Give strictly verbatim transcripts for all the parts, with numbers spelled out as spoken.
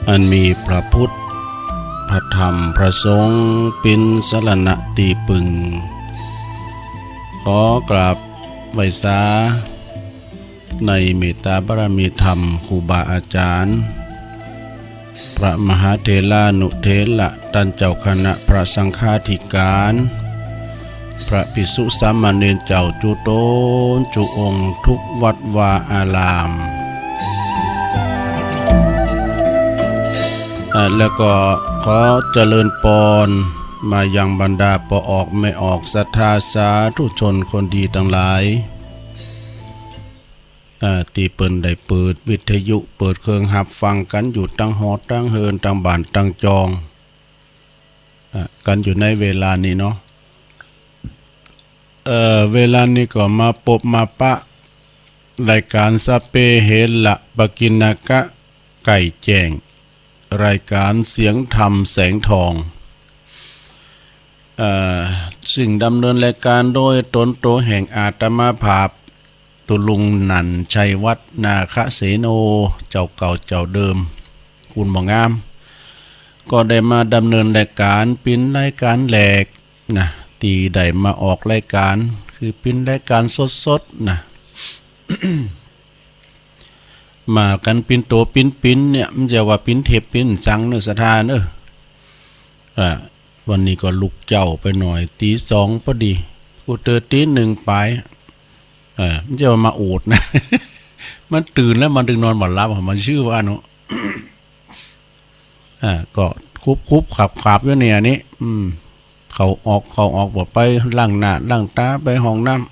อันมีพระพุทธ พระธรรม พระสงฆ์ เป๋นสรณะตี้ปึง ขอกราบไหว้สา ในเมตตาบารมีธรรม ครูบาอาจารย์ พระมหาเถรานุเถระ ต้านเจ้าคณะพระสังฆาธิการ พระภิกษุสามเณรเจ้าจุ๊ต๋นจุ๊องค์ กู้วัดวาอาราม อ่า แล้วก็ขอเจริญปอนมายังบรรดาป้อออกแม่ออก ศรัทธาสาธุชนคนดีตังหลาย อ่า ตี้เปิ้นได้เปิดวิทยุ เปิดเครื่องฮับฟังกั๋นอยู่ตังหอตังเฮือน ตังบ้านตังจอง อ่า กั๋นอยู่ในเวลานี้เนาะ เอ่อ เวลานี้ก็มาปบมาปะ รายก๋านสัพเพเหระปกิณณกะ ไก่แจ้ง รายก๋านเสียงธรรมแสงทอง เอ่อ ซึ่งดำเนินรายก๋านโดยต๋นตั๋วแห่งอาตมาภาพ ตุ๊ลุงหนั่นชัยวัฒน์ นาคเสโน เจ้าเก่าเจ้าเดิม คุณหมองาม ก็ได้มาดำเนินรายก๋าน เป๋นรายก๋านแรกนะ ตี้ได้มาออกรายก๋าน คือเป๋นรายก๋านสดๆ นะ มากั๋นเป๋นตั๋วเป๋นๆ เนี่ย มันจะว่าเป๋นเทปเป๋นสังเนอะ ศรัทธาเนอะ อ่า วันนี้ก็ลุกเจ๊าไปหน่อย ตี๋สองปอดี กูเตอร์ตี๋นึ่งป๋าย เออ มันจะว่ามาโอดนะ มันตื่นแล้วมันตึงนอนบ่หลับอะ มันจื้อว่าเนาะ อ่า ก็คุบๆ ขับๆ อยู่เนี่ยนี่ อืม เข้าออก เข้าออก บ่ไปล้างหน้าล้างต๋า ไปห้องน้ำ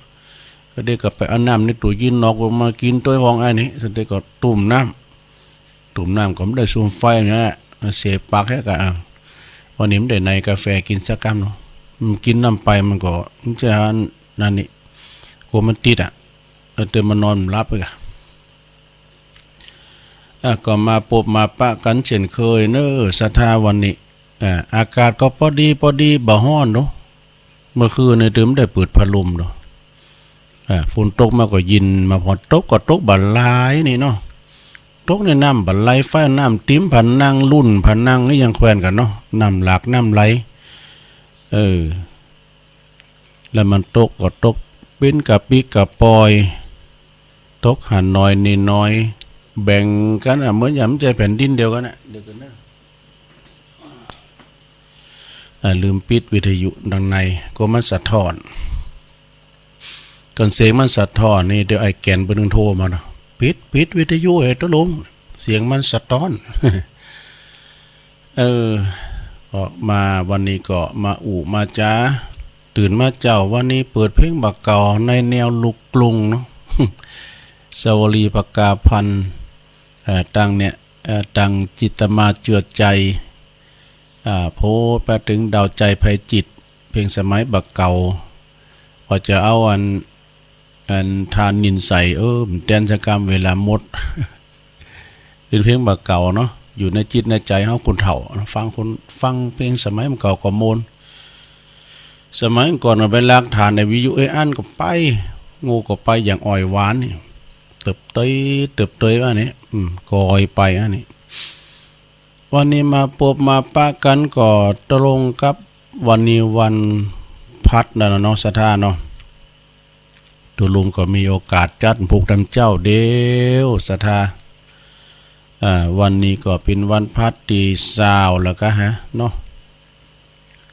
ก็เดี๋ยวก็ไปเอาน้ำในตู้เย็นนอกมากิ๋นตวยห้องอันนี้ เสร็จแล้วก็ตุ้มน้ำ ตุ้มน้ำก็บ่ได้สุมไฟนะ เสียปากแฮะกะ อ่ะ วันนี้บ่ได้ในกาแฟกิ๋นสักกำเนาะ อืม กิ๋นน้ำไปมันก็ มันจะนั่นนี่ กั๋วมันติดอะ เออ เติมมานอนบ่หลับอีกอะ อ่ะ ก็มาปบมาปะกั๋นเช่นเคยเนอะ ศรัทธา วันนี้ อ่า อากาศก็ปอดีปอดี บ่ฮ้อนเนาะ เมื่อคืนนี่เติมได้เปิดพัดลมเนาะ อ่า ฝนตกมาก็เย็น มาพอตกก็ตกบ่หลายนี่เนาะ ตกในน้ำบ่ไหล ไฟน้ำติ่มผะนัง ลุ่นผะนังนี่ยังแควนกั๋นเนาะ น้ำหลากน้ำไหล เออ แล้วมันตกก็ตกเป๋นกะปิกะปอย ตกหันหน้อยนี่หน้อย แบ่งกั๋นอะ เหมือนอย่างมันจะแผ่นดินเดียวกั๋นอะ เดี๋ยวกั๋นนะ อ่า ลืมปิดวิทยุดังใน กั๋วมันสะท้อน ก่อนเสียงมันสะท้อนนี่ เดี๋ยวไอ้แก่นเปิ้นโทรมาเนาะ ปิด ปิดวิทยุเฮ้ยตุ๊ลุง เสียงมันสะท้อน เออ ออกมาวันนี้ก็มาอู้มาจ๋า ตื่นมาเจ๊าวันนี้เปิดเพลงบ่าเก่าในแนวลูกกรุงเนาะ สวลี ปกาภัณฑ์ เอ่อ ตังเนี่ย เอ่อ ตังจิตมาเจือใจ อ่า โผไปเถิงดาวใจไพจิตร เพลงสมัยบ่าเก่า ว่าจะเอาอัน อันทานนินใส เออ บ่แต้นสักกำ เวลาหมด เป๋นเพลงบ่าเก่าเนาะ อยู่ในจิตในใจ๋เฮาคนเฒ่าเนาะ ฟังคน ฟังเพลงสมัยบ่าเก่าก็ม่วน สมัยก่อนเอาไปลักถ่านในวิทยุ เอ้ย อันก็ไป โง่ก็ไปอย่างอ้อยหวานนี่ เติบเตย เติบเตยว่านี่ อืม ก็อ้อยไปอันนี้ วันนี้มาปบมาปะกั๋นก็ตรงกับวันนี้วันพัดนั่นน่ะเนาะ ศรัทธาเนาะ ตุ๊ลุงก็มีโอกาสจัดปลุกต๋อนเจ๊าเดียว ศรัทธา อ่า วันนี้ก็เป๋นวันพัดตี้ซาวแล้วกะฮะเนาะ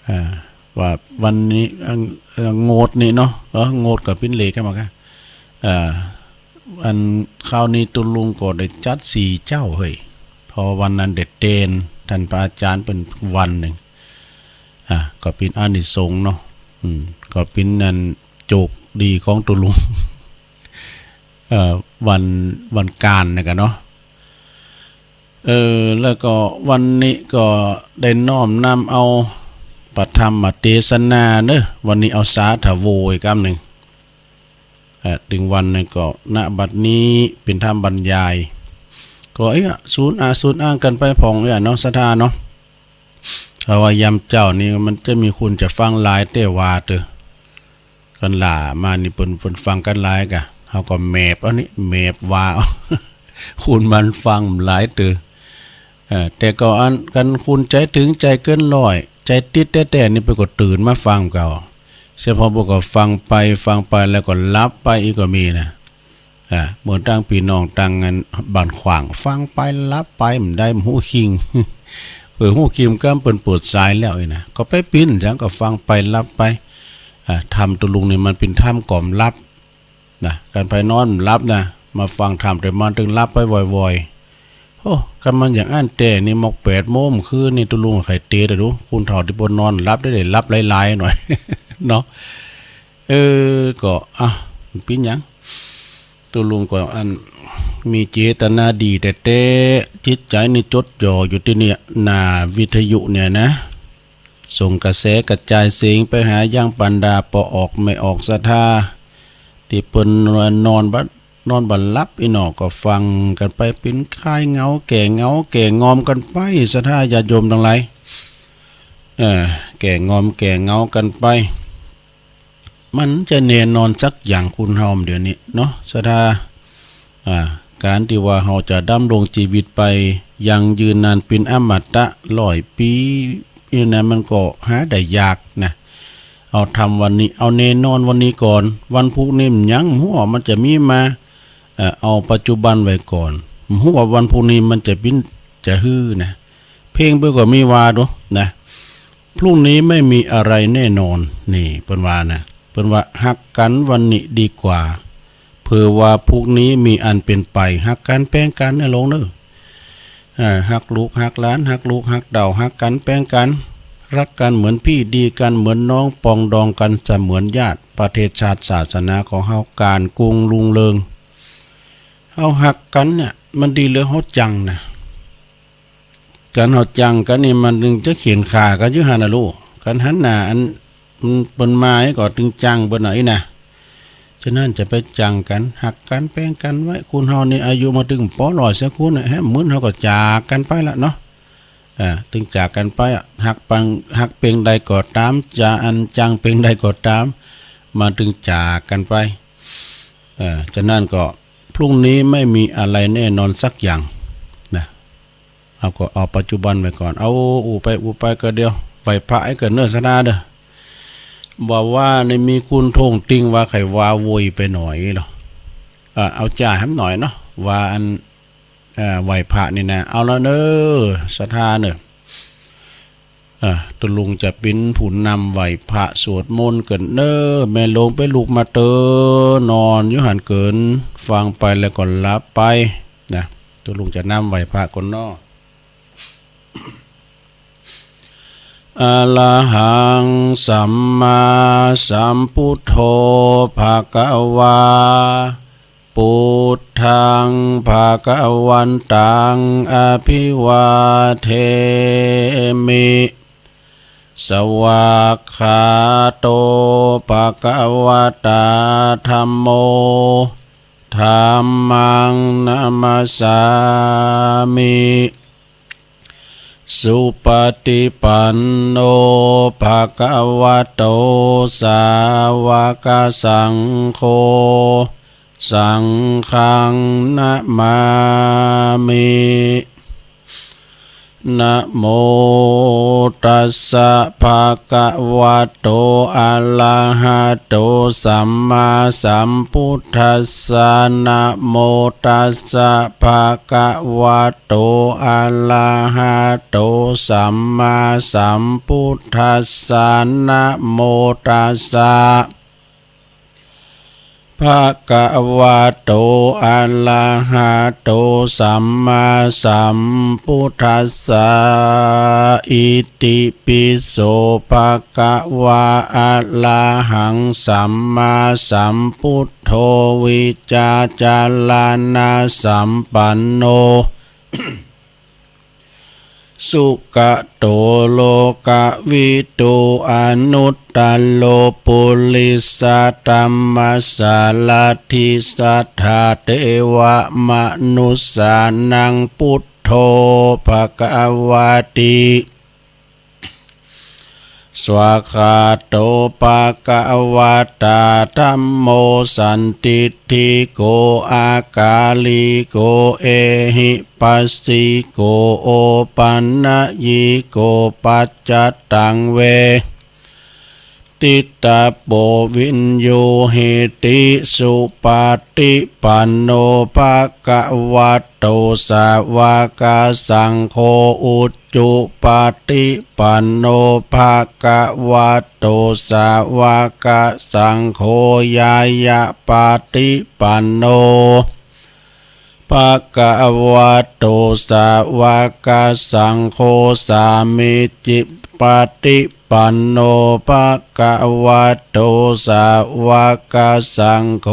อ่า ว่าวันนี้ เอ่อ เอ่อ งวดนี้เนาะ เออ งวดก็เป๋นเลขกั๋นมาก่ะ อ่า อันคราวนี้ตุ๊ลุงก็ได้จัดสี่เจ๊าเฮ้ย เพราะวันนั้นได้เตนต้านพระอาจ๋ารย์เปิ้นวันนึ่ง อ่า ก็เป๋นอานิสงส์เนาะ อืม ก็เป๋นอันโจคดีของตุ๊ลุง เอ่อ วัน วันก๋านนะกะเนาะ เออ แล้วก็วันนี้ก็ได้น้อมนำเอาพระธรรมเตสนาเนาะ วันนี้เอาสาธโวอีกกำนึ่ง เอ่อ เถิงวันนั้นก็ ณ บัดนี้เป๋นธรรมบรรยาย ก็ เอ๊ะ สูนอา สูนอ้างกั๋นไปพ่องเอี้ยเนาะ ศรัทธาเนาะ เพราะว่ายามเจ๊านี่มันจะมีคนจะฟังหลายเต้ว่าเต๊อะ กั๋นหล่ามานี่เปิ้น เปิ้นฟังกั๋นหลายกะ เฮาก็แมบเอานี่ แมบว่าเอา คนมันฟังหลายเต๊อะ อ แต่ก็อัน คันคนใจ๋ตึง ใจ๋เกินร้อย ใจ๋ติดแต๊ๆ นี่เปิ้นก็ตื่นมาฟังเก่า เสียพอเปิ้นก็ฟังไป ฟังไปแล้วก็หลับไปอีกก็มีนะ อ่า เหมือนตังปี้น้องตังอันบ้านขว้าง ฟังไปหลับไป บ่ได้ บ่ฮู้คิง เปิ้นฮู้คิงกำเปิ้นเปิดสายแล้วนี่นะ ก็ไปปิ้นจัง ก็ฟังไปหลับไป อ่า ธรรมตุ๊ลุงนี่มันเป๋นธรรมกล่อมหลับนะ คันใผนอนบ่หลับนะ มาฟังธรรมแต๊มันตึงหลับไปว่อยๆ โอ้ คันมันอย่างอั้นแต๊นี่ มอกแปดโมงคืนนี่ ตุ๊ลุงใค่เตะตะดู คนเฒ่าตี้บ่นอนหลับได้ ได้หลับหลายๆ หน่อย เนาะ เออ ก็ อ่ะ บ่เป๋นหยัง ตุ๊ลุงก็อัน มีเจตนาดีแต๊ๆ จิตใจ๋นี่จดจ่ออยู่ตี้เนี่ย หน้าวิทยุเนี่ยนะ ส่งกระแสกระจายเสียงไปหายังบรรดาป้อออกแม่ออกศรัทธา ตี้เปิ้นนอนบ่ นอนบ่หลับอี้หนอ ก็ฟังกั๋นไปเป๋นคลายเหงา แก้เหงา แก้งอมกั๋นไป ศรัทธาญาติโยมตังหลาย เออ แก้งอม แก้เหงากั๋นไป มันจะแน่นอนสักอย่าง คนเฮาเดี๋ยวนี้เนาะ ศรัทธา อ่า ก๋านตี้ว่าเฮาจะดำรงจีวิตไป ยั่งยืนนานเป๋นอมตะร้อยปี๋ นี่นะ มันก็หาได้ยากนะ เอาธรรมวันนี้ เอาแน่นอนวันนี้ก่อน วันพรุ่งนี้มันยังบ่ฮู้ว่ามันจะมีมา เอ่อ เอาปัจจุบันไว้ก่อน บ่ฮู้ว่าวันพรุ่งนี้มันจะเป๋นจะหื้อนะ เพลงเปิ้นก็มีว่าโดนะ พรุ่งนี้ไม่มีอะไรแน่นอน นี่เปิ้นว่านะ เปิ้นว่า ฮักกั๋นวันนี้ดีกว่า เผื่อว่าพรุ่งนี้มีอันเป๋นไป ฮักกั๋นแป้งกั๋นนะโลงเน่อ อ่า ฮักลูกฮักหลาน ฮักลูกฮักเต้า ฮักกั๋นแป้งกั๋น ฮักกั๋นเหมือนปี้ ดีกั๋นเหมือนน้อง ปรองดองกั๋นเสมือนญาติ ประเทศชาติศาสนาของเฮา ก๋านกุงรุงเรือง เฮาฮักกั๋นเนี่ย มันดีเหลือเฮาจังนะ ก๋านเฮาจังกั๋นนี่ มันตึงจะเขียนฆ่ากั๋นอยู่หั้นนะลูก ก๋านหันหน้าอัน มันเปิ้นมาก็ตึงจังเปิ้นหน่อยนะ ฉะนั้นจะไปจังกั๋น ฮักกั๋นแป้งกั๋นไว้ คนเฮานี่อายุมาตึงปอร้อยสักคนน่ะ แหมมื้อเฮาก็จากกั๋นไปละเนาะ อ่า ตึงจากกั๋นไปอะ ฮักปัง ฮักเปียงใดก็ต๋าม จะอันจังเปียงใดก็ต๋าม มันตึงจากกั๋นไป เอ่อ ฉะนั้นก็ พรุ่งนี้ไม่มีอะไรแน่นอนสักอย่างนะ เอาก็เอาปัจจุบันไว้ก่อน เอาอู้ไปอู้ไปก็เดี๋ยว ไหว้พระไอ้เกิ๋นเน่อศรัทธาเน่อ บ่าว่าในมีคนโต้งติ่งว่าใค่ว่าโวยไปหน่อยลอ อ่า เอาจ๋าแหมหน่อยเนาะ ว่าอัน อ่า ไหว้พระนี่นะ เอาละเน่อศรัทธาเน่อ อ่า ตุ๊ลุงจะเป๋นผู้นำไหว้พระสวดมนต์เกิ๋นเน่อ แม่โลงไปลุกมาเต๊อะ นอนอยู่หั้นเกิ๋น ฟังไปแล้วก็หลับไปนะ ตุ๊ลุงจะนำไหว้พระก่อนเนาะ อะระหังสัมมาสัมพุทโธ ภะคะวา ปุทธัง ภะคะวันตัง อะภิวาเทมิ สวากขาโต ภะคะวะตา ธัมโม ธัมมัง นะมัสสามิ สุปะฏิปันโน ภะคะวะโต สาวะกะสังโฆ สังฆัง นะมามิ นะโมตัสสะ ภะคะวะโต อะระหะโต สัมมาสัมพุทธัสสะ นะโมตัสสะ ภะคะวะโต อะระหะโต สัมมาสัมพุทธัสสะ นะโมตัสสะ ภะคะวะโต อะระหะโต สัมมาสัมพุทธัสสะ อิติปิโส ภะคะวา อะระหัง สัมมาสัมพุทโธ วิจาจารณะสัมปันโน สุกะโต โลกะวิทู อนุตตะโร ปุริสะธัมมะสารถิ สัทธาเทวะมะนุสสานัง พุทโธ ภะคะวะติ สวากขาโต ภะคะวะตา ธัมโม สันทิฏฐิโก อากาลิโก เอหิปัสสิโก โอปันนยิโก ปัจจตัง เวทิตาโป วิญญูหิติ สุปะ ฏิปันโน ภะคะวะโต สาวกสังโฆ อุจุปะฏิปันโน ภะคะวะโต สาวกสังโฆ ญาณปะฏิปันโน ภะคะวะโต สาวกสังโฆ สามีจิปะฏิปันโน ภะคะวะโต สาวกสังโฆ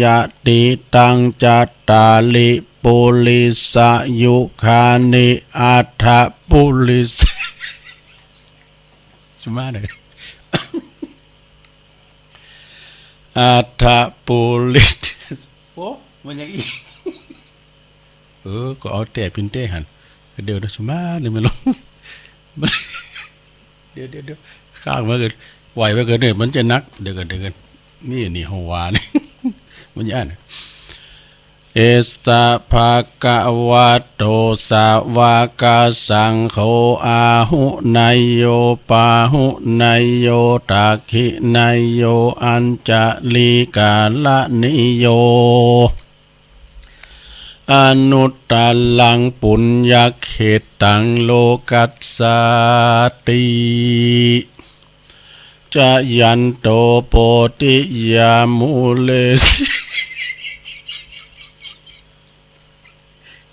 ยะติตัง จัตตาริ ปุริสายุคานิ อัฏฐปุริส สุมาเด้อ อัฏฐปุริส โอ้ มันยังอี้ เออ ก็เอาแต่ปิ้นเต้หัน เดี๋ยวนะ สุมาเนี่ยมันลง เดี๋ยว เดี๋ยว เดี๋ยว ข้างมาเกิน ไหวมาเกินเนี่ย มันจะหนัก เดี๋ยวก่อน เดี๋ยวก่อน นี่ นี่ ห้องวานี่ มันจะอ่าน เอสสะ ภะคะวะโต สาวกสังโฆ อาหุเนยโย ปาหุเนยโย ทักขิเนยโย อัญจลิกาละนิโย อนุตตรัง ปุญญเขตตัง โลกัสสาติ จายันโต โพธิยามูเล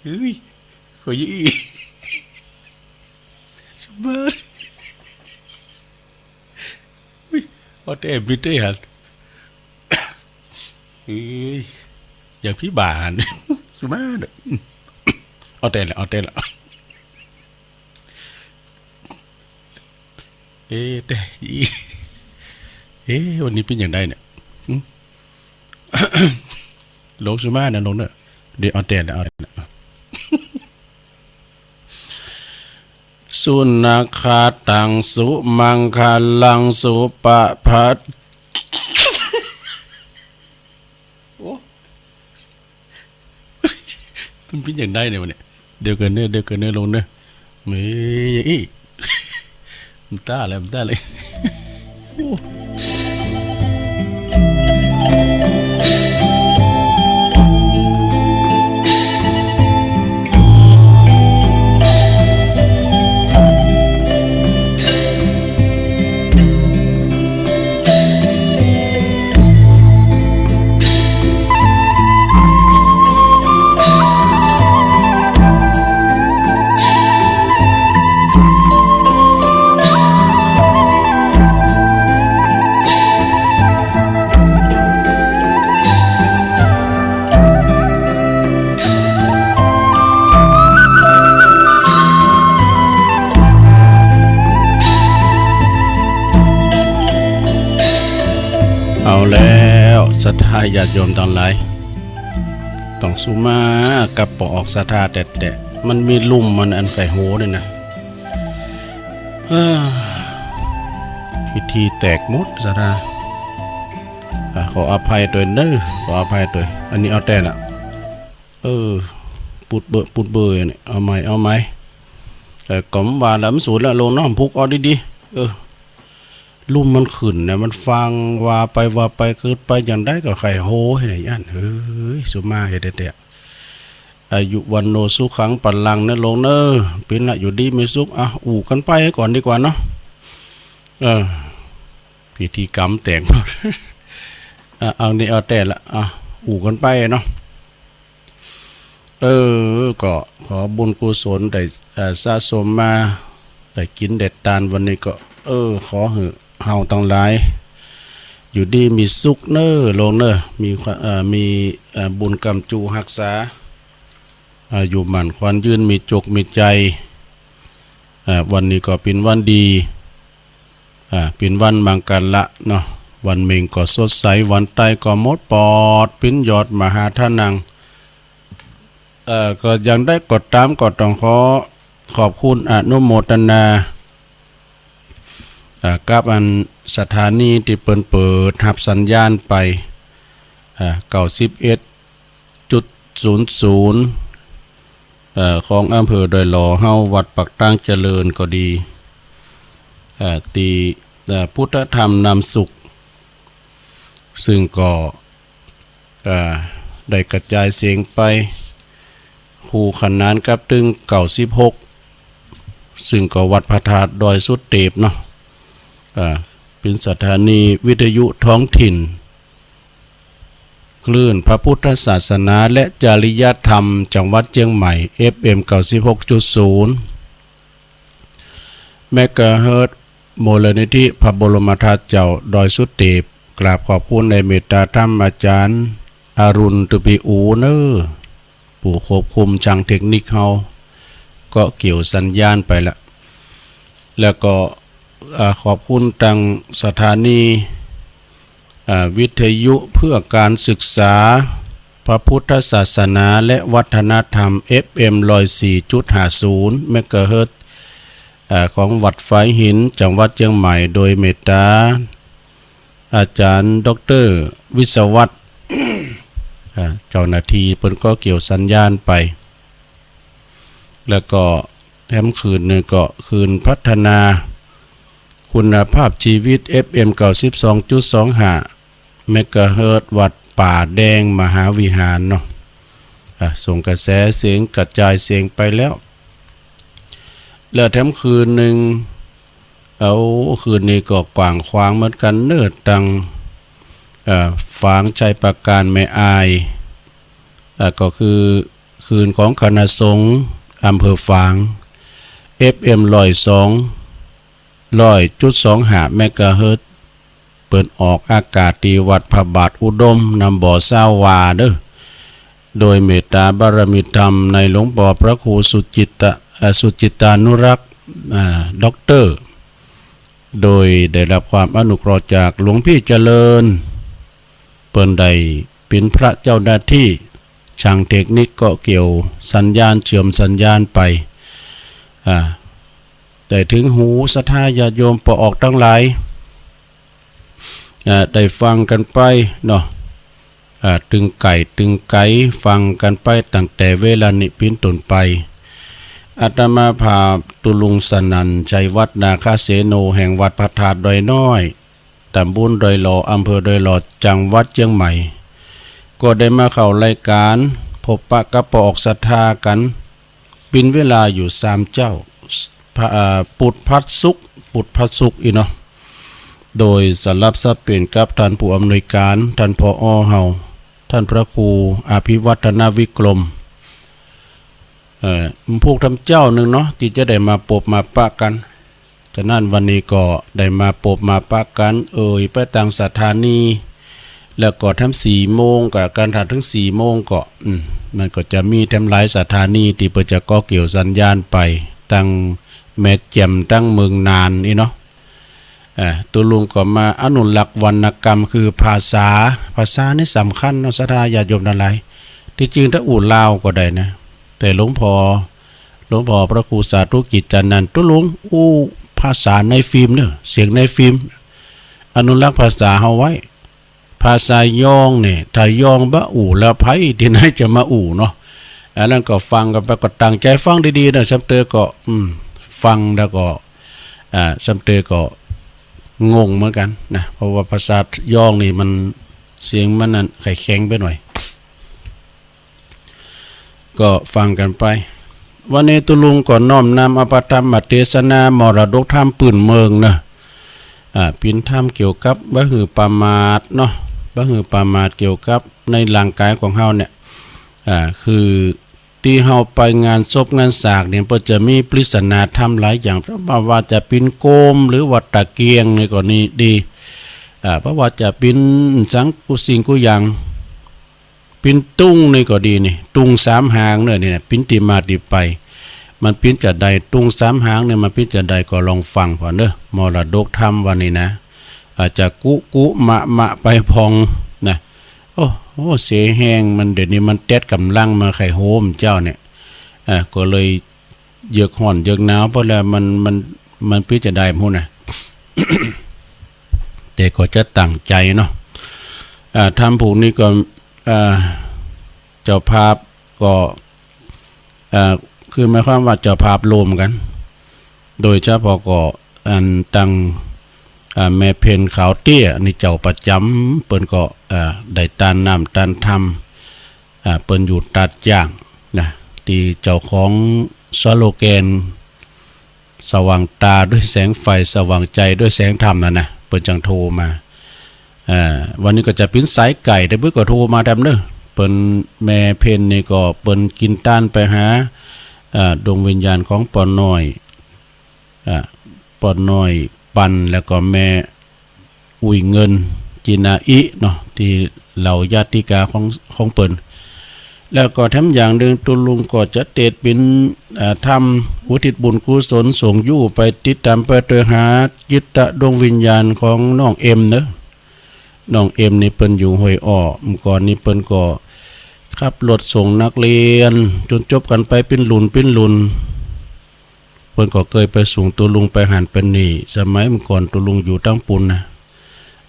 เฮ้ย ขอยี่อี้ สบาย เฮ้ย เอาแต่ปิ้นเต้หัน เฮ้ย อย่างพี่บ่าหัน สุมาเด้อ เอาแต่ละ เอาแต่ละ เอ๊ะ แต่ เอ๊ะ วันนี้ปิ้นอย่างใดเนี่ย หึ ลงสุมานะ ลงเนอะ เดี๋ยวเอาแต่ละ เอาแต่ละ สุนักขาตัง สุมังคลัง สุปะพัท โอ้ มันปิ้นอย่างใดเนี่ยวันเนี่ย เดี๋ยวก่อนเนอะ เดี๋ยวก่อนเนอะ ลงเนอะ เฮ้ย อี้ มันต้าแล้ว มันต้าเลย โอ้ เอาแล้ว ศรัทธาญาติโยมตังหลาย ต้องสุมากับปอออกศรัทธาแต๊ๆ มันมีลุ่มมันอันใก่โหนี่นะ เอ้อ พิธีแตกหมดศรัทธา อ่ะ ขออภัยตวยเนอะ ขออภัยตวย อันนี้เอาแต่ละ เออ ปุดเบอะ ปุดเบอะเนี่ย เอาใหม่ เอาใหม่ เออ ก็ว่าแล้วมันสูญแล้ว ลงน้อมพุกเอาดีๆ เออ ลุ่มมันขึ้นนะ มันฟังว่าไปว่าไปเกิดไปอย่างใดก็ใค่โหยนะอั้น เฮ้ย สุมาเฮ็ดแต๊ๆ อายุ วัณโณ สุขัง พลัง นะลงเนอะ ปิ้นละ อยู่ดีมีสุข อ่ะ อู้กั๋นไปก่อนดีกว่าเนาะ เออ พิธีกรรมแต่ง อ่ะ เอานี่เอาแต่ละ อ่ะ อู้กั๋นไปเนาะ เออ ก็ขอบุญกุศลได้ เอ่อ สะสมมา ได้กิ๋นได้ตานวันนี้ก็ เออ ขอหื้อเฮาตังหลาย อยู่ดีมีสุขเนอะลงเนอะ มีความ เอ่อ มี เอ่อ บุญกำจูฮักษา อายุหมั้นขวัญยืน มีจุกมีใจ๋ อ่า วันนี้ก็เป๋นวันดี อ่า เป๋นวันมังคละเนาะ วันเม็งก็สดใส วันใต้ก็หมดปอด เป๋นยอดมหาทานัง เอ่อ ก็อย่างใดก็ต๋าม ก็ต้องขอขอบคุณอนุโมทนา อ่า กับอันสถานีตี้เปิ้นเปิดฮับสัญญาณไป อ่า เก้าสิบเอ็ดจุดศูนย์ศูนย์ เอ่อ ของอำเภอดอยหล่อเฮา วัดปากตางเจริญก็ดี เอ่อ ตี้ เอ่อ พุทธธรรมนำสุข ซึ่งก็ อ่า ได้กระจายเสียงไป คู่ขนานกับตึงเก้าสิบหก ซึ่งก็วัดพระธาตุดอยสุเตปเนาะ อ่า เป๋นสถานีวิทยุท้องถิ่น คลื่นพระพุทธศาสนาและจริยธรรมจังหวัดเจียงใหม่ เอฟเอ็ม เก้าสิบหกจุดศูนย์ เมกะเฮิรตซ์ มูลนิธิพระบรมธาตุเจ้าดอยสุเตป กราบขอบคุณในเมตตาธรรมอาจารย์อรุณ ตุปีอูเนอ ผู้ควบคุมช่างเทคนิคเฮา ก็เกี่ยวสัญญาณไปละ แล้วก็ อ่า ขอบคุณตังสถานี อ่า วิทยุเพื่อการศึกษาพระพุทธศาสนาและวัฒนธรรม เอฟเอ็ม ร้อยสี่จุดห้าศูนย์ เมกะเฮิรตซ์ อ่า ของวัดฝายหิน จังหวัดเจียงใหม่ โดยเมตตาอาจารย์ด็อกเตอร์วิศวัฒน์ อ่า เจ้าหน้าตี้เปิ้นก็เกี่ยวสัญญาณไป แล้วก็แถมคลื่นนึ่งก็คลื่นพัฒนาคุณภาพชีวิต เอฟเอ็ม เก้าสิบสองจุดสองห้า เมกะเฮิรตซ์ วัดป่าแดงมหาวิหารเนาะ อ่ะ ส่งกระแสเสียงกระจายเสียงไปแล้ว แล้วแถมคลื่นนึ่ง เอา คลื่นนี้ก็กว้างขวางเหมือนกั๋นเนอ ตัง เอ่อ ฝางชัยปราการแม่อาย อ่ะ ก็คือคลื่นของคณะสงฆ์อำเภอฝาง เอฟเอ็ม ร้อยสอง ร้อยจุดสองห้า เมกะเฮิรตซ์ เปิ้นออกอากาศตี้วัดพระบาทอุดม น้ำบ่อซาวหว่าเด้อ โดยเมตตาบารมีธรรมในหลวงป้อพระครูสุจิตตะ เอ่อ สุจิตตานุรักษ์ อ่า ด็อกเตอร์ โดยได้รับความอนุเคราะห์จากหลวงพี่เจริญ เปิ้นได้เป๋นพระเจ้าหน้าตี้ ช่างเทคนิคก็เกี่ยวสัญญาณ เชื่อมสัญญาณไป อ่า ได้ถึงหูศรัทธาญาติโยมป้อออกตังหลาย อ่า ได้ฟังกั๋นไปเนาะ อ่า ตึงใก้ตึงไก๋ ฟังกั๋นไปตั้งแต่เวลานี้เป๋นต้นไป อาตมาภาพตุ๊ลุงสนั่น ชัยวัฒน์ นาคเสโน แห่งวัดพระธาตุดอยน้อย ตำบลดอยหล่อ อำเภอดอยหล่อ จังหวัดเจียงใหม่ ก็ได้มาเข้ารายก๋าน พบปะกับป้อออกศรัทธากั๋น เป๋นเวลาอยู่สามเจ๊า พระ อ่า ปุด พฤหัส ศุกร์ ปุด พฤหัส ศุกร์ อี้เนาะ โดยสลับสับเปลี่ยนกับต้านผู้อำนวยก๋าน ต้าน ผอ เฮา ต้านพระครูอภิวัฒนวิกรม เอ่อ พวกต้านเจ๊านึ่งเนาะ ตี้จะได้มาปบมาปะกั๋น ฉะนั้นวันนี้ก็ได้มาปบมาปะกั๋น เอ่ยไปตังสถานี แล้วก็แถมสี่โมงก็ กั๋นถ้าเถิงสี่โมงก็ อืม มันก็จะมีแถมหลายสถานีตี้เปิ้นจะก็เกี่ยวสัญญาณไป ตังแม่แจ่ม ตังเมืองน่านอี้เนาะ อ่า ตุ๊ลุงก็มาอนุรักษ์วรรณกรรมคือภาษา ภาษานี่สำคัญเนาะ ศรัทธาญาติโยมตังหลาย ตี้จริงถ้าอู้ลาวก็ได้นะ แต่หลวงป้อ หลวงป้อพระครูสาธุกิจจานันท์ ตุ๊ลุงอู้ภาษาในฟิล์มเนอะ เสียงในฟิล์ม อนุรักษ์ภาษาเฮาไว้ ภาษายองเนี่ย ถ้ายองบ่อู้แล้วใผตี้ไหนจะมาอู้เนาะ อันนั้นก็ฟังกั๋นไป ก็ตั้งใจ๋ฟังดีๆ เนอะ ซ้ำเตื้อก็ อืม ฟังแล้วก็ อ่า ซ้ำเตื้อก็งงเหมือนกั๋นนะ เพราะว่าภาษายองนี่มัน เสียงมันนั่นแข็งไปหน่อย ก็ฟังกั๋นไป วันนี้ตุ๊ลุงก็น้อมนำเอาพระธรรมเตสนามรดกธรรมปื้นเมืองเนอะ อ่า เป๋นธรรมเกี่ยวกับบ่หื้อประมาทเนาะ บ่หื้อประมาทเกี่ยวกับในร่างก๋ายของเฮาเนี่ย อ่า คือตี้เฮาไปงานศพงานสากเนี่ย เปิ้นจะมีปริศนาธรรมหลายอย่าง บ่ว่าจะเป๋นโกม หรือว่าตะเกียงนี่ก็นี่ดี อ่า บ่ว่าจะเป๋นสังกู้สิ่งกู้อย่าง เป๋นตุงนี่ก็ดีนี่ ตุงสามหางเนอะ นี่นะ เป๋นตี้มาตี้ไป มันเป๋นจาใด ตุงสามหางเนี่ย มันเป๋นจาใดก็ลองฟังผ่อนเนอะ มรดกธรรมวันนี้นะ อาจจะกุกุมะมะไปพ่องนะ โอ้โห เสแฮง มันเดี๋ยวนี้มันแต๊ดก๋ำลังมาไข่โฮมเจ้าเนี่ย อ่า ก็เลยเยือกฮ้อนเยือกหนาว เพราะแล้วมัน มัน มันเป๋นจาใดพู้นนะ แต่ก็จะตั้งใจ๋เนาะ อ่า ธรรมผูกนี้ก็ อ่า เจ้าภาพก็ อ่า คือหมายความว่าเจ้าภาพร่วมกั๋น โดยเฉพาะก็อันตัง อ่า แม่เพ็ญขาวเตี้ยนี่เจ้าประจ๋ำ เปิ้นก็ อ่า ได้ตานน้ำตานธรรม อ่า เปิ้นอยู่ตัดย่างนะ ตี้เจ้าของสโลแกน สว่างต๋าด้วยแสงไฟ สว่างใจ๋ด้วยแสงธรรมนั่นนะ เปิ้นจังโทรมา อ่า วันนี้ก็จะเป๋นสายใก้ แต่เปิ้นก็โทรมาแต๊เน่อ เปิ้น แม่เพ็ญนี่ก็เปิ้นกิ๋นตานไปหา อ่า ดวงวิญญาณของป้อน้อย อ่า ป้อน้อยปัน แล้วก็แม่ อุ้ยเงิน จินาอิเนาะ ตี้เหล่าญาติกาของ ของเปิ้น แล้วก็แถมอย่างนึ่ง ตุ๊ลุงก็จะเตศน์เป๋น อ่า ธรรมอุทิศบุญกุศลส่งอยู่ไป ติดต๋ามไปตวยหาจิตตะดวงวิญญาณของน้องเอ็มเนาะ น้องเอ็มนี่เปิ้นอยู่ห้วยอ้อ เมื่อก่อนนี้เปิ้นก็ขับรถส่งนักเรียน จ๋นจบกั๋นไปเป๋นรุ่นเป๋นรุ่น เปิ้นก็เกยไปส่งตุ๊ลุงไปหั้นไปนี่ สมัยเมื่อก่อนตุ๊ลุงอยู่ตังปู๊นนะ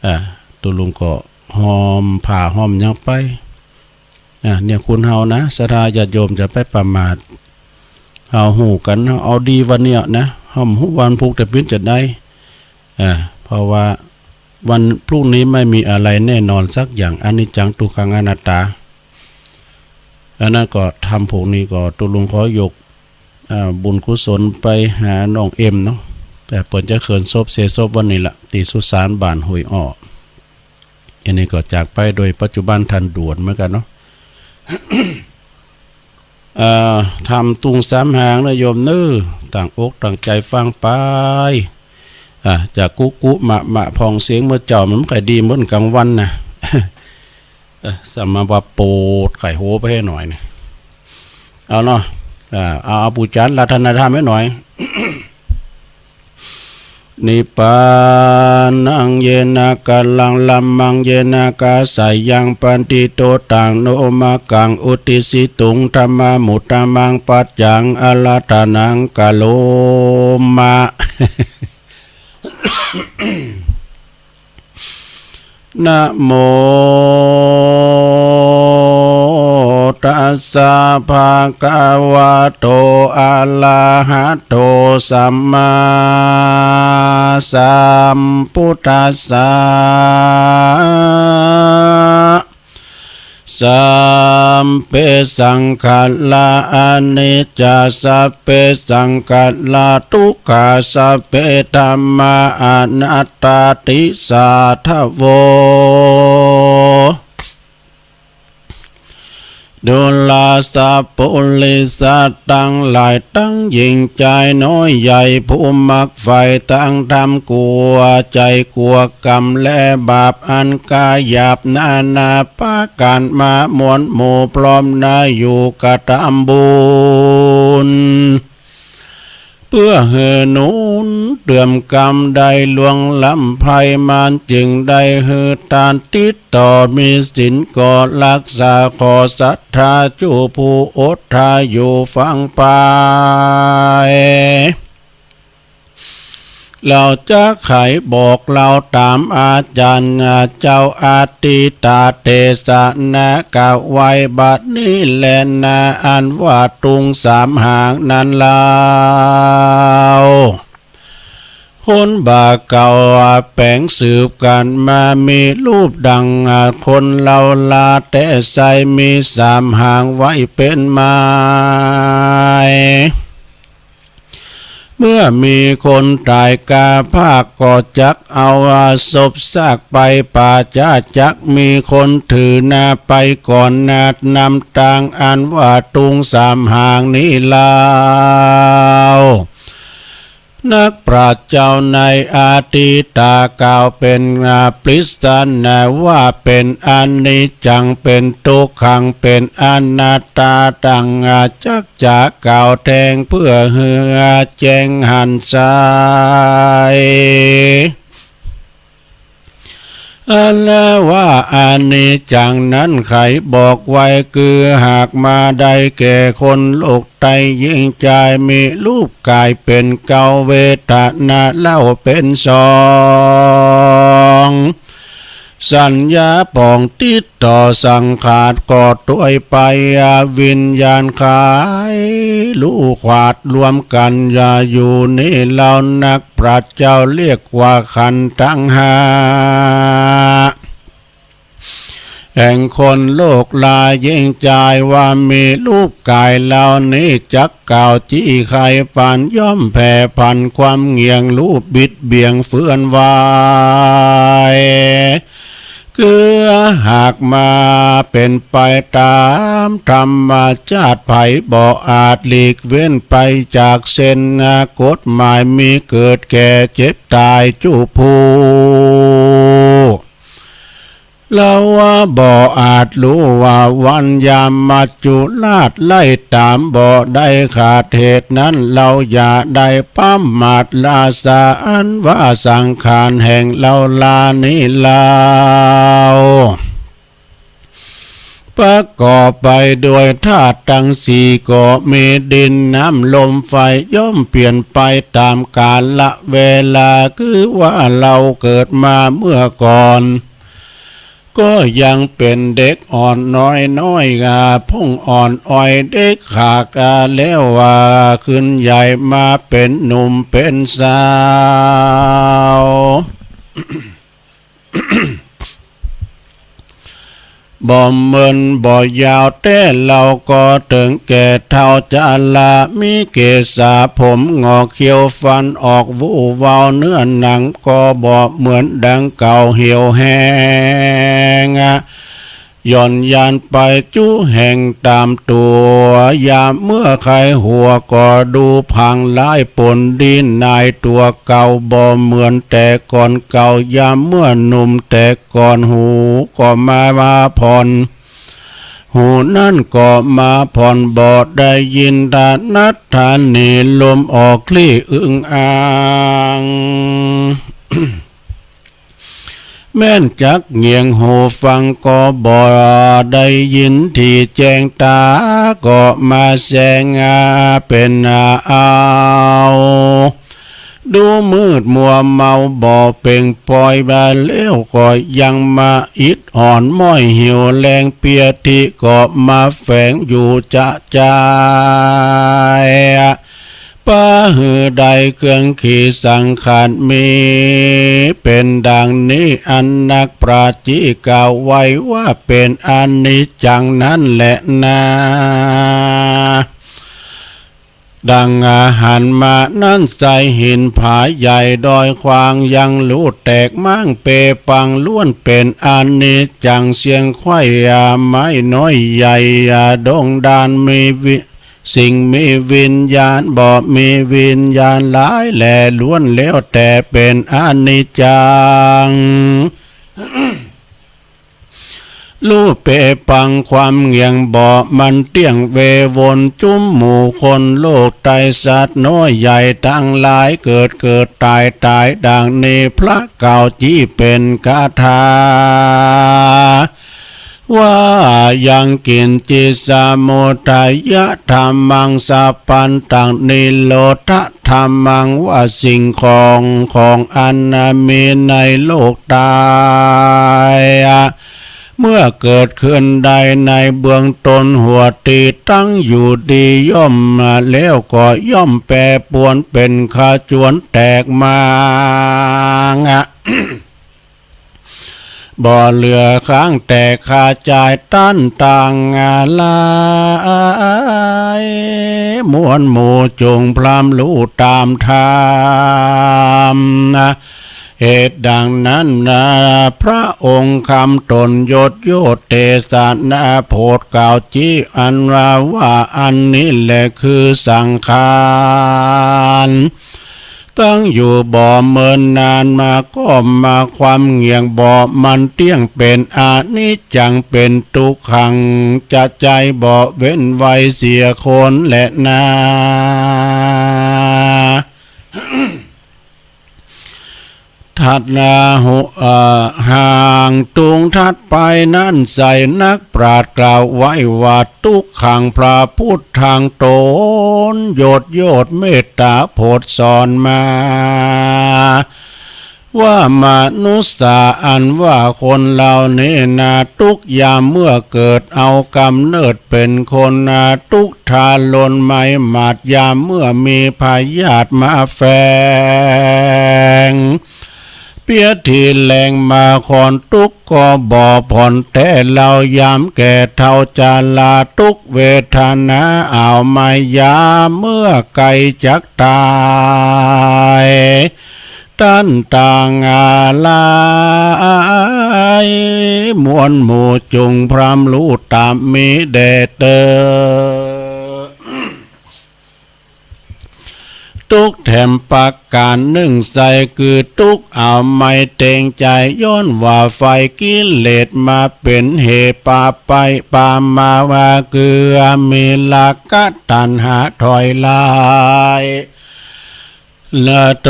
อ่า ตุ๊ลุงก็หอบผ้าหอบหยังไป อ่า เนี่ย คนเฮานะ ศรัทธาญาติโยมจะไปประมาท เฮาฮู้กั๋น เฮาเอาดีวันเนี้ยนะ เฮาบ่ฮู้วันพูกจะเป๋นจะใด อ่า เพราะว่าวันพรุ่งนี้ไม่มีอะไรแน่นอนสักอย่าง อนิจจัง ทุกขัง อนัตตา อันนั้นก็ธรรมผูกนี้ก็ตุ๊ลุงขอยก อ่า บุญกุศลไปหาน้องเอ็มเนาะ แต่เปิ้นจะเขินศพ เสียศพวันนี้ละ ตี้สุสานบ้านห้วยอ้อ อันนี้ก็จากไปโดยปัจจุบันทันด่วนเหมือนกั๋นเนาะ อ่า ธรรมตุงสามหางนะโยมเน่อ ตั้งอกตั้งใจ๋ฟังไป อ่า จะกุกุมะมะ พ่องเสียงเมื่อเจ๊ามันบ่ค่อยดีเหมือนก๋างวันนะ เออ สำหรับว่าโปดไข่โหไปหื้อหน่อยนะ เอาเนาะ อ่า เอา เอาปู่จ๋ารอาราธนาธรรมหื้อหน่อย นิพพานัง เยนะ กะลัง ธัมมัง เยนะ กะสายัง ปันทิโต ตะโน มะกัง อุตติสสิตุง ธัมมา มุตตะมัง ปัจจัง อาราธนัง กะโรมะ นะโมตัสสะ ภะคะวะโต อะระหะโต สัมมาสัมพุทธัสสะ สัพเพสังขารา อนิจจา สัพเพสังขารา ทุกขา สัพเพธัมมา อนัตตาติ สาธะโว ดูราสัปปุริสะตังหลาย ตังหญิงจายน้อยใหญ่ ผู้มักใฝ่ตังธรรม กั๋วใจ๋กั๋วกรรมและบาป อันก๋ายหยาบนานาประก๋าน มามวลหมู่พร้อมนา อยู่กระทำบุญ เปื้อหื้อหนุนเติมกรรมได้ล่วงล้ำภัย มันจึงได้หื้อตานติดต่อ มีศีลก็รักษา ขอศรัทธาจุผู้อดถ้าอยู่ฟังไป เฮาจะไขบอกเล่าต๋ามอาจ๋ารย์เจ้าอทิตถะเตสนา กล่าวไว้บัดนี้แลนา อันว่าตุงสามหางนั้นเล่า คนบ่าเก่าแป๋งสืบกั๋นมา มีรูปดังคนเฮาลา แต่ใส่มีสามหางไว้เป๋นไม้ เมื่อมีคนต๋ายกาพาก ก็จักเอาศพซากไปป่าช้า จักมีคนถือนาไปก่อนนา นำตางอันว่าตุงสามหางนี้เล่า นักปราชญ์เจ้าในอทิตถะกล่าวเป๋นปริศนาว่า เป๋นอนิจจัง เป๋นทุกขัง เป๋นอนัตตา ดังจักจะกล่าวแทงเปื้อหื้อแจ้งหันใส อันว่าอนิจจังนั้นใครบอกไว้ คือหากมาได้แก่คนโลกไตหญิงจาย มีรูปก๋ายเป๋นเก๊า เวทนาเล่าเป๋นสอง สัญญาป๋องติดต่อสังขารก็ตวยไป วิญญาณขายลู่ขวาดรวมกั๋น อย่าอยู่นี่เล่า นักปราชญ์เจ้าเรียกว่าขันธ์ตังห้า แห่งคนโลกลาหญิงจาย ว่ามีรูปก๋ายเหล่านี้ จักกล่าวจี้ใครปาน ย่อมแผ่พันความเหงี่ยง รูปบิดเบี่ยงเฟือนไหว คือหากมาเป๋นไปต๋ามธรรมชาติ ใผบ่อาจหลีกเว้นไปจากเส้น กฎหมายมีเกิดแก่เจ็บต๋ายจุผู้ เฮาว่าบ่อาจฮู้ว่าวันยาม มัจจุราชไล่ต๋ามบ่ได้ขาด เหตุนั้นเฮาอย่าได้ประมาท ราชาอันว่าสังขารแห่งเฮาลานี้เล่า ประกอบไปด้วยธาตุตังสี่ก็มี ดินน้ำลมไฟ ย่อมเปลี่ยนไปต๋ามกาละเวลา คือว่าเฮาเกิดมาเมื่อก่อน ก็ยังเป๋นเด็กอ่อนน้อยๆ กาพ่งอ่อนอ่อยเด็กขากา แล้วว่าขึ้นใหญ่มาเป๋นหนุ่มเป๋นสาว บ่เมินบ่ยาวแต๊ เฮาก็เถิงแก่เฒ่าจารา มีเกศาผมหงอก เขี้ยวฟันออก ฮู้เว้าเนื้อหนังก็บ่เหมือนดังเก่า เหี่ยวแห้ง หย่อนยานไปจุแห่งต๋ามตั๋ว ยามเมื่อใคร่หัวก็ดูผางร้าย ปนดีนายตั๋วเก่า บ่เหมือนแต่ก่อนเก่า ยามเมื่อหนุ่มแต่ก่อน หูก็มา มาผ่อน หูนั้นก็มาผ่อน บ่ได้ยินถนัดธานี ลมออกคลี่อึงอ่าง แม่นจักเหงี่ยงหูฟังก็บ่ได้ยิน ตี้แจ้งต๋าก็มาแสงเป๋นเอา ดูมืดมัวเมาบ่เป่งปอย บ่าแล้วก็ยังมาอิดอ่อน ม้อยหิวแรงเปีย ตี้ก็มาแฝงอยู่จะจาย ปะหือได้เครื่องขีสังขารมี เป๋นดังนี้ อันนักปราชญ์กล่าวไว้ว่าเป๋นอนิจจังนั้นแหละนา ดังอาหารมานั้นไซ หินผาใหญ่ดอยควาง ยังลูแตกม้างเปปัง ล้วนเป๋นอนิจจังเสี้ยงไขว้ ไม้น้อยใหญ่ดงดาน มีวิ สิ่งมีวิญญาณบ่มีวิญญาณหลายแล ล้วนแล้วแต่เป๋นอนิจจัง ลูเปปังความเหงี่ยงบ่มันเตี้ยง เววนจุมหมู่คนโลกไต สัตว์น้อยใหญ่ตังหลาย เกิดเกิดต๋ายต๋าย ดังนี้พระกล่าวจี้เป๋นคาถา ว่ายังกิญจิสมุทยะธัมมัง สัพพันตังนิโรธธัมมัง ว่าสิ่งของของอันมีในโลกไต เมื่อเกิดขึ้นได้ในเบื้องต้น หัวตี้ตั้งอยู่ดีย่อม แล้วก็ย่อมแปรปรวนเป๋นขจรแตกม้าง บ่เหลือค้างแตกกระจายต้านตางหลาย มวลหมู่จงพร่ำฮู้ต๋ามธรรม เหตุดังนั้นนา พระองค์คำตนยศโยธเตสนา โผดกล่าวจี้อันว่า ว่าอันนี้แหละคือสังขาร ตั้งอยู่บ่เมินนานมาก็มาความเหงี่ยงบ่มันเตี้ยง เป๋นอนิจจังเป๋นตุ๊กขัง จะใจ้บ่เว้นไว้เสียคนแลนา ธ ตัดนาหุ เอ่อ ห่างตุงถัดไปนั้นไส้ นักปราชญ์กล่าวไว้ว่า ตุ๊กขังพระพุทธัง ตนยดยดเมตตาโผดสอนมา ว่ามนุษย์สาอันว่าคนเหล่านี้นา ตุ๊กยามเมื่อเกิดเอากำเนิดเป๋นคนนา ตุ๊กทารนไม้หมัดยามเมื่อมีพยาธิมาแฝง เปียทีแลงมาคอนตุ๊กก็บ่ผ่อนแต๊ เฮายามแก่เฒ่าจารา ตุ๊กเวทนาอ้าวไม้ยามเมื่อใก้จักต๋าย ต้านต่างอาลัย มวลหมู่จุ่งพร่ำฮู้ต๋ามมีแด่เต๊อะ ตุ๊กแถมประก๋านนึ่งไส้ คือตุ๊กอ้าวไม้เต็งใจ๋ ย้อนว่าไฟกิเลสมาเป๋นเหตุปาไปปามาว่า คือมีราคะตัณหาถอยหลาย และโท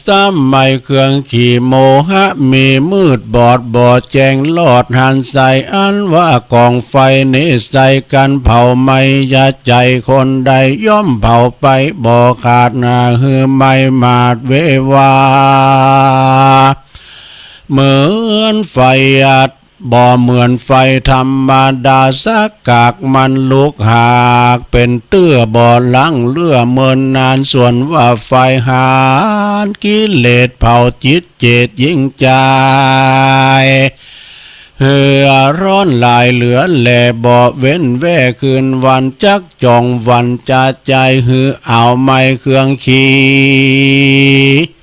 สะไม้เครื่องขี่โมหะ มีมืดบอดบ่แจ้งรอดหันไส้ อันว่ากองไฟนี้ไส้กั๋นเผาไม้ ยาใจ๋คนใดย่อมเผาไปบ่ขาดนา หื้อไม้หมาดเววา เหมือนไฟอัด บ่เหมือนไฟธรรมดา สักกากมันลุกหากเป๋นเตื้อ บ่หลั่งเลื่อเมินนาน ส่วนว่าไฟหันกิเลสเผาจิตเจตหญิงจาย หื้อร้อนหลายเหลือแล บ่เว้นแว่คืนวัน จักจ้องวันจะใจ๊ หื้ออ้าวไม้เครื่องขี่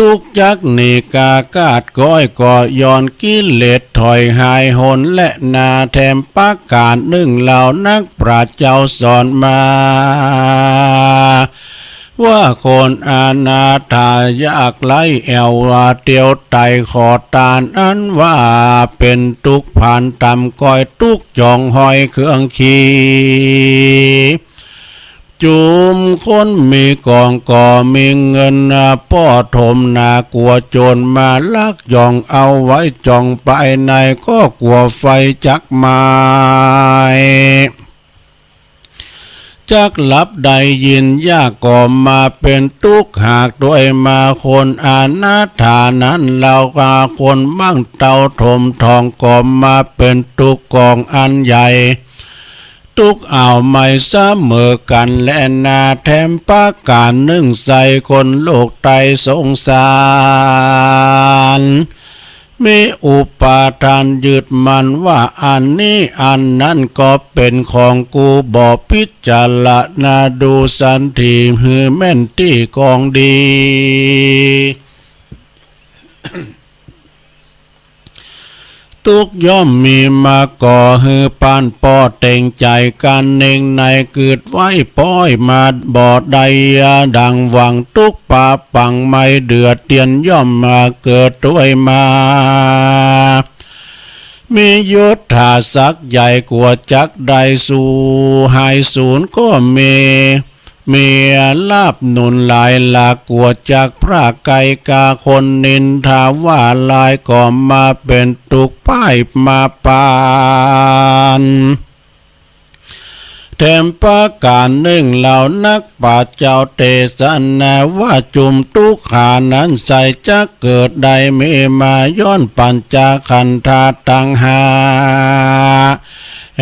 ตุ๊กจักหนีกาคาดก้อย ก็ย้อนกิเลสถอยหายหนแลนา แถมประก๋านนึ่งเฮานักปราชญ์เจ้าสอนมา ว่าคนอนาถายากไร้แอ่วว่าเตียวไตขอตาน อันว่าเป๋นตุ๊กผานต่ำก้อย ตุ๊กจ้องห้อยเครื่องขี่ จุมคนมีกองก็มีเงินนา ป้อถมนากั๋วโจรมาลักจ้องเอาไว้ จ้องไปในก็กั๋วไฟจักไหม้ จักหลับได้ยินยากก็มาเป๋นตุ๊กหากตวยมา คนอนาถานั้นเฮาว่าคนมั่งเต้าถมทองก็มาเป๋นตุ๊กกองอันใหญ่ ตุ๊กอ้าวไม้เสมอกั๋นแลนา แถมประก๋านนึ่งไส้ คนโลกไต้สงสาร มีอุปาทานยึดมั่นว่า อันนี้อันนั้นก็เป๋นของกู บ่พิจารณาดูสันทีหื้อแม่นตี้กองดี ตุ๊กย่อมมีมาก่อหื้อปานป้อเต็งใจ๋กั๋นเน่งใน กึ๊ดไว้ป้อยมาบ่ได้ดังหวัง ตุ๊กปาปังไม่เดือดเตียนย่อมมาเกิดตวยมา มียศถาศักดิ์ใหญ่กั๋วจักได้สูหายสูญก็มี มีลาภหนุนหลายหลากกั๋วจักพระไกลกา คนนินทาว่าลายก็มาเป๋นตุ๊กป้ายมาปาน แถมประก๋านนึ่งเหล่านักปราชญ์เจ้าเตสนาว่าจุมตุ๊กขานั้นใสจักเกิดได้มีมาย้อนปัญจขันธาตังห้า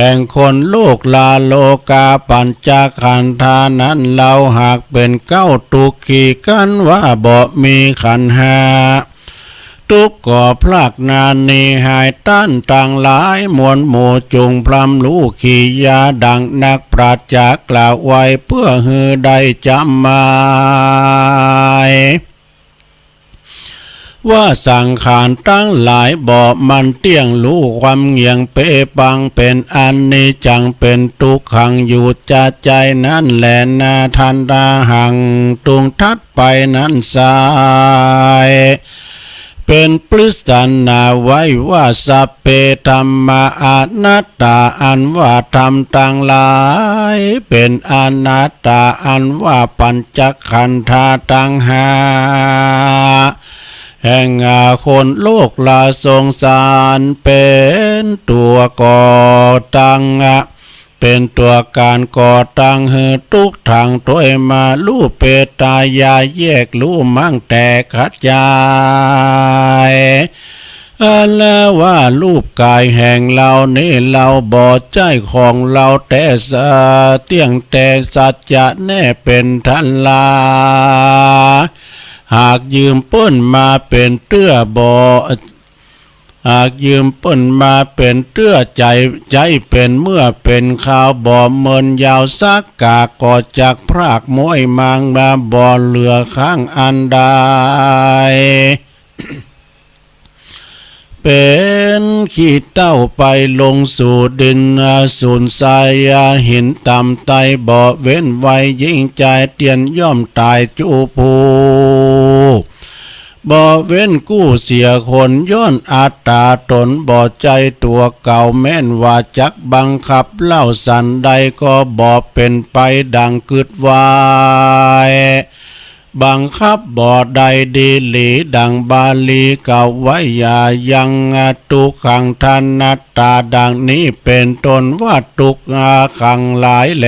แห่งคนโลกลาโลกา ปัญจขันธานั้นเหล่าหากเป๋นเก๊าตุ๊กขีกั๋นว่าบ่มีขันธ์ห้า ตุ๊กข์ก็พรากนาหนีหาย ต้านตังหลายมวลหมู่จุ่งพร่ำฮู้ขียา ดังนักปราชญ์กล่าวไว้เปื้อหื้อได้จ๋ำหมาย ว่าสังขารตังหลายบ่มันเตี้ยง ฮู้ความเหงียงเป๋ปัง เป๋นอนิจจังเป๋นตุ๊กขังอยู่จะใจ๋นั้นแหละนา ทันตาหัง ตุงถัดไปนั้นไส เป๋นปริศนาไว้ว่า สัพเพธัมมาอนัตตา อันว่าธรรมตังหลายเป๋นอนัตตา อันว่าปัญจขันธาตังห้า แห่งคนโลกละสงสาร เป๋นตั๋วก่อตัง เป๋นตั๋วก๋านก่อตังหื้อตุ๊กข์ตังต้วยมา รูปเปตายาแยกฮู้มั่งแตกกระจ๋าย อันว่ารูปก๋ายแห่งเฮานี้ เฮาบ่ใจ้ของเฮาแต๊สัจ เตี้ยงแต๊สัจจะแน่เป๋นต้านลา หากยืมเปิ้นมาเป๋นเตื้อบ่ หากยืมเปิ้นมาเป๋นเตื้อใจ๊ ใจ๊เป๋นเมื่อเป๋นคราว บ่เมินยาวสักกา ก็จักพรากม้วยมางมา บ่เหลือข้างอันใด เป๋นขี้เต้าไปลงสู่ดิน สูญทรายหินต่ำไต้ บ่เว้นวัยหญิงจาย เตียนย่อมต๋ายจุผู้ บ่เว้นกู้เสียคน ย้อนอัตต๋าต๋นบ่ใจ้ตั๋วเก่า แม้นว่าจักบังคับเล่าสันใด ก็บ่เป๋นไปดังกึ๊ดไว้ บังคับบ่ได้ดีหลี ดังบาลีกล่าวไว้ ยายัง ทุกขัง อนัตตา ดังนี้เป๋นต้น ว่าตุ๊กข์ตังหลายแล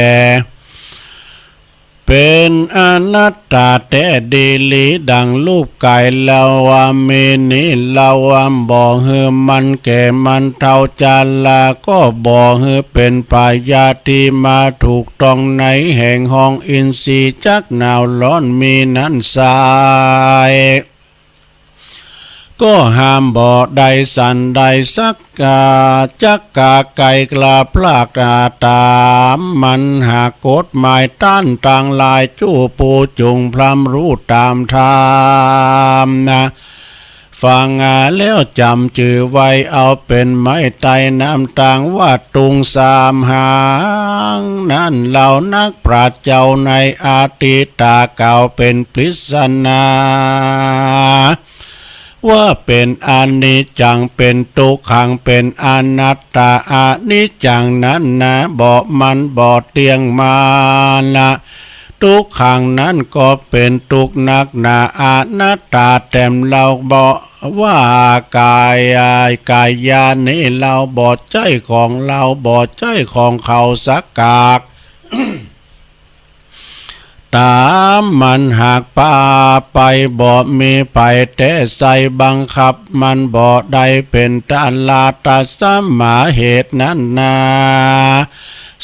เป๋นอนัตตาแต๊ดีหลี ดังรูปก๋ายเฮาว่ามีนี้ เฮาว่าบ่หื้อมันแก่มันเฒ่าจรา ก็บ่หื้อเป๋นพยาธิมาถูกต้อง ในแห่งห้องอินทรีย์จักหนาวฮ้อนมีนั้นไส้ ก็ห้ามบ่ได้สันใดสักกา จักกาไกลกล้าพลากต๋ามมัน หากกฎหมายต้านตังหลาย จุผู้จุ่งพร่ำฮู้ต๋ามธรรมนา ฟังแล้วจ๋ำจื้อไว้ เอาเป๋นไม้ไต้น้ำตาง ว่าตุ๊งสามหางนั้น เฮานักปราชญ์เจ้าในอดีตกล่าวเป๋นปริศนา ว่าเป๋นอนิจจัง เป๋นตุ๊กขัง เป๋นอนัตตา อนิจจังนั้นนา บ่มันบ่เตี้ยงมานะ ตุ๊กขังนั้นก็เป๋นตุ๊กข์นักหนา อนัตตาแต้ม เฮาบ่ว่ากาย กายานี้เฮาบ่ใจ้ของเฮา บ่ใจ้ของเขาสักกาก ต๋ามมันหากปาไป บ่มีใผแต๊ใส่ บังคับมันบ่ได้ เป๋นต้านลา ตัสมา เหตุนั้นนา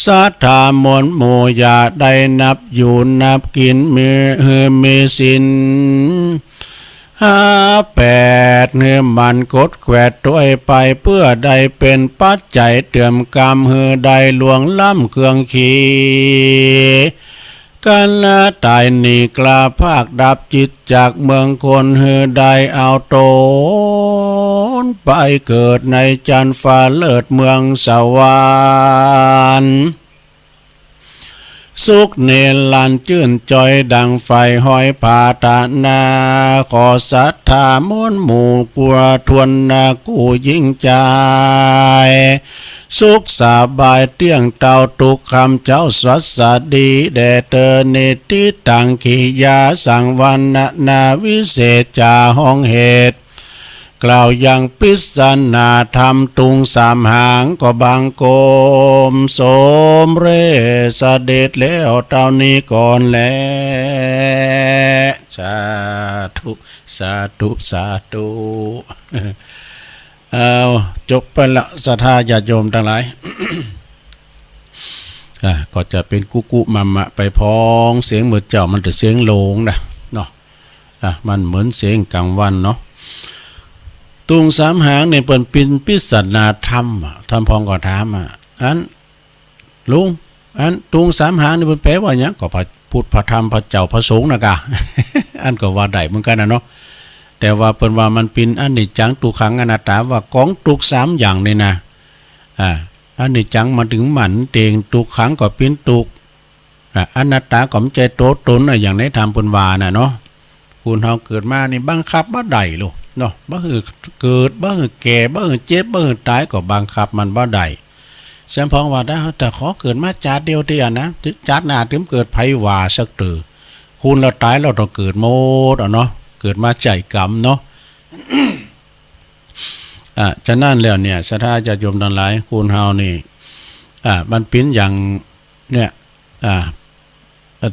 สัตถามวลหมู่ อย่าได้นับอยู่นับกิ๋น มี หื้อมีศีลห้าแปด หื้อมันขดแขวดต้วยไป เปื้อได้เป๋นปัจจัยเติมกำ หื้อได้ล่วงล้ำเครื่องขี่ กันนาต๋ายหนีกล้าพราก ดับจิตจากเมืองคน หื้อได้เอาต๋นไปเกิดในจั๊นฟ้าเลิศเมืองสวรรค์ สุขนิรันดร์จื้นจอยดังใฝ่ห้อยผาถนา ขอสัตถามวลหมู่กัวทวนนากู้ยิ่งใจ๋ สุขสบายเตี้ยงเต้าตุ๊กคำเจ้า สวัสดีแด่เตอ นิติตัง กิริยาสังวรรณนา วิเศษจ๋าห้องเหตุ กล่าวยังปริศนาธรรมตุ๊งสามหาง ก็บังคมสมเร็จเสด็จแล้วเต้านี้ก่อนแล สาธุ สาธุ สาธุ เอา จบไปละ ศรัทธาญาติโยมตังหลาย อ่ะ ก็จะเป๋นกุกุมะมะไปพอง เสียงเมื่อเจ๊ามันจะเสียงโหลงนะ เนาะ อ่ะ มันเหมือนเสียงก๋างวันเนาะ ตุ๊งสามหางนี่เปิ้นเป๋นปริศนาธรรมอะ ท่านพองก็ถามอะ อัน ลุง อันตุ๊งสามหางนี่เปิ้นแปลว่าหยัง ก็พระพุทธพระธรรมพระเจ้าพระสงฆ์นะกา อันก็ว่าได้เหมือนกั๋นนะเนาะ แต่ว่าเปิ้นว่ามันเป๋นอนิจจัง ตุ๊กขัง อนัตตา ว่ากองตุ๊กสามอย่างนี่นะ อ่า อนิจจังหมายถึงมันเอง ตุ๊กขังก็เป๋นตุ๊กข์ อ่ะ อนัตตาก็บ่ใจ้ตั๋วต๋นอะ อย่างในธรรมเปิ้นว่าน่ะเนาะ คนเฮาเกิดมานี่บังคับบ่ได้โลก เนาะ บ่หื้อเกิด บ่หื้อแก่ บ่หื้อเจ็บ บ่หื้อต๋าย ก็บังคับมันบ่ได้ สำปองว่า แต่ แต่ขอเกิดมาจาติเดียวเตียนะ จาติหน้าตึงเกิด ใผว่าสักเตื้อ คนเฮาต๋ายแล้วต้องเกิดหมดอะเนาะ เกิดมาใจ๊กรรมเนาะ อ่า ฉะนั้นแล้วเนี่ย ศรัทธาญาติโยมตังหลาย คนเฮานี่ อ่า มันเป๋นอย่าง เนี่ย อ่า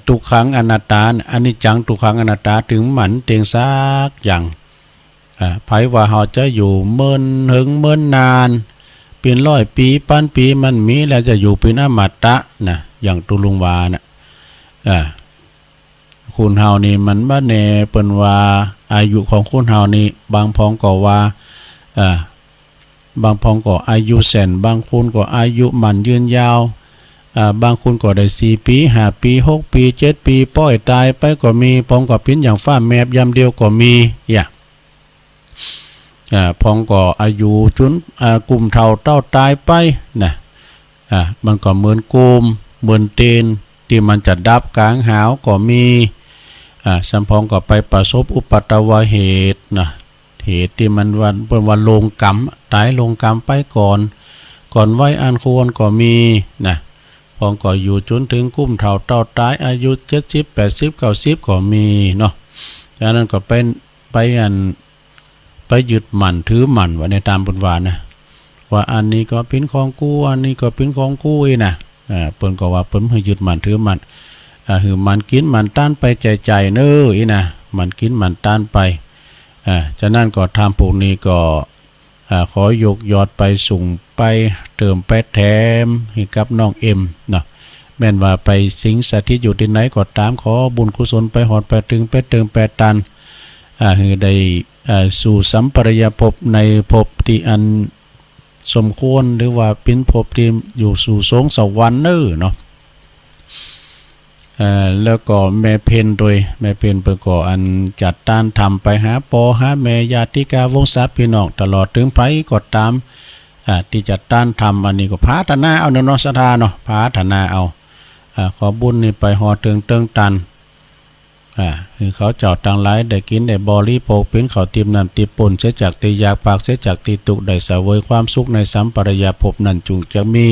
ทุกขังอนัตตา อนิจจังทุกขังอนัตตา ตึงหมั่นเต็งสักอย่าง อ่า ใผว่าเฮาจะอยู่เมินเถิงเมินนาน เป๋นร้อยปี๋ ปันปี๋ มันมีแล้วจะอยู่เป๋นอมตะนะ อย่างตุ๊ลุงว่าน่ะ อ่า คนเฮานี่มันบ่แน่ เปิ้นว่าอายุของคนเฮานี่ บางปองก็ว่า อ่า บางปองก็อายุสั้น บางคนก็อายุมั่นยืนยาว อ่า บางคนก็ได้สี่ปี๋ ห้าปี๋ หกปี๋ เจ็ดปี๋ ป้อยต๋ายไปก็มี ปองก็เป๋นอย่างฟ้าแมบยามเดียวก็มี อย่าง อ่า ปองก็อายุจุน อ่า กุ้มเฒ่าเต้าต๋ายไปนะ อ่า มันก็เหมือนโกม เหมือนเตียน ตี้มันจะดับก๋างหาวก็มี อ่า สำปองก็ไปประสบอุปัตตวเหตุนะ เหตุตี้มันว่า เปิ้นว่าลงกรรม ต๋ายลงกรรมไปก่อน ก่อนวัยอันควรก็มีนะ ปองก็อยู่จนเถิงกุ้มเฒ่าเต้าต๋าย อายุเจ็ดสิบ แปดสิบ เก้าสิบ ก็มีเนาะ ฉะนั้นก็ไป ไปอัน ไปยึดมั่นถือมั่นว่าในต๋ามเปิ้นว่านะ ว่าอันนี้ก็เป๋นของกู อันนี้ก็เป๋นของกูอี้นะ อ่า เปิ้นก็ว่าเปิ้นหื้อยึดมั่นถือมั่น อ่า หื้อหมั่นกิ๋นหมั่นตานไปใจ๋ๆ เน้ออี้นะ หมั่นกิ๋นหมั่นตานไป อ่า ฉะนั้นก็ธรรมพวกนี้ก็ อ่า ขอยกยอดไปสูงไป เติมไปแถมหื้อกับน้องเอ็มเนาะ แม่นว่าไปสิงสถิตอยู่ตี้ไหนก็ต๋าม ขอบุญกุศลไปฮอดไปเถิง ไปเติมไปตัน อ่า หื้อได้ อ่า สู่สัมปรายภพในภพตี้อันสมควร หรือว่าเป๋นภพตี้อยู่สู่สวงสวรรค์เน้อเนาะ เอ่อ แล้วก็แม่เพ็ญโตย แม่เพ็ญเปิ้นก็อันจัดตานธรรมไปหาป้อหาแม่ ญาติกาวงศาพี่น้อง ตลอดเถิงใผก็ต๋าม อ่า ตี้จัดตานธรรม อันนี้ก็ผาถนาเอาเนาะ ศรัทธาเนาะ ผาถนาเอา อ่า ขอบุญนี้ไปฮอดเถิงเติงตัน อ่า หื้อเขาเจ้าตังหลายได้กิ๋นได้บริโภค เป๋นข้าวติ๊บน้ำติ๊บ ป๊นเสียจากตี้ยาก ปราศจากตี้ตุ๊กข์ ได้เสวยความสุขในสัมปรายภพนั้นจุ่งจะมี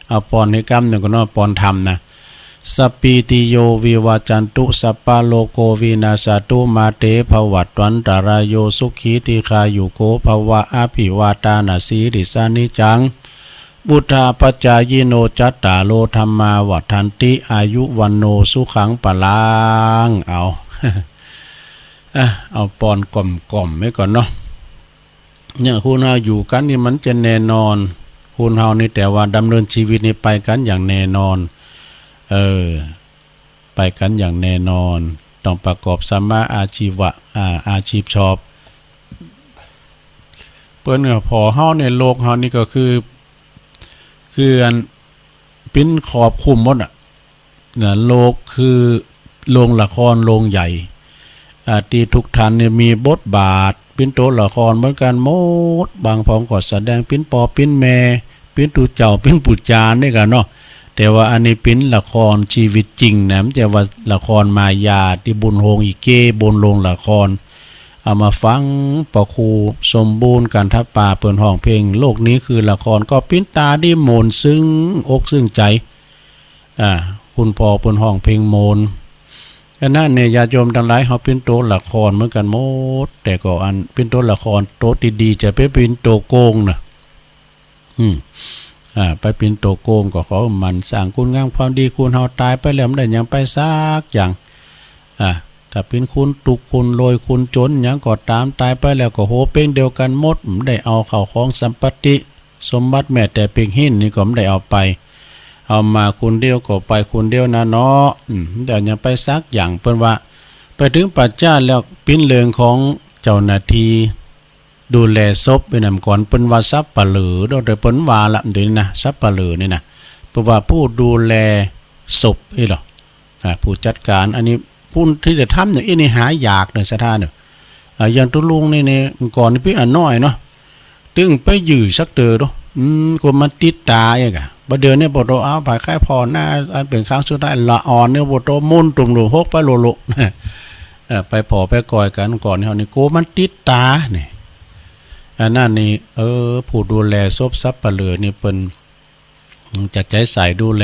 เอาปอนหื้อกำนึ่งก่อนเนาะ ปอนธรรมนะ สัพพีติโยวิวัจจันตุ สัพพะโรโควินัสสะตุ มาเตภวัตวันตะราโย สุขีทีฆายุโกภะวะ อะภิวาทานะสีลิสสะ นิจจัง วุฑฒาปะจายิโน จัตตาโรธัมมาวัฑฒันติ อายุวัณโณสุขังพะลัง เอา อ่ะ เอาปอนก่อมๆ ไว้ก่อนเนาะ เนี่ย คนเฮาอยู่กั๋นนี่มันจะแน่นอน คนเฮานี่ แต่ว่าดำเนินชีวิตนี่ไปกั๋นอย่างแน่นอน เออ ไปกั๋นอย่างแน่นอน ต้องประกอบสัมมาอาชีวะ อ่า อาชีพชอบ เปิ้นก็ผ่อเฮาในโลกเฮานี่ก็คือ คืออันเป๋นขอบคุมหมดอะ นะ โลกคือโรงละครโรงใหญ่ อ่า ตี้ทุกท่านเนี่ยมีบทบาท เป๋นตั๋วละครเหมือนกั๋นหมด บางปองก็แสดงเป๋นป้อเป๋นแม่ เป๋นตุ๊เจ้า เป๋นปู่จารย์นี่กั๋นเนาะ แต่ว่าอันนี้เป๋นละครชีวิตจริงนะ บ่ใจ้ว่าละครมายาตี้บนโฮงลิเก บนโฮงละคร เอามาฟังป้อครูสมบูรณ์ กันทะปา เปิ้นฮ้องเพลง โลกนี้คือละคร ก็เป๋นต๋าดีโมน ซึ่งอกซึ่งใจ๋ อ่า คุณป้อเปิ้นฮ้องเพลงโมน อันนั้นเนี่ย ญาติโยมตังหลาย เฮาเป๋นตั๋วละครเหมือนกั๋นหมด แต่ก็อันเป๋นตั๋วละครตั๋วตี้ดี จะไปเป๋นตั๋วโกงเนาะ อืม อ่า ไปเป๋นตั๋วโกง ก็ขอหมั่นสร้างคุณงามความดี คนเฮาต๋ายไปแล้วบ่ได้หยังไปสักอย่าง อ่า ถ้าเป๋นคนตุ๊กข์คนรวยคนจ๋นหยังก็ต๋าม ต๋ายไปแล้วก็โหเป๊งเดียวกั๋นหมด บ่ได้เอาข้าวของสัมปติ สมบัติแม้แต่เปียงหินนี่ก็บ่ได้เอาไป เอามาคนเดียวก็ไปคนเดียวนะเนาะ อืม บ่ได้หยังไปสักอย่าง เปิ้นว่า ไปเถิงป่าจ๊าแล้วเป๋นเรื่องของเจ้าหน้าตี้ดูแลศพ ไอ้นั่นก่อนเปิ้นว่าสัปเหร่อเนาะ แต่เปิ้นว่าละ เดี๋ยวนี้นะ สัปเหร่อนี่นะ เปิ้นว่าผู้ดูแลศพอี้เหรอ อ่า ผู้จัดก๋าน อันนี้ผู้ตี้จะทำอย่างอี้นี่หายากเนาะ ศรัทธาเนาะ อ่า อย่างตุ๊ลุงนี่ นี่ ก่อนนี่เป๋นอันน้อยเนาะ ตึงไปยื้อสักเตื้อเนาะ อืม ก็มาติดต๋าเองอะ บ่าเดี๋ยวนี้ปอโต เอา ผายใค่ผ่อหน้า อันเป๋นครั้งสุดท้าย ละอ่อนเนี่ย ปอโต มุนตุ่มหลูหกไปโลโล เอ อ่า ไปผ่อไปก่อยกั๋นก่อน เฮานี่กั๋วมันติดต๋า นี่ อันนั้นนี่ เออ ผู้ดูแลศพสัปเหร่อนี่เปิ้น จะใจ๋ใส่ดูแล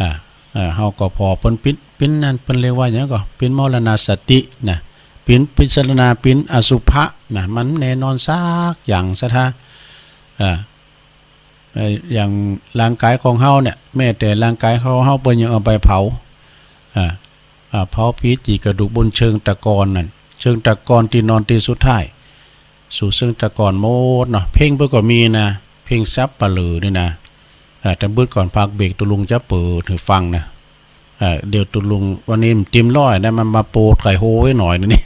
อ่า อ่า เฮาก็ผ่อเปิ้นปิ๊น ปิ๊นนั้นเปิ้นเรียกว่าหยังก่อ ปิ๊นมรณาสตินะ ปิ๊น ปิ๊นสรณา ปิ๊นอสุภะนะ มันแน่นอนสักอย่างซะถ้า อ่า เอ่อ อย่างร่างก๋ายของเฮาเนี่ย แม้แต่ร่างก๋ายของเฮาเปิ้นยังเอาไปเผา อ่า อ่า เผาผีจีกระดูกบนเชิงตะกอนนั่น เชิงตะกอนตี้นอนตี้สุดท้าย สู่เชิงตะกอนหมดเนาะ เพลงเปิ้นก็มีนะ เพลงสัปเหร่อนี่นะ อ่า แต่บึดก่อนพักเบรก ตุ๊ลุงจะเปิดหื้อฟังนะ อ่า เดี๋ยวตุ๊ลุงวันนี้มันเต็มร้อยนะ มันมาโปรดไข่โฮไว้หน่อยนะนี่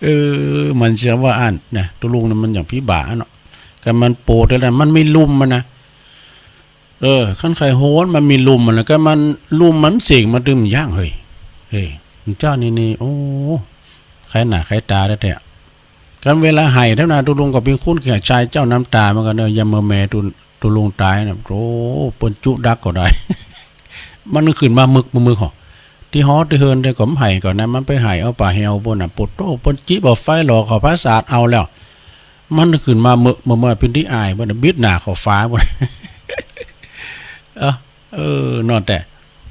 เออ มันเสียว่าอั้นนะ ตุ๊ลุงนี่มันอย่างปี้บ่าเนาะ ก็มันโปรดแล้วนะ มันมีลุ่มมันนะ เออ คันไข่โฮมันมีลุ่มมัน แล้วก็มันลุ่มมันเสียงมันตึงย่าง เฮ้ย เฮ้ย เจ้านี่นี่ โอ้ ใค่หน้าใค่ต๋าแต๊ๆ คันเวลาไห้เต้านา ตุ๊ลุงก็เป๋นคนขี้อาย เจ้าน้ำต๋าเหมือนกั๋นเนาะ ยามเมื่อแม่ตุ๊ ตุ๊ลุงต๋ายนะ โอ้ เปิ้นจุดักก็ได้ มันขึ้นมามึกมึกหอ ตี้หอตี้เฮือนตี้ก็บ่ไห้ก่อนนะ มันไปไห้เอาป่าแฮวปู๊นน่ะ โปดโต้ เปิ้นจิบเอาไฟหล่อเข้าผาสาทเอาแล้ว มันขึ้นมาเมอะ เมอะ เมอะ เป๋นตี้อายปู๊นน่ะ บิดหน้าเข้าฟ้าปู๊น เอ้อ เออ เนาะ แต่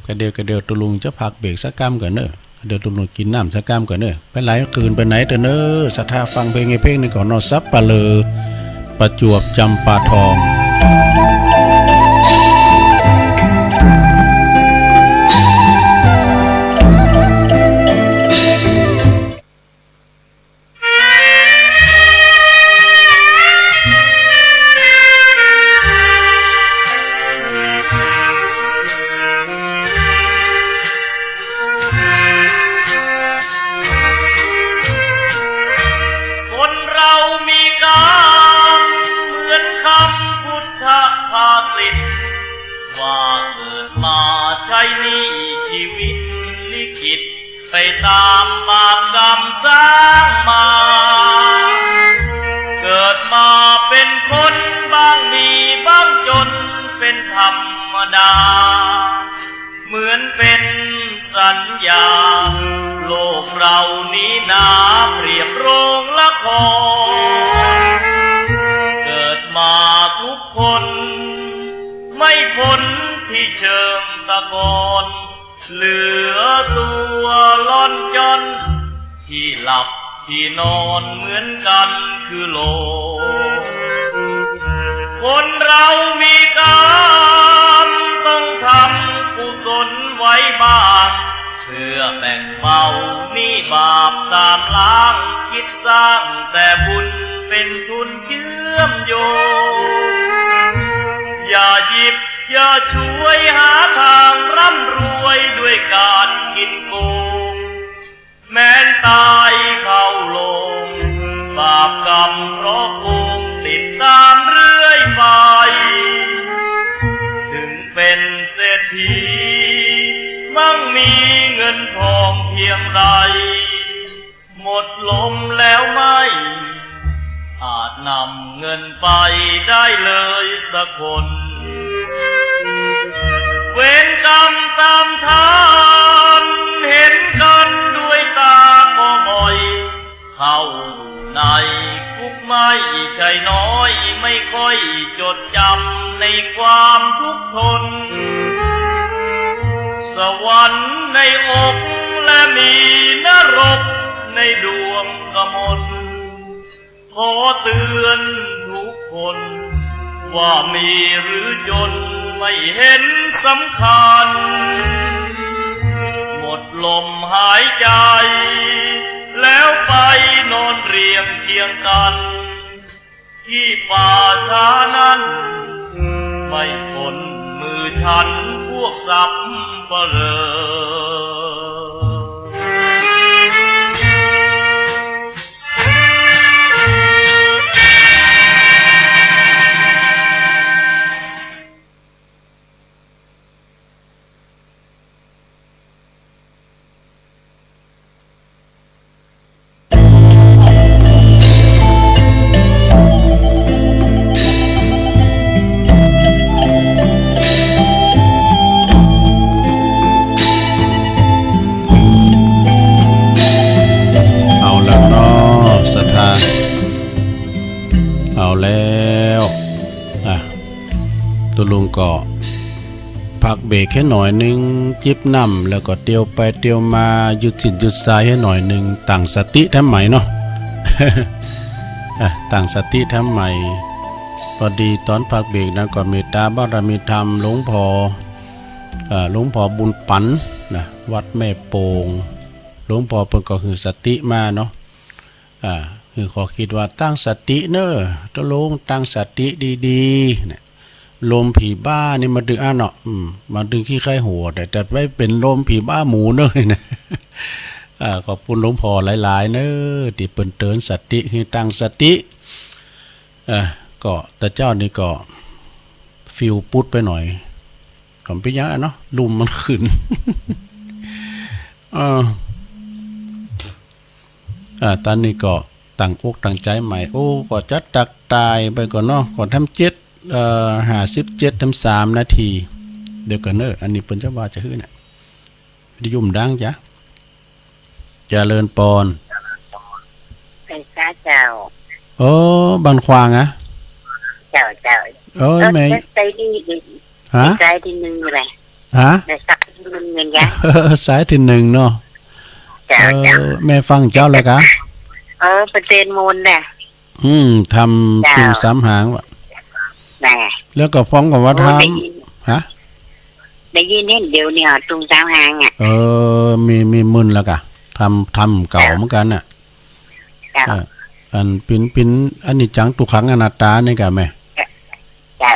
กะเดียว กะเดียวตุ๊ลุงจะพักเบรกสักกำก่อนเน่อ กะเดียวตุ๊ลุงกิ๋นน้ำสักกำก่อนเน่อ ไปไหลคืนไปไหนเต๊อะเน่อ ศรัทธาฟังเพลงไอ้เพลงนี้ก่อนเนาะ สัปเหร่อ ประจวบจำปาทอง คนเรามีกรรมเหมือนคำพุทธภาษิต ว่าเกิดมาใช้หนี้ชีวิตลิขิต ไปตามบาปกรรมสร้างมา เกิดมาเป็นคนบ้างดีบ้างจนเป็นธรรมดา เหมือนเป็นสัญญา โลกเรานี้นาเปรียบโรงละคร เกิดมาทุกคนไม่พ้นที่เชิงตะกอน เหลือตัวล่อนจ้อน ที่หลับที่นอนเหมือนกันคือโลก คนเรามีกรรมต้องทำกุศลไว้บ้าง เพื่อแบ่งเบาหนี้บาปตามล้าง คิดสร้างแต่บุญเป็นทุนเชื่อมโยง อย่าหยิบอย่าฉวยหาทางร่ำรวยด้วยการกินโกง แม้นตายเข้าโลง บาปกรรมเพราะโกงติดตามเรื่อยไป ถึงเป็นเศรษฐีมั่งมีเงินทองเพียงใด หมดลมแล้วไม่อาจนำเงินไปได้เลยสักคน เวรกรรมตามทันเห็นกันด้วยตาก็บ่อย เข้าในคุกไม่ใช่น้อย ไม่ค่อยจดจำในความทุกข์ทน สวรรค์ในอกและมีนรกในดวงกมล ขอเตือนทุกคน ว่ามีหรือจนไม่เห็นสำคัญ หมดลมหายใจ แล้วไปนอนเรียงเคียงกัน ที่ป่าช้านั้น ไม่พ้นมือฉันพวกสัปเหร่อ ปกๆ หื้อหน่อยนึ่ง จิบน้ำ แล้วก็เตียวไปเตียวมา ยืดสิ้นยืดซายหื้อหน่อยนึ่ง ตั้งสติแถมใหม่เนาะ อ่ะ ตั้งสติแถมใหม่ พอดีต๋อนพักเบรกนั้นก็เมตต๋าบารมีธรรมหลวงพ่อ อ่า หลวงพ่อบุญปันนะ วัดแม่โป่ง หลวงพ่อเปิ้นก็หื้อสติมาเนาะ อ่า หื้อข้อคิดว่าตั้งสติเน่อ ตกลงตั้งสติดีๆ เนี่ย ลมผีบ้านี่มาดึง อ่ะเนาะ อืม มาดึงขี้ใคร่หัว แต่ แต่ไปเป๋นลมผีบ้าหมูเน่อนะ อ่า ขอบคุณหลวงพ่อหลายๆ เน่อ ตี้เปิ้นเตื๋อนสติ หื้อตั้งสติ อ่า ก็ตะเจ้านี่ก็ ฟิวปุ๊ดไปหน่อย ก็บ่เป๋นหยังอะเนาะ ลุ่มมันขึ้น เออ อ่า ต๋อนนี้ก็ตั้งอกตั้งใจ๋ใหม่ โอ้ ก็จะตักตายไปก่อนเนาะ ก็แถมเจ็ด เอ่อ ห้าสิบเจ็ด แถมสามนาที เดี๋ยวก่อนเน่อ อันนี้เปิ้นจะว่าจะหื้อเนี่ย ได้ยุ่มดังจ๊ะ เจริญปอน ไปซะเจ้า โอ้ บ้านขวางอะ เจ้า เจ้า โอ้ย เออ แม่ สายตี้ ฮะ สายตี้นึ่งเลย ฮะ สายตี้นึ่งเหมือนกั๋น สายตี้นึ่งเนาะ เจ้า เออ เจ้า แม่ฟังเจ้าแล้วกะ เออ เปิ้นเตนมูลแหละ อืม ธรรม เจ้า ตุงสามหางว่ะ แหม แล้วก็ฟ้องกับว่า โอ้ ธรรม ได้ยิน ฮะ ได้ยินเห็นเดี๋ยวนี้ ตุงสามหางอะ เออ มี มีมึนแล้วกะ ธรรม ธรรมเก่า เจ้า เหมือนกั๋นน่ะ เจ้า เออ อันเป๋น เป๋นอนิจจังทุกขังอนัตตานี่กะแม่ เจ้า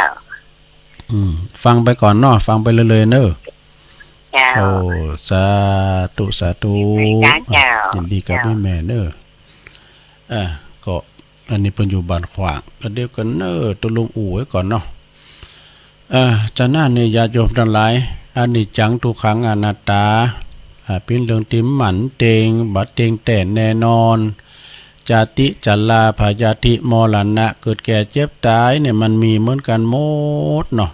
อืม ฟังไปก่อนเนาะ ฟังไปเรื่อยๆ เน่อ เจ้า โอ้ สาธุ สาธุ สาธุ เจ้า ยินดีกับ เจ้า แม่ๆ เน่อ อ่า ก็ อันนี้เปิ้นอยู่บ้านขวาง ก็เดี๋ยวก่อนเน่อ ตกลงอู้ไว้ก่อนเนาะ อ่า จะนั้นนี่ญาติโยมตังหลาย อนิจจัง ทุกขัง อนัตตา อ่า เป๋นเรื่องตี้บ่มั่นเต็ง บ่เต็งแต๊แน่นอน จาติ ชรา พยาธิ มรณะ เกิดแก่เจ็บต๋ายเนี่ย มันมีเหมือนกั๋นหมดเนาะ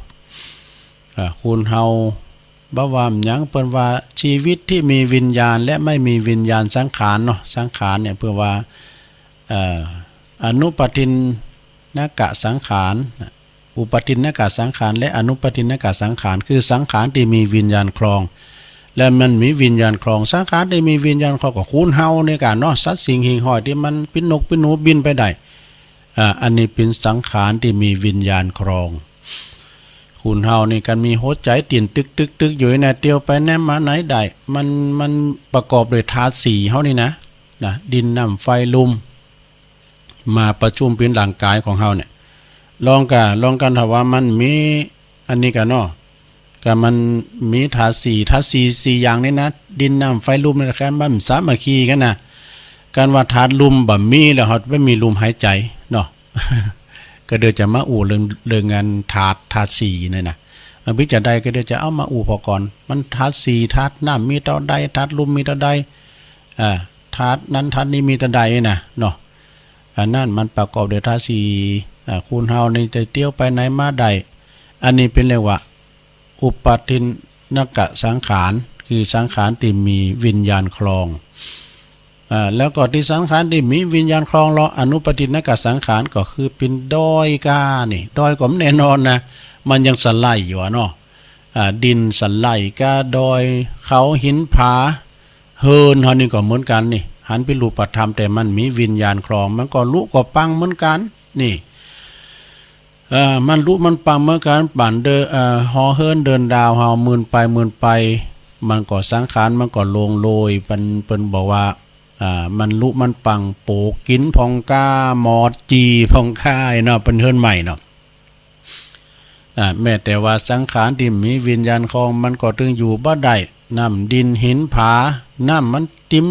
อ่า คนเฮา บ่ว่าหยัง เปิ้นว่าชีวิตตี้มีวิญญาณและไม่มีวิญญาณสังขารเนาะ สังขารเนี่ย เปิ้นว่า เอ่อ อนุปาทินนกสังขาร อุปาทินนกสังขาร และอนุปาทินนกสังขาร คือสังขารตี้มีวิญญาณครอง และมันมีวิญญาณครอง สังขารตี้มีวิญญาณครองก็คนเฮานี่กะเนาะ สัตว์สิ่งหิ่งห้อยตี้มันเป๋นนกเป๋นหนูบินไปได้ อ่า อันนี้เป๋นสังขารตี้มีวิญญาณครอง คนเฮานี่กั๋นมีหัวใจ๋เต้นตึกๆๆ อยู่นะ เตียวไปไหนมาไหนได้ มัน มันประกอบด้วยธาตุสี่เฮานี่นะ นะ ดิน น้ำ ไฟ ลม มาประชุมเป๋นร่างก๋ายของเฮาเนี่ย ลองกะ ลองกั๋น ถ้าว่ามันมี อันนี้กะเนาะ กะมันมีธาตุสี่ ธาตุสี่ สี่อย่างนี้นะ ดิน น้ำ ไฟ ลมนี่นะ คันมันสามัคคีกั๋นนะ คันว่าธาตุลมบ่มีแล้ว เฮาบ่มีลมหายใจ๋เนาะ ก็เดี๋ยวจะมาอู้เรื่อง เรื่องงานธาตุ ธาตุสี่นี่นะ มันเป๋นจาใดก็เดี๋ยวจะเอามาอู้ผ่อก่อน มันธาตุสี่ ธาตุน้ำมีเต้าใด ธาตุลมมีเต้าใด อ่า ธาตุนั้นธาตุนี้มีเต้าใดนะเนาะ อันนั้นมันประกอบด้วยธาตุสี่ อ่า คนเฮานี่จะเตียวไปไหนมาได้ อันนี้เปิ้นเรียกว่า อุปาทินนกสังขาร คือสังขารตี้มีวิญญาณครอง อ่า แล้วก็ตี้สังขารตี้มีวิญญาณครองเลาะ อนุปาทินนกสังขาร ก็คือเป๋นดอยก้านี่ ดอยก็บ่แน่นอนนะ มันยังสะไหล่อยู่อะเนาะ อ่า ดินสะไหล่ก้า ดอย เขา หิน ผา เฮือนเฮานี่ก็เหมือนกั๋นนี่ หันเป๋นรูปธรรม แต่มันมีวิญญาณครอง มันก็ลุก็ปังเหมือนกั๋นนี่ เอ่อ มันลุมันปังเหมือนกั๋น ป่านเดิน เอ่อ หอเฮือนเดินดาวเฮา มืนไปมืนไป มันก็สังขารมันก็ลวงโลย เปิ้น เปิ้นบอกว่า อ่า มันลุมันปัง โปกิ๋นพ่องก้า หมอดจี่พ่องก้าเนาะ เปิ้นเฮือนใหม่เนาะ อ่า แม้แต่ว่าสังขารตี้มีวิญญาณครอง มันก็ตึงอยู่บ่ได้ น้ำ ดิน หิน ผา น้ำมันติ่ม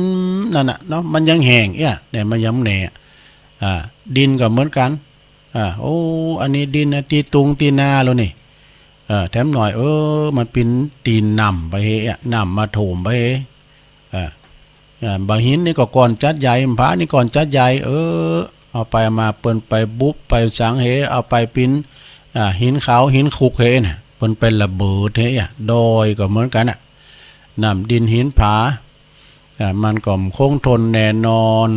นั่นน่ะเนาะ มันยังแห้งเอี้ย เนี่ย มันยังแหน่ อ่า ดินก็เหมือนกั๋น อ่า โอ้ อันนี้ดินนะ ตี้ตุงตี้นาแล้วนี่ เออ แถมหน่อย เออ มันเป๋นตี๋นน้ำไปเฮ้ย น้ำมาถ่วมไปเฮ้ย เออ เออ บ่าหินนี่ก็ก้อนจั๊ดใหญ่ ผานี่ก้อนจั๊ดใหญ่ เออ เอาไปมาเปิ้นไปบุบไปสังเฮ้ย เอาไปเป๋น อ่า หินขาวหินคุกเฮ้ยน่ะ เปิ้นไประเบิดเฮ้ยอะ ดอยก็เหมือนกั๋นน่ะ น้ำ ดิน หิน ผา อ่า มันก็บ่คงทนแน่นอน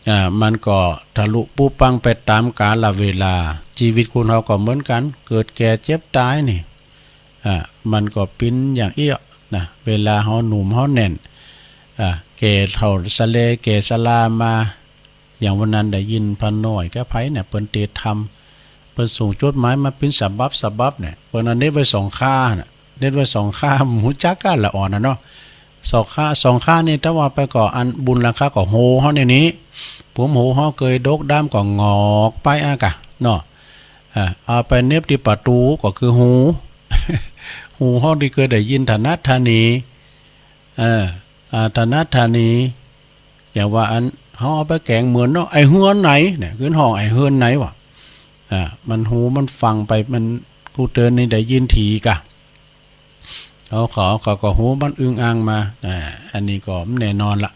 อ่า มันก็ทะลุปุพังไปต๋ามกาลเวลา จีวิตคนเฮาก็เหมือนกั๋น เกิดแก่เจ็บต๋ายนี่ อ่า มันก็เป๋นอย่างอี้นะ เวลาเฮาหนุ่มเฮาแน่น อ่า แก่เฒ่าชะแลแก่ชรามา อย่างวันนั้นได้ยินป้าน้อยกับใผเนี่ย เปิ้นเตสน์ธรรม เปิ้นส่งจดหมายมาเป๋นฉบับฉบับเนี่ย เปิ้นเอาเน็บไว้สองข้าน่ะ เน็บไว้สองข้า บ่ฮู้จักกั๋นละอ่อนน่ะเนาะ สองข้า สองข้านี่ แต่ว่าไปก็อันบุญราคาก็โฮเฮานี่นี้ ผมโฮเฮาเกยดกดำก็หงอกไปอะกะเนาะ อ่า เอาไปเน็บตี้ประตู๋ก็คือหู หูเฮาตี้เกยได้ยินถนัดถนี เออ อ่า ถนัดถนี อย่างว่าอันเฮาเอาไปแก๋งเหมือนเนาะ ไอ้เฮือนไหนเนี่ย ขึ้นฮ้องไอ้เฮือนไหนวะ อ่า มันหูมันฟังไป มัน กูเตือนนี่ได้ยินถี่กะ เอาเขา เขาก็หูมันอึงอ่างมา อ่า อันนี้ก็บ่แน่นอนละ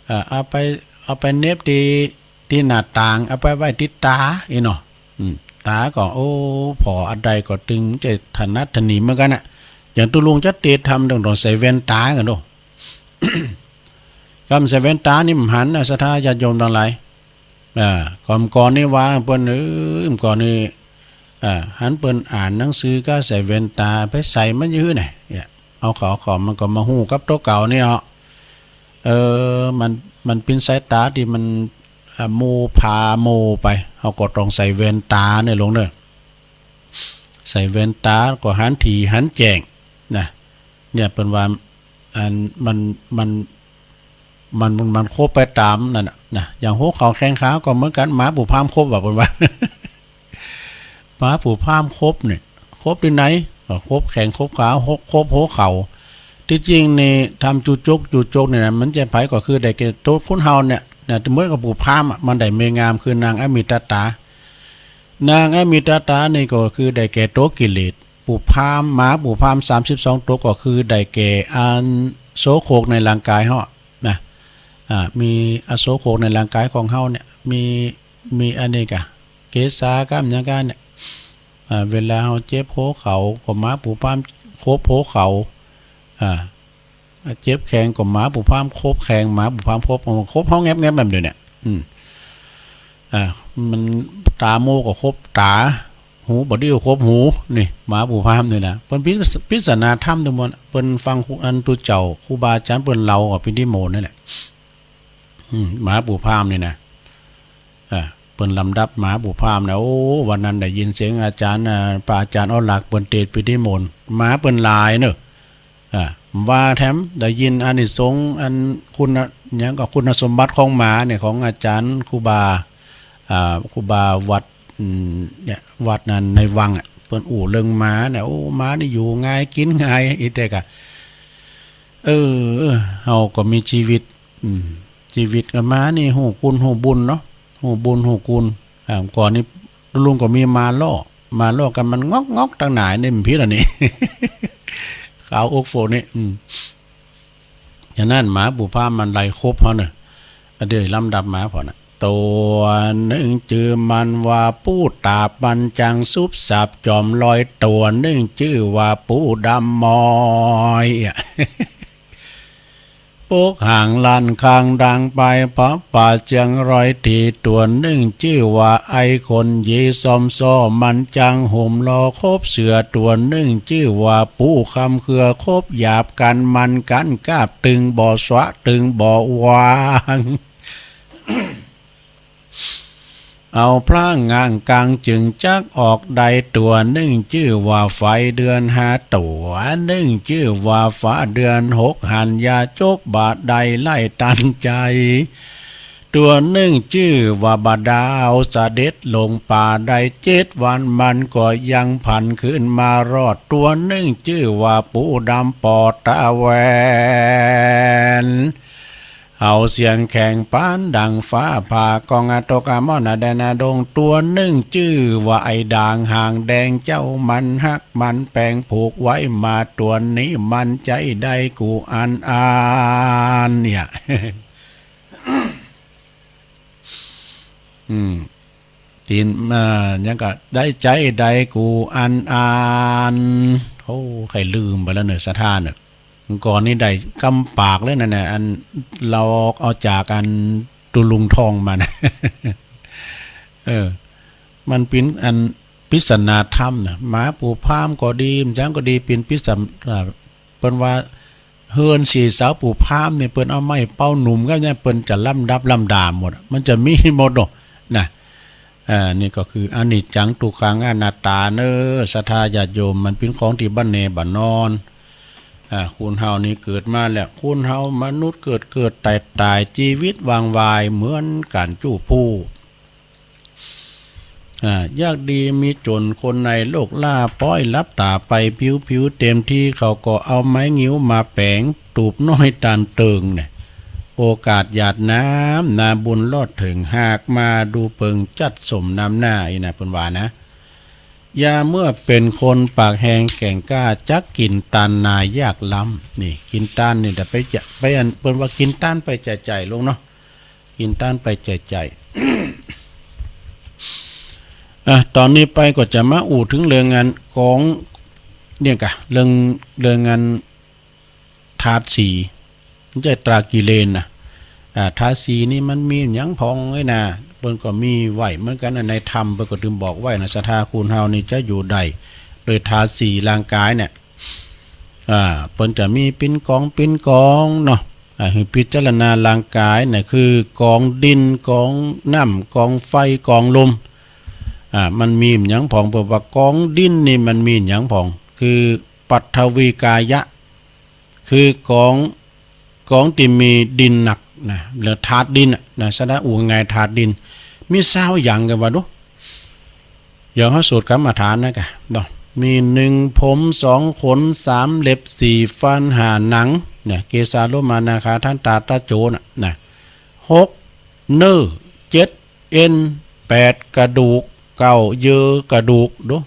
เอ่อ เอาไป เอาไปเน็บตี้ ตี้หน้าต่าง เอาไปไว้ตี้ต๋าอี้เนาะ อืม ต๋าก็ โอ้ ผ่ออันใดก็ตึงจะถนัดถนีเหมือนกั๋นน่ะ อย่างตุ๊ลุงจะเตสน์ธรรมต้อง ต้องใส่แว่นต๋ากั๋นโด กำใส่แว่นต๋านี่บ่หันนะ ศรัทธาญาติโยมตังหลาย อ่า ก่อน ก่อนนี่ว่าเปิ้น เออ ก่อนนี่ อ่า หันเปิ้นอ่านหนังสือก็ใส่แว่นต๋า ไปใส่มันอยู่ไหนเนี่ย เอาเขา เขา มันก็บ่ฮู้กับตั๋วเก่านี่อ่ะ เออ มัน มันเป๋นสายต๋าตี้มัน อ่า มัวพามัวไป เฮาก็ต้องใส่แว่นต๋าเนี่ยลงเน่อ ใส่แว่นต๋าก็หันถี่หันแจ้งนะ เนี่ยเปิ้นว่า อัน มัน มัน มัน มัน มันคบไปต๋ามนั่นน่ะนะ อย่างหัวเข่าแข้งขาก็เหมือนกั๋น หมาปู่พราหมณ์คบอะ เปิ้นว่า หมาปู่พราหมณ์คบเนี่ย คบตี้ไหน ก็คบแข้งคบขา คบ คบหัวเข่า ตี้จริงนี่ ธรรมจุจก จุจกเนี่ยนะ มันจะใผก็คือได้แก่ตั๋วคนเฮาเนี่ยนะ เหมือนกับปู่พราหมณ์อะ มันได้เมียงามคือนางอมิตตา นางอมิตตานี่ก็คือได้แก่ตั๋วกิเลส ปู่พราหมณ์ หมาปู่พราหมณ์สามสิบสองตั๋วก็คือได้แก่อโสโครกในร่างกายเฮานะ อ่า มีอโสโครกในร่างกายของเฮาเนี่ย มี มีอันนี้กะ เกสากับหยังกะเนี่ย อ่า เวลาเฮาเจ็บหัวเข่าก็หมาปู่พราหมณ์คบหัวเข่า อ่า เจ็บแข้งก็หมาปู่พราหมณ์คบแข้ง หมาปู่พราหมณ์คบ คบเฮาแงบๆ แบบเดียวเนี่ย อืม อ่า มันต๋ามัวก็คบต๋า หูบ่ดีก็คบหู นี่ หมาปู่พราหมณ์นี่นะ เปิ้นพิ พิจารณาธรรมตังหมด เปิ้นฟังครู อันตุ๊เจ้า ครูบาอาจ๋ารย์เปิ้นเล่าก็เป๋นตี้โมนนั่นแหละ อืม หมาปู่พราหมณ์นี่นะ อ่า เปิ้นลำดับหมาปู่พราหมณ์นะ โอ้ วันนั้นได้ยินเสียงอาจ๋ารย์ อ่า พระอาจ๋ารย์อรลักษณ์เปิ้นเตสน์เป๋นตี้โมน หมาเปิ้นหลายเน่อ อ่า ว่าแถมได้ยินอานิสงส์อันคุณ หยังก็คุณสมบัติของหมาเนี่ย ของอาจ๋ารย์ครูบา อ่า ครูบาวัด อืม เนี่ย วัดนั้นในวังอะ เปิ้นอู้เรื่องหมาเนี่ย โอ้ หมานี่อยู่ง่ายกิ๋นง่าย อี้แต๊กะ เออ เฮาก็มีจีวิต อืม จีวิตกับหมานี่ฮู้คุณฮู้บุญเนาะ ฮู้บุญฮู้คุณ อ่า ก่อนนี้ลุงก็มีหมาล่อ หมาล่อกั๋นมันงอกๆ ตังหน้านี่ มันผิดอันนี้ ขาวอกโฟนี่ อืม ฉะนั้นหมาปู่พราหมณ์มันไล่คบเฮาเน่อ เดี๋ยวลำดับมาพ่อนะ ตั๋วนึ่งจื้อมันว่าปู๋ต๋าบ มันจั้งสุบสับจ๋อมลอย ตั๋วนึ่งจื้อว่าปู๋ดำมอยอะ ปกหางลั่นคางดังไป ผาป่าเจียงรอยตี ตั๋วนึ่งจื้อว่าไอ้คนยีซ้อมซ้อ มันจั้งห่มลอคบเสื้อ ตั๋วนึ่งจื้อว่าปู๋คำเคือ คบหยาบกั๋นมันกั๋นกาบ ตึงบ่สวะตึงบ่วาง เอาพลาง้างกางจึงจักออกได้ ตั๋วนึ่งจื้อว่าไฟเดือนห้า ตั๋วนึ่งจื้อว่าฟ้าเดือนหก หันยาจกบ่ได้ไล่ตันใจ๋ ตั๋วนึ่งจื้อว่าบ่าดาวเสด็จลงป่าได้เจ็ดวัน มันก็ยังผันคืนมารอด ตั๋วนึ่งจื้อว่าปู๋ดำปอตะแวน เอาเสียงแข็งปานดังฟ้าผ่า ก้องอะตกอะม่อนอะแดนอะดง ตั๋วนึ่งจื้อว่าไอ้ด่างหางแดง เจ้ามันฮักมันแปงผูกไว้มา ตั๋วนี้มันใจ๊ได้กู้อันอัน เนี่ย อืม ตี๋น อ่า หยังก็ได้ใจ๊ได้กู้อันอัน โอ้ ใค่ลืมไปแล้วเน่อ ศรัทธาเน่อ ก่อนนี้ได้กำปากเลยนั่นแหละ อันลอกเอาจากอันตุ๊ลุงทองมานะ เออ มันเป๋นอัน ปริศนาธรรมนะ หมาปู่พราหมณ์ก็ดี หยังก็ดี เป๋นปริศนา อ่า เปิ้นว่า เฮือนสี่เสาปู่พราหมณ์เนี่ย เปิ้นเอาไม้เป่าหนุ่มก็เนี่ย เปิ้นจะลำดับลำดาหมดอะ มันจะมีหมดเนาะ นะ อ่า นี่ก็คืออนิจจัง ทุกขัง อนัตตาเน่อ ศรัทธาญาติโยม มันเป๋นของตี้บ่แน่บ่นอน อ่า คนเฮานี่เกิดมาแล้ว คนเฮามนุษย์เกิดเกิดต๋ายต๋าย จีวิตวางวายเหมือนก๋านจู้ผู้ อ่า ยากดีมีจ๋นคนในโลกล้า ป๊อยหลับต๋าไปผิวๆ เต็มตี้เขาก็เอาไม้งิ้วมาแป๋ง ตูบน้อยตานเติงเนี่ย โอกาสหยาดน้ำ นาบุญรอดเถิง หากมาดูเปิงจัดสมน้ำหน้า อี้นะ เปิ้นว่านะ อย่าเมื่อเป๋นคนปากแหงแก่งกล้า จักกิ๋นตานนายากล้ำ นี่ กิ๋นตานนี่ แต่ไปจะ ไปอัน เปิ้นว่ากิ๋นตานไปใจ๋ๆ ลงเนาะ กิ๋นตานไปใจ๋ๆ อ่ะ ต๋อนนี้ไปก็จะมาอู้เถิงเรื่องอันของ เนี่ยก่ะ เรื่อง เรื่องอันธาตุสี่ บ่ใจ้ตรากิเลสนะ อ่า ธาตุสี่นี่มันมีหยังพ่องเอ้ยนะ เปิ้นก็มีไว้เหมือนกั๋นนะ ในธรรมเปิ้นก็ตึงบอกไว้นะ ศรัทธาคนเฮานี่จะอยู่ได้โดยธาตุสี่ร่างก๋ายเนี่ย อ่า เปิ้นจะมีเป๋นก๋องเป๋นก๋องเนาะ อ่า หื้อพิจารณาร่างก๋ายเนี่ย คือกองดิน กองน้ำ กองไฟ กองลม อ่า มันมีหยังพ่อง เปิ้นว่ากองดินนี่มันมีหยังพ่อง คือปัทวีกายะ คือกอง กองตี้มีดินหนักนะ แล้วธาตุดินน่ะนะ ศรัทธาอู้ง่ายธาตุดิน มีซาวอย่างก่อว่าดู อย่างเฮาสูตรกรรมฐานนะก่ะเนาะ มีหนึ่งผม สองขน สามเล็บ สี่ฟัน ห้าหนัง เนี่ย เกสา โลมา นาคา ทันตา ตะโจ น่ะ นะ หกเนื้อ เจ็ดเอ็น แปดกระดูก เก้าเยื่อกระดูก ดู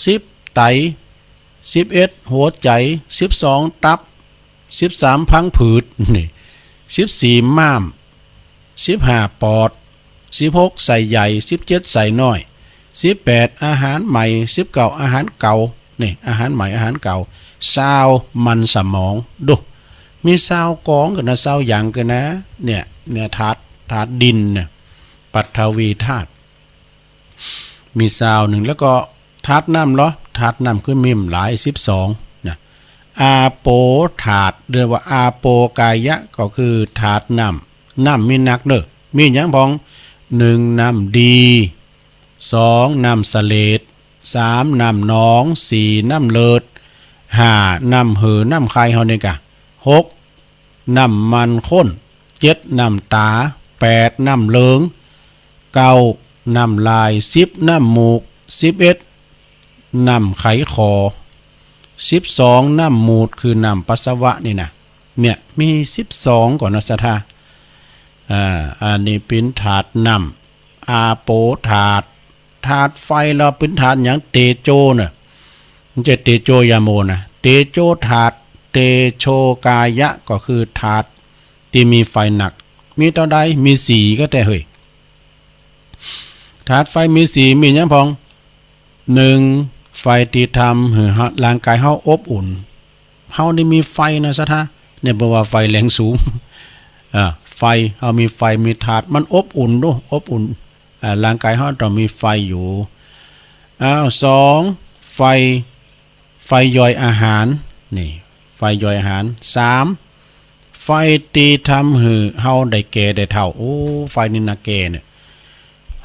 สิบไต สิบเอ็ดหัวใจ๋ สิบสองตับ สิบสามพังผืด นี่ สิบสี่ม้าม สิบห้าปอด สิบหกไส้ใหญ่ สิบเจ็ดไส้น้อย สิบแปดอาหารใหม่ สิบเก้าอาหารเก่า นี่ อาหารใหม่ อาหารเก่า ซาวมันสมอง ดู มีซาวกองก่อนะ ซาวอย่างก่อนะ เนี่ย เนี่ย ธาตุ ธาตุดินเนี่ย ปัทวีธาตุ มีซาวนึ่ง แล้วก็ธาตุน้ำเหรอ ธาตุน้ำคือมีหลาย สิบสองนะ อาโปธาตุ เรียกว่าอาโปกายะ ก็คือธาตุน้ำ น้ำมีหนักเน่อ มีหยังพ่อง หนึ่งน้ำดี สองน้ำเสลด สามน้ำหนอง สี่น้ำเลือด ห้าน้ำหือ น้ำไข่เฮานี่ก่ะ หกน้ำมันข้น เจ็ดน้ำต๋า แปดน้ำเหลือง เก้าน้ำลาย สิบน้ำมูก สิบเอ็ดน้ำไขข้อ สิบสองน้ำมูตร คือน้ำปัสสาวะนี่นะ เนี่ย มีสิบสองก่อนะศรัทธา อ่า อันนี้เป๋นธาตุน้ำ อาโปธาตุ ธาตุไฟลอเป๋นธาตุหยัง เตโจน่ะ บ่ใจ้เตโจยาโมนะ เตโจธาตุ เตโชกายะ ก็คือธาตุตี้มีไฟหนัก มีเต้าใด มีสี่ก็แต๊เฮ้ย ธาตุไฟมีสี่ มีหยังพ่อง หนึ่ง ไฟตี้ทำหื้อร่างก๋ายเฮาอบอุ่น เฮานี่มีไฟนะศรัทธา เนี่ย เปิ้นว่าไฟแรงสูง อ่า ไฟ เฮามีไฟ มีธาตุ มันอบอุ่นดู อบอุ่น อ่า ร่างก๋ายเฮาต้องมีไฟอยู่ อ้าว สอง ไฟ ไฟย่อยอาหาร นี่ ไฟย่อยอาหาร สาม ไฟตี้ทำหื้อเฮาได้แก่ได้เฒ่า โอ้ ไฟนี่นะแก่เนี่ย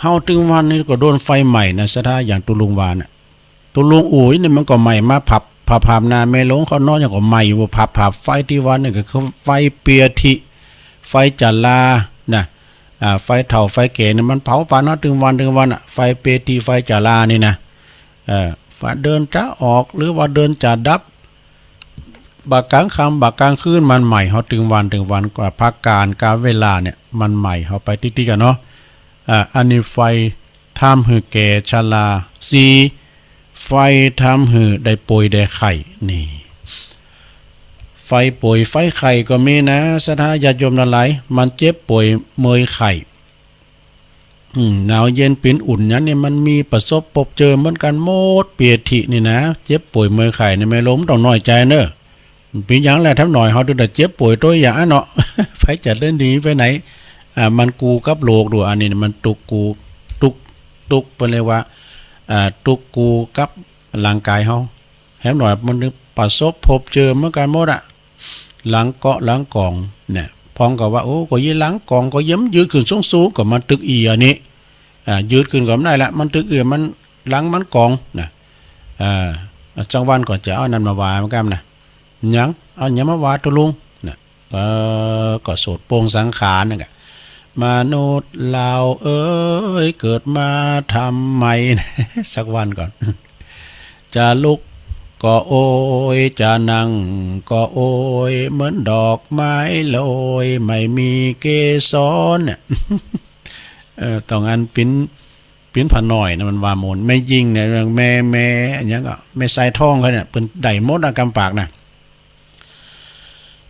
เฮาตึงวันนี่ก็โดนไฟไหม้นะศรัทธา อย่างตุ๊ลุงว่าน่ะ ตุ๊ลุงอู้นี่มันก็ไหม้มาผับ ผับ ผับนาแม่หลวงเขาเนาะ ยังก็ไหม้อยู่ผับ ผับ ไฟตี้ว่านี่ก็คือไฟเปียธิ ไฟจ๋ารานะ อ่า ไฟเฒ่าไฟแก่นี่มันเผาปานเฮาตึงวันตึงวันอะ ไฟเปียธิ ไฟจ๋ารานี่นะ เอ่อ ว่าเดินจะออก หรือว่าเดินจะดับ บ่ากลางค่ำ บ่ากลางคืน มันไหม้เฮาตึงวันตึงวัน กว่าพักก๋าน กาลเวลาเนี่ย มันไหม้เฮาไปติดๆ กั๋นเนาะ อ่า อันนี้ไฟทำหื้อแก่ชรา สี่ ไฟทำหื้อได้ป่วยได้ไข้ นี่ ไฟป่วยไฟไข้ก็มีนะ ศรัทธาญาติโยมหลายๆ มันเจ็บป่วยเมื่อยไข้ อืม หนาวเย็นเป๋นอุ่นหยังนี่ มันมีประสบพบเจอเหมือนกั๋นหมด เปียธินี่นะ เจ็บป่วยเมื่อยไข้นี่ แม่หลวงบ่ต้องน้อยใจ๋เน่อ เป๋นหยังแหละ ทำหน่อยเฮาตึงได้เจ็บป่วยตวยอย่างอั้นเนาะ ไผจะเดินหนีไปไหน อ่า มันกู้กับโลกดู อันนี้มันตุ๊กข์กู้ ตุ๊กข์ ตุ๊กข์ เปิ้นเรียกว่า อ่า ตุ๊กกูกับร่างก๋ายเฮา แหมหน่อยมันประสบพบเจอเหมือนกั๋นหมดอะ หลังเก๊าะหลังก๋องเนี่ย พ่องก็ว่า โอ้ ก็ยี่หลังก๋องก็เยียะมันยืดขึ้นสูงๆ ก็มันตึกอี้อันนี้ อ่า ยืดขึ้นก็บ่ได้ละ มันตึกอี้ มันหลังมันก๋องนะ อ่า สักวันก็จะเอาอันนั้นมาว่ามันกั๋นนะ หยัง เอาหยังมาว่าตุ๊ลุงนะ เออ ก็โสดโปร่งสังขารนั่นแหละ มนุษย์เราเอ๋ย เกิดมาทำไม สักวันก่อน จะลุกก็โอย จะนั่งก็โอย เหมือนดอกไม้โรย ไม่มีเกสรเนี่ย เออ ต้องอันปิ้น ปิ้นผ้าน้อยนะ มันว่าหมน แม่ญิงเนี่ย แม่ แม่ อะหยังก็ แม่สายทองเขาเนี่ย เปิ้นได้หมดอะ กำปากนะ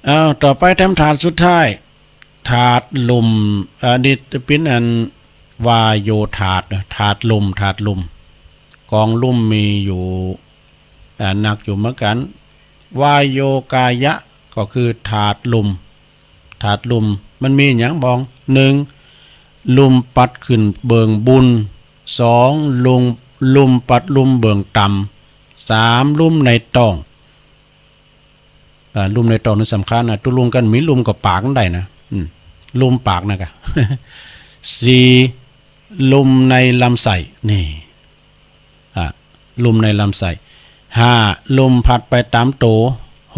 อ้าว ต่อไปแถมธาตุสุดท้าย ธาตุลม อันนี้ปิ้นอันวาโยธาตุนะ ธาตุลม ธาตุลม กองลมมีอยู่ อ่า นักอยู่เหมือนกั๋น วาโยกายะ ก็คือธาตุลม ธาตุลม มันมีหยังบ้อง หนึ่ง ลมปัดขึ้นเบิ่งบุญ สอง ลม ลมปัดลมเบิ่งต่ำ สาม ลมในต๊อง อ่า ลมในต๊องนี่สำคัญนะ ตุ๊ลุงกั๋นมีลมก็ปากมันได้นะ อืม ลมปากนะกะ สี่ ลมในลำไส้ นี่ อ่ะ ลมในลำไส้ ห้า ลมพัดไปต๋ามตั๋ว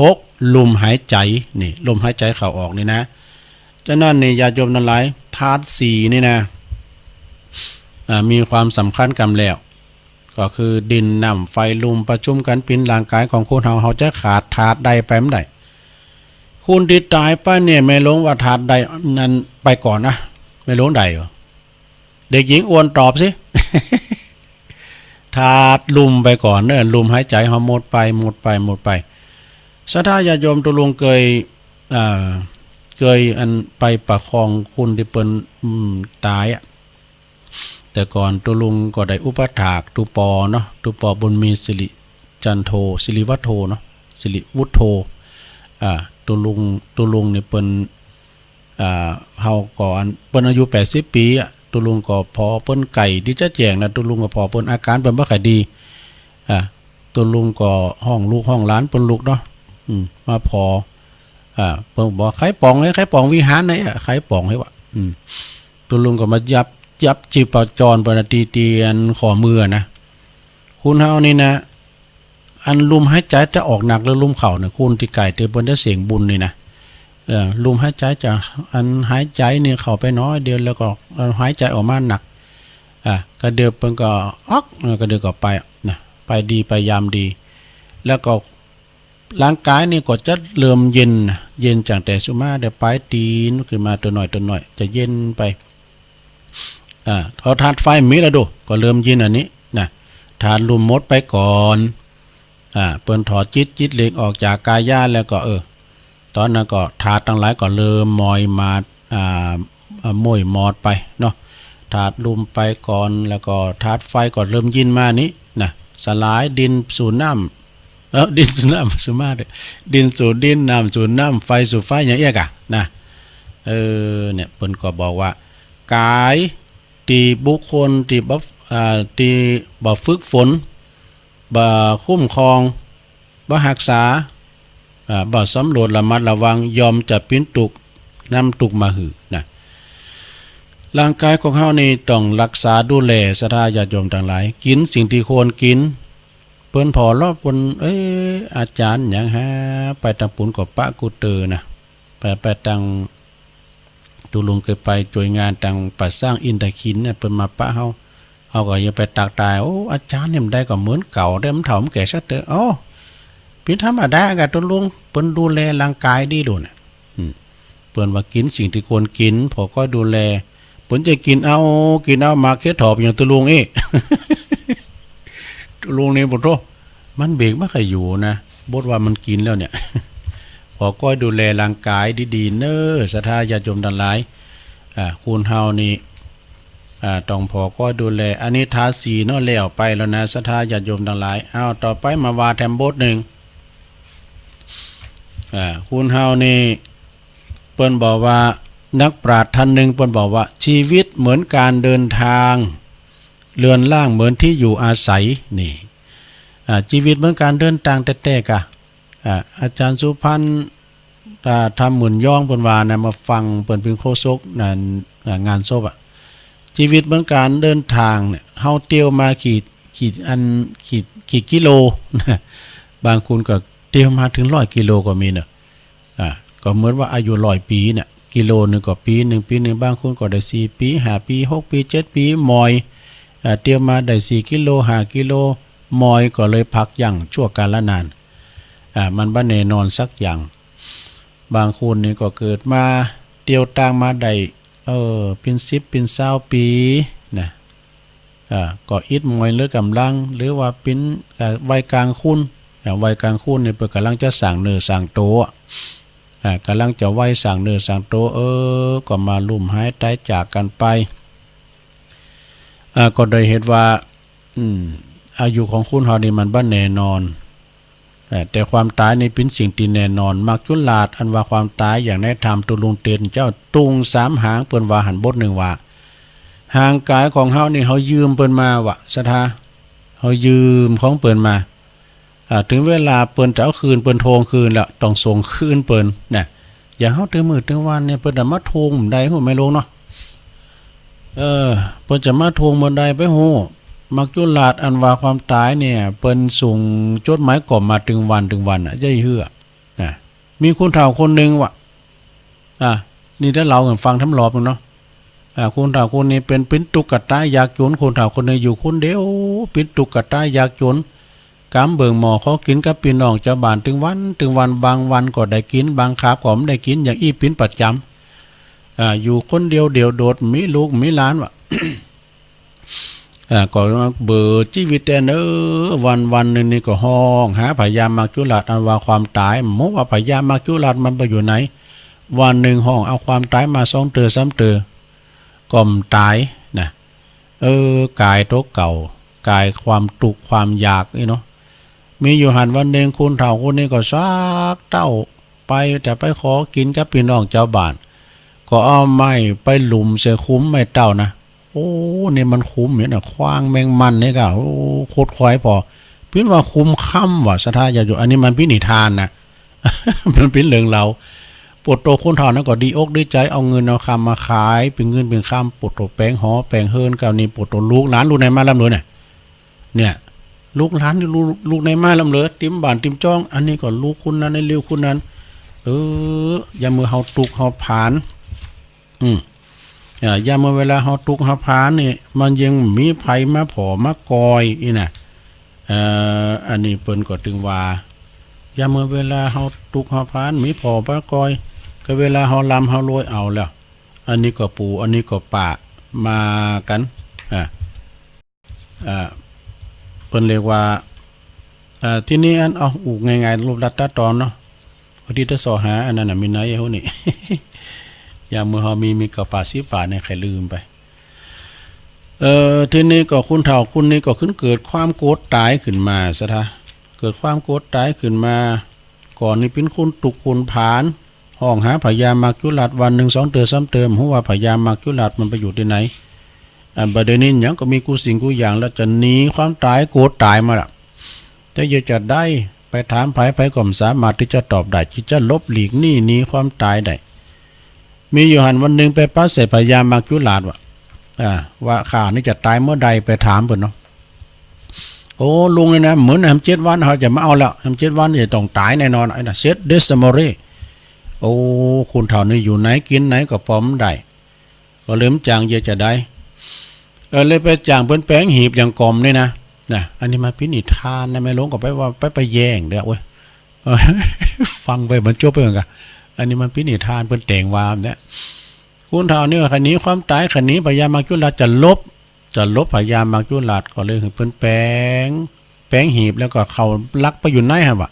หก ลมหายใจ๋ นี่ ลมหายใจ๋เข้าออกนี่นะ ฉะนั้นนี่ ญาติโยมตังหลาย ธาตุสี่นี่นะ อ่า มีความสำคัญกำแล้ว ก็คือดิน น้ำ ไฟ ลม ประชุมกั๋นปิ้นร่างก๋ายของคนเฮา เฮาจะขาดธาตุใดไปบ่ได้ คนตี้ต๋ายไปเนี่ย แม่หลวงว่าธาตุใดนั้นไปก่อนนะ แม่หลวงได้เหรอ เด็กหญิงอวนตอบสิ ธาตุลมไปก่อนเน่อ ลมหายใจ๋เฮาหมดไป หมดไป หมดไป ศรัทธาญาติโยม ตุ๊ลุงเกย อ่า เกยอันไปประคองคนตี้เปิ้น อืม ต๋ายอะ แต่ก่อนตุ๊ลุงก็ได้อุปัฏฐากตุ๊ปอเนาะ ตุ๊ปอบุญมีสิริจันโท สิริวัฒโธเนาะ สิริวุฒโธ อ่า ตุ๊ลุง ตุ๊ลุงนี่เปิ้น อ่า เฮาก็อัน เปิ้นอายุแปดสิบปี๋อะ ตุ๊ลุงก็ผ่อเปิ้นไก่ตี้จะแจ้งนะ ตุ๊ลุงก็ผ่อเปิ้น อาก๋ารเปิ้นบ่ค่อยดี อ่า ตุ๊ลุงก็ฮ้องลูกฮ้องหลานเปิ้นลุกเนาะ อืม มาผ่อ อ่า เปิ้นบอก ใค่ป๋องเฮ้ย ใค่ป๋องวิหารไหนอะ ใค่ป๋องเฮ้ยว่ะ อืม ตุ๊ลุงก็มายับ ยับจีพจรเปิ้นนะ ตี้ ตี้อันข้อมือนะ คนเฮานี่นะ อันลมหายใจ๋จะออกหนักหรือลมเข้าเนี่ย คนตี้ใก้ตี้เปิ้นจะเสี้ยงบุญนี่นะ เออ ลมหายใจ๋จะ อันหายใจ๋นี่เข้าไปน้อยเดียว แล้วก็ เอ่อ หายใจ๋ออกมาหนัก อ่ะ ก็เดี๋ยวเปิ้นก็อ๊อก เออ ก็เดี๋ยวก็ไปนะ ไปดีไปยามดี แล้วก็ ร่างก๋ายนี่ก็จะเริ่มเย็นนะ เย็นจั้งแต่สุมาเดี๋ยวป๋ายตี๋นขึ้นมาตั๋วน้อยตั๋วน้อย จะเย็นไป อ่า พอธาตุไฟมีแล้วดู ก็เริ่มเย็นอันนี้นะ ธาตุลมหมดไปก่อน อ่า เปิ้นถอดจิต จิตหลีกออกจากกายะแล้วก็ เออ ต๋อนนั้นก็ธาตุตังหลายก็เริ่มมอยมาด อ่า อ่า ม้วยหมอดไปเนาะ ธาตุลมไปก่อน แล้วก็ธาตุไฟก็เริ่มเย็นมานี้นะ สลายดินสู่น้ำ เออ ดินสู่น้ำสู่มาเด้อ ดินสู่ดิน น้ำสู่น้ำ ไฟสู่ไฟ อย่างเอี้ยก่ะนะ เออ เนี่ย เปิ้นก็บอกว่า ก๋ายตี้บุคคลตี้บ่ อ่า ตี้บ่ฝึกฝน บ่คุ้มครอง บ่ฮักษา อ่า บ่สำรวจระมัดระวัง ย่อมจะปิ้นตุ๊กข์ นำตุ๊กข์มาหื้อนะ ร่างก๋ายของเฮานี่ต้องฮักษาดูแล ศรัทธาญาติโยมตังหลาย กิ๋นสิ่งตี้ควรกิ๋น เปิ้นผ่อลอบเปิ้น เอ้ย อาจ๋ารย์หยังฮะ ไปตางปู๋นก็ปะกู้เตอนะ ไป ไปตาง ตุ๊ลุงเกยไปจ้วยงานตางป่าช้าอินทขิลเนี่ย เปิ้นมาปะเฮา เฮาก็ยังไปตักตาย โอ้ อาจ๋ารย์เนี่ยบ่ได้ก็เหมือนเก่า แต่มันเฒ่ามันแก่ซักเตอะ โอ้ เป๋นธรรมดาก่ะตุ๊ลุง เปิ้นดูแลร่างก๋ายดีโดดน่ะ อืม เปิ้นว่ากิ๋นสิ่งตี้ควรกิ๋น ผ่อก้อยดูแล เปิ้นจะกิ๋นเอา กิ๋นเอาหมากเขียวถอบอย่างตุ๊ลุงอี้ ตุ๊ลุงนี่ โอ้โธ่ มันเบรกบ่ค่อยอยู่นะ บทว่ามันกิ๋นแล้วเนี่ย ผ่อก้อยดูแลร่างก๋ายดีๆ เน้อ ศรัทธาญาติโยมตังหลาย อ่า คนเฮานี่ อ่า ต้องผ่อก้อยดูแล อันนี้ธาตุสี่เนาะ แล้วไปแล้วนะ ศรัทธาญาติโยมตังหลาย อ้าว ต่อไปมาว่าแถมบทนึ่ง อ่า คนเฮานี่ เปิ้นบอกว่า นักปราชญ์ต้านนึ่งเปิ้นบอกว่า ชีวิตเหมือนก๋านเดินทาง เรือนร่างเหมือนที่อยู่อาศัย นี่ อ่า จีวิตเหมือนก๋านเดินตางแต๊ๆ ก่ะ อ่า อาจ๋ารย์สุพรรณ อ่า ธรรมหมื่นย้องเปิ้นว่านะ มาฟังเปิ้นเป๋นโฆษกนั่น อ่า งานศพอะ จีวิตเหมือนก๋านเดินตางเนี่ย เฮาเตียวมากี่ กี่อัน กี่ กี่กิโลนะ บางคนก็เตียวมาเถิงร้อยกิโลก็มีเนาะ อ่า ก็เหมือนว่าอายุร้อยปี๋เนี่ย กิโลนึ่งก็ปี๋นึ่ง ปี๋นึ่ง บางคนก็ได้สี่ปี๋ ห้าปี๋ หกปี๋ เจ็ดปี๋ หมอย อ่า เตียวมาได้สี่กิโล ห้ากิโล หมอย ก็เลยพักยั้งชั่วกาลนาน อ่า มันบ่แน่นอนสักอย่าง บางคนนี่ก็เกิดมาเตียวตางมาได้ เออ เป๋นสิบเป๋นซาวปี๋นะ อ่า ก็อิดหมอยเหลือก๋ำลัง หรือว่าเป๋น อ่า วัยก๋างคน อ่า วัยก๋างคนนี่เปิ้นก่ำลังจะสร้างเนื้อสร้างตั๋ว อ่า ก่ำลังจะวัยสร้างเนื้อสร้างตั๋ว เออ ก็มาล้มหายต๋ายจากกั๋นไป อ่า ก็ได้เห็นว่า อืม อายุของคนเฮานี่มันบ่แน่นอน เอ่อ แต่ความต๋ายนี่เป๋นสิ่งตี้แน่นอน หมากจุลาษฎ์อันว่าความต๋าย อย่างในธรรมตุลุงเตียนเจ้าตุงสามหาง เปิ้นว่าหั้นบทนึ่งว่า ร่างก๋ายของเฮานี่เฮายืมเปิ้นมาว่ะ ศรัทธา เฮายืมของเปิ้นมา อ่า เถิงเวลาเปิ้นจะเอาคืน เปิ้นถ่วงคืนแล้ว ต้องส่งคืนเปิ้นนะ อย่างเฮาตึงมื้อตึงวันเนี่ย เปิ้นจะมาถ่วงบ่ได้ ฮู้ไหมลุงเนาะ เออ เปิ้นจะมาถ่วงบ่ได้ไปฮู้ หมากจุลาษฎ์อันว่าความต๋ายเนี่ย เปิ้นส่งจดหมายกอบมาตึงวันตึงวันน่ะ จะหื้อ นะ มีคนเฒ่าคนนึ่งว่ะ อ่ะ นี่ถ้าเล่าหื้อฟังทำรอบนึ่งเนาะ อ่า คนเฒ่าคนนี้เป๋น เป๋นตุ๊กตายากจน คนเฒ่าคนนี้อยู่คนเดียว เป๋นตุ๊กตายากจน ก๋ำเบิ่งหม้อขอกิ๋นกับปี้น้องจาวบ้านตึงวันตึงวัน บางวันก็ได้กิ๋น บางคาบก็บ่ได้กิ๋น อย่างอี้เป๋นประจ๋ำ อ่า อยู่คนเดียวเดี่ยวโดด บ่มีลูกบ่มีหลานว่ะ อ่า ก็เบื่อจีวิตแต๊เน่อ วันวันนึ่งนี่ก็ฮ้องหาพญาหมากจุลาษฎ์อันว่าความต๋าย บ่ฮู้ว่าพญาหมากจุลาษฎ์มันไปอยู่ไหน วันนึ่งฮ้องเอาความต๋ายมาสองเตื้อสามเตื้อ ก็บ่ต๋ายนะ เออ ก๋ายตั๋วเก่า ก๋ายความตุ๊กข์ความอยากอี้เนาะ มีอยู่หั้นวันนึ่ง คนเฒ่าคนนี้ก็ซักเต้า ไป จะไปขอกิ๋นกับปี้น้องจาวบ้าน ก็เอาไม้ไปหลุมใส่ขุมไม้เต้านะ โอ้ นี่มันขุมเนี่ยนะ ขว้างแมงมันเนี่ยก่ะ โอ้ ขดขวายผ่อ เป๋นว่าขุมคำว่ะ ศรัทธาญาติโยม อันนี้มันเป๋นนิทานนะ มันเป๋นเรื่องเล่า โผดโตคนเฒ่านั้นก็ดีอกดีใจ๋ เอาเงินเอาคำมาขาย เป๋นเงินเป๋นคำ โผดโตแป๋งหอแป๋งเฮือน คราวนี้โผดโตลูกหลานลูกไหนมาล้ำเหลือเนี่ย เนี่ย ลูกหลานนี่ลูก ลูกไหนมาล้ำเหลือ ติมบ้านติมจ้อง อันนี้ก็ลูกคนนั้น ไอ้เลี้ยวคนนั้น เออ ยามเมื่อเฮาตุ๊กข์เฮาผาน อืม อ่า ยามเมื่อเวลาเฮาตุ๊กข์เฮาผานนี่ มันยังบ่มีใผมาผ่อมาก่อยอี้นะ เอ่อ อันนี้เปิ้นก็ตึงว่า ยามเมื่อเวลาเฮาตุ๊กข์เฮาผาน บ่มีผ่อมาก่อย ก็เวลาเฮาร่ำเฮารวยเอาแล้ว อันนี้ก็ปู่ อันนี้ก็ป้า มากั๋น อ่า อ่า เปิ้นเรียกว่า อ่า ทีนี้อัน เอา อู้ง่ายๆ รูปลักษณ์ต๋าต๋อนเนาะ พอดีตะเสาะหาอันนั้นน่ะ มีไหนฮู้นี่ ยามเมื่อเฮามี มีเก้าปากสิบปากเนี่ย ใค่ลืมไป เอ่อ ทีนี้ก็คนเฒ่าคนนี้ก็ขึ้นเกิดความโกรธต๋ายขึ้นมา ศรัทธา เกิดความโกรธต๋ายขึ้นมา ก่อนนี่เป๋นคนตุ๊กข์คนผาน ฮ้องหาพญาหมากจุลาษฎ์วันนึ่งสองเตื้อสามเตื้อ บ่ฮู้ว่าพญาหมากจุลาษฎ์มันไปอยู่ตี้ไหน อันบ่ได้ยินหยัง ก็มีกู้สิ่งกู้อย่าง แล้วจะหนีความต๋าย โกรธต๋ายมาละ แต่เยียะจะใด ไปถามใผ ใผก็บ่สามารถตี้จะตอบได้ ตี้จะหลบหลีกหนี หนีความต๋ายได้ มีอยู่หั้นวันนึ่งไปปะใส่พญาหมากจุลาษฎ์ว่ะ อ่า ว่าข้านี่จะต๋ายเมื่อใด ไปถามเปิ้นเนาะ โอ้ ลุงนี่นะ เหมือนแหมเจ็ดวันเฮาจะมาเอาแล้ว แหมเจ็ดวันจะต้องต๋ายแน่นอน ไอ้น่ะ เสร็จเดสมอรี โอ้ คนเฒ่านี่อยู่ไหนกิ๋นไหนก็ปอบ่ได้ ก็เลยบ่จ้างเยียะจะใด เออ เลยไปจ้างเปิ้นแป๋งหีบอย่างก่อมนี่นะ นะ อันนี้มันเป๋นนิทานนะ แม่หลวงก็ไปว่า ไป ไปแย้งเด้อ โอ๊ย ฟังไปบ่จบไปเหมือนกั๋น อันนี้มันเป๋นนิทานเปิ้นแต่งว่าเนี่ย คนเฒ่านี่ว่าใค่หนีความต๋าย ใค่หนีพญาหมากจุลาษฎ์ จะหลบ จะหลบพญาหมากจุลาษฎ์ ก็เลยหื้อเปิ้นแป๋ง แป๋งหีบ แล้วก็เข้าลักไปอยู่ในหั้นว่ะ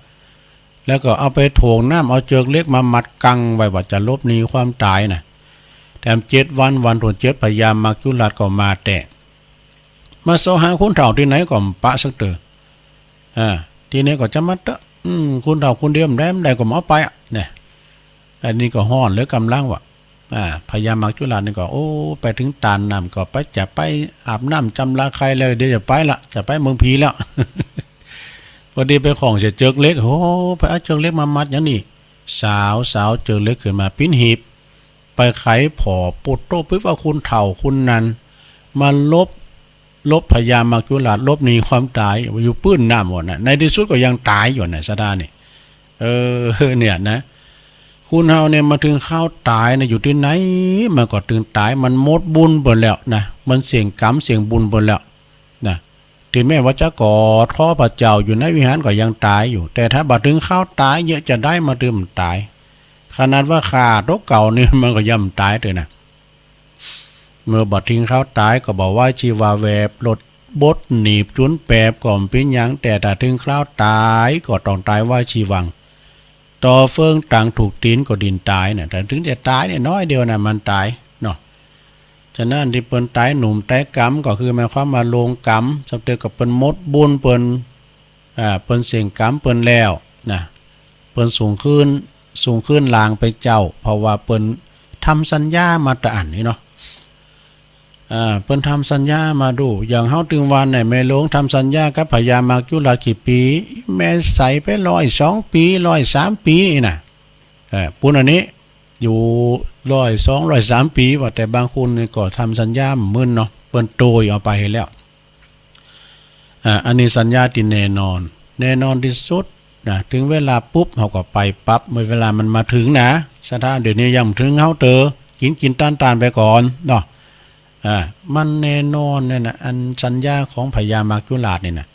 แล้วก็เอาไปถ่วงน้ำ เอาเจือกเหล็กมามัดกั๊งไว้ว่าจะหลบหนีความต๋ายน่ะ แถมเจ็ดวัน วันตั๋วเจ็ด พญาหมากจุลาษฎ์ก็มาแต๊ มาเสาะหาคนเฒ่าตี้ไหนก็บ่ปะสักเตื้อ อ่า ตี้ไหนก็จะมาเต๊อะ อืม คนเฒ่าคนเดียวบ่ได้ บ่ได้ก็บ่เอาไปอะ เนี่ย อันนี้ก็ฮ้อนเหลือก๋ำลังว่ะ อ่า พญามัจจุราชนี่ก็ โอ้ ไปเถิงต้านน้ำก็ไป จะไปอาบน้ำจำระไคแล้ว เดี๋ยวจะไปละ จะไปเมืองผีแล้ว พอดีไปข้องเสียเจิกเหล็ก โอ้ ไปเอาเจิกเหล็กมามัดอย่างนี้ สาว สาวเจิกเหล็กขึ้นมา ปิ้นหีบ ไปไขผ่อ โปะโต๊ะ ปิ๊บว่าคนเฒ่าคนนั้น มาลบ ลบพญามัจจุราช ลบหนีความต๋าย อยู่ปื้นน้ำบ่านะ ในตี้สุดก็ยังต๋ายอยู่นะ ศรัทธานี่ เออ เนี่ยนะ คนเฮาเนี่ยมาเถิงคราวต๋ายนะ อยู่ตี้ไหนมันก็เถิงต๋าย มันหมดบุญเปิ้นแล้วนะ มันเสี้ยงก๋รรมเสี้ยงบุญเปิ้นแล้วนะ เถิงแม้ว่าจะกอดคอพระเจ้าอยู่ในวิหารก็ยังต๋ายอยู่ แต่ถ้าบ่เถิงคราวต๋ายเยียะจาใดมาเถิงบ่ต๋าย ขนาดว่าฆ่าตั๋วเก่านี่มันก็ย่อมต๋ายเตื้อนะ เมื่อบ่เถิงคราวต๋ายก็บ่ไหวชีวาแวบ รถบดหนีบจุนแปบก็บ่เป๋นหยัง แต่ถ้าเถิงคราวต๋ายก็ต้องต๋ายไหวชีวัง ต่อเฟืองตังถูกตี๋นก็ดิ้นต๋ายนะ แต่เถิงจะต๋ายเนี่ยน้อยเดียวนะ มันต๋ายเนาะ ฉะนั้นตี้เปิ้นต๋ายหนุ่มต๋ายก๋ำก็คือหมายความว่าลงก๋รรม สำเร็จก็เปิ้นหมดบุญเปิ้น อ่า เปิ้นเสี้ยงก๋รรมเปิ้นแล้วนะ เปิ้นสูงขึ้น สูงขึ้นลางไปเจ้า เพราะว่าเปิ้นทำสัญญามาตะอั้นนี่เนาะ อ่า เปิ้นทำสัญญามาดู อย่างเฮาตึงวานเนี่ย แม่หลวงทำสัญญากับพญามัจจุราชกี่ปี๋ แม่ใสไปร้อยสองปี๋ ร้อยสามปี๋นี่นะ เออ ปู้นอันนี้ อยู่ร้อยสอง ร้อยสามปี๋ ว่าแต่บางคนนี่ก็ทำสัญญาบ่าเมินเนาะ เปิ้นโตยเอาไปแล้ว อ่า อันนี้สัญญาตี้แน่นอน แน่นอนตี้สุดนะ เถิงเวลาปุ๊บเฮาก็ไปปั๊บ เมื่อเวลามันมาเถิงนะ ศรัทธา เดี๋ยวนี้ยังบ่เถิงเฮาเต๋อ กิ๋นกิ๋นต้านๆ ไปก่อนเนาะ อ่า มันแน่นอนเนี่ยนะ อันสัญญาของพญามัจจุราชนี่นะ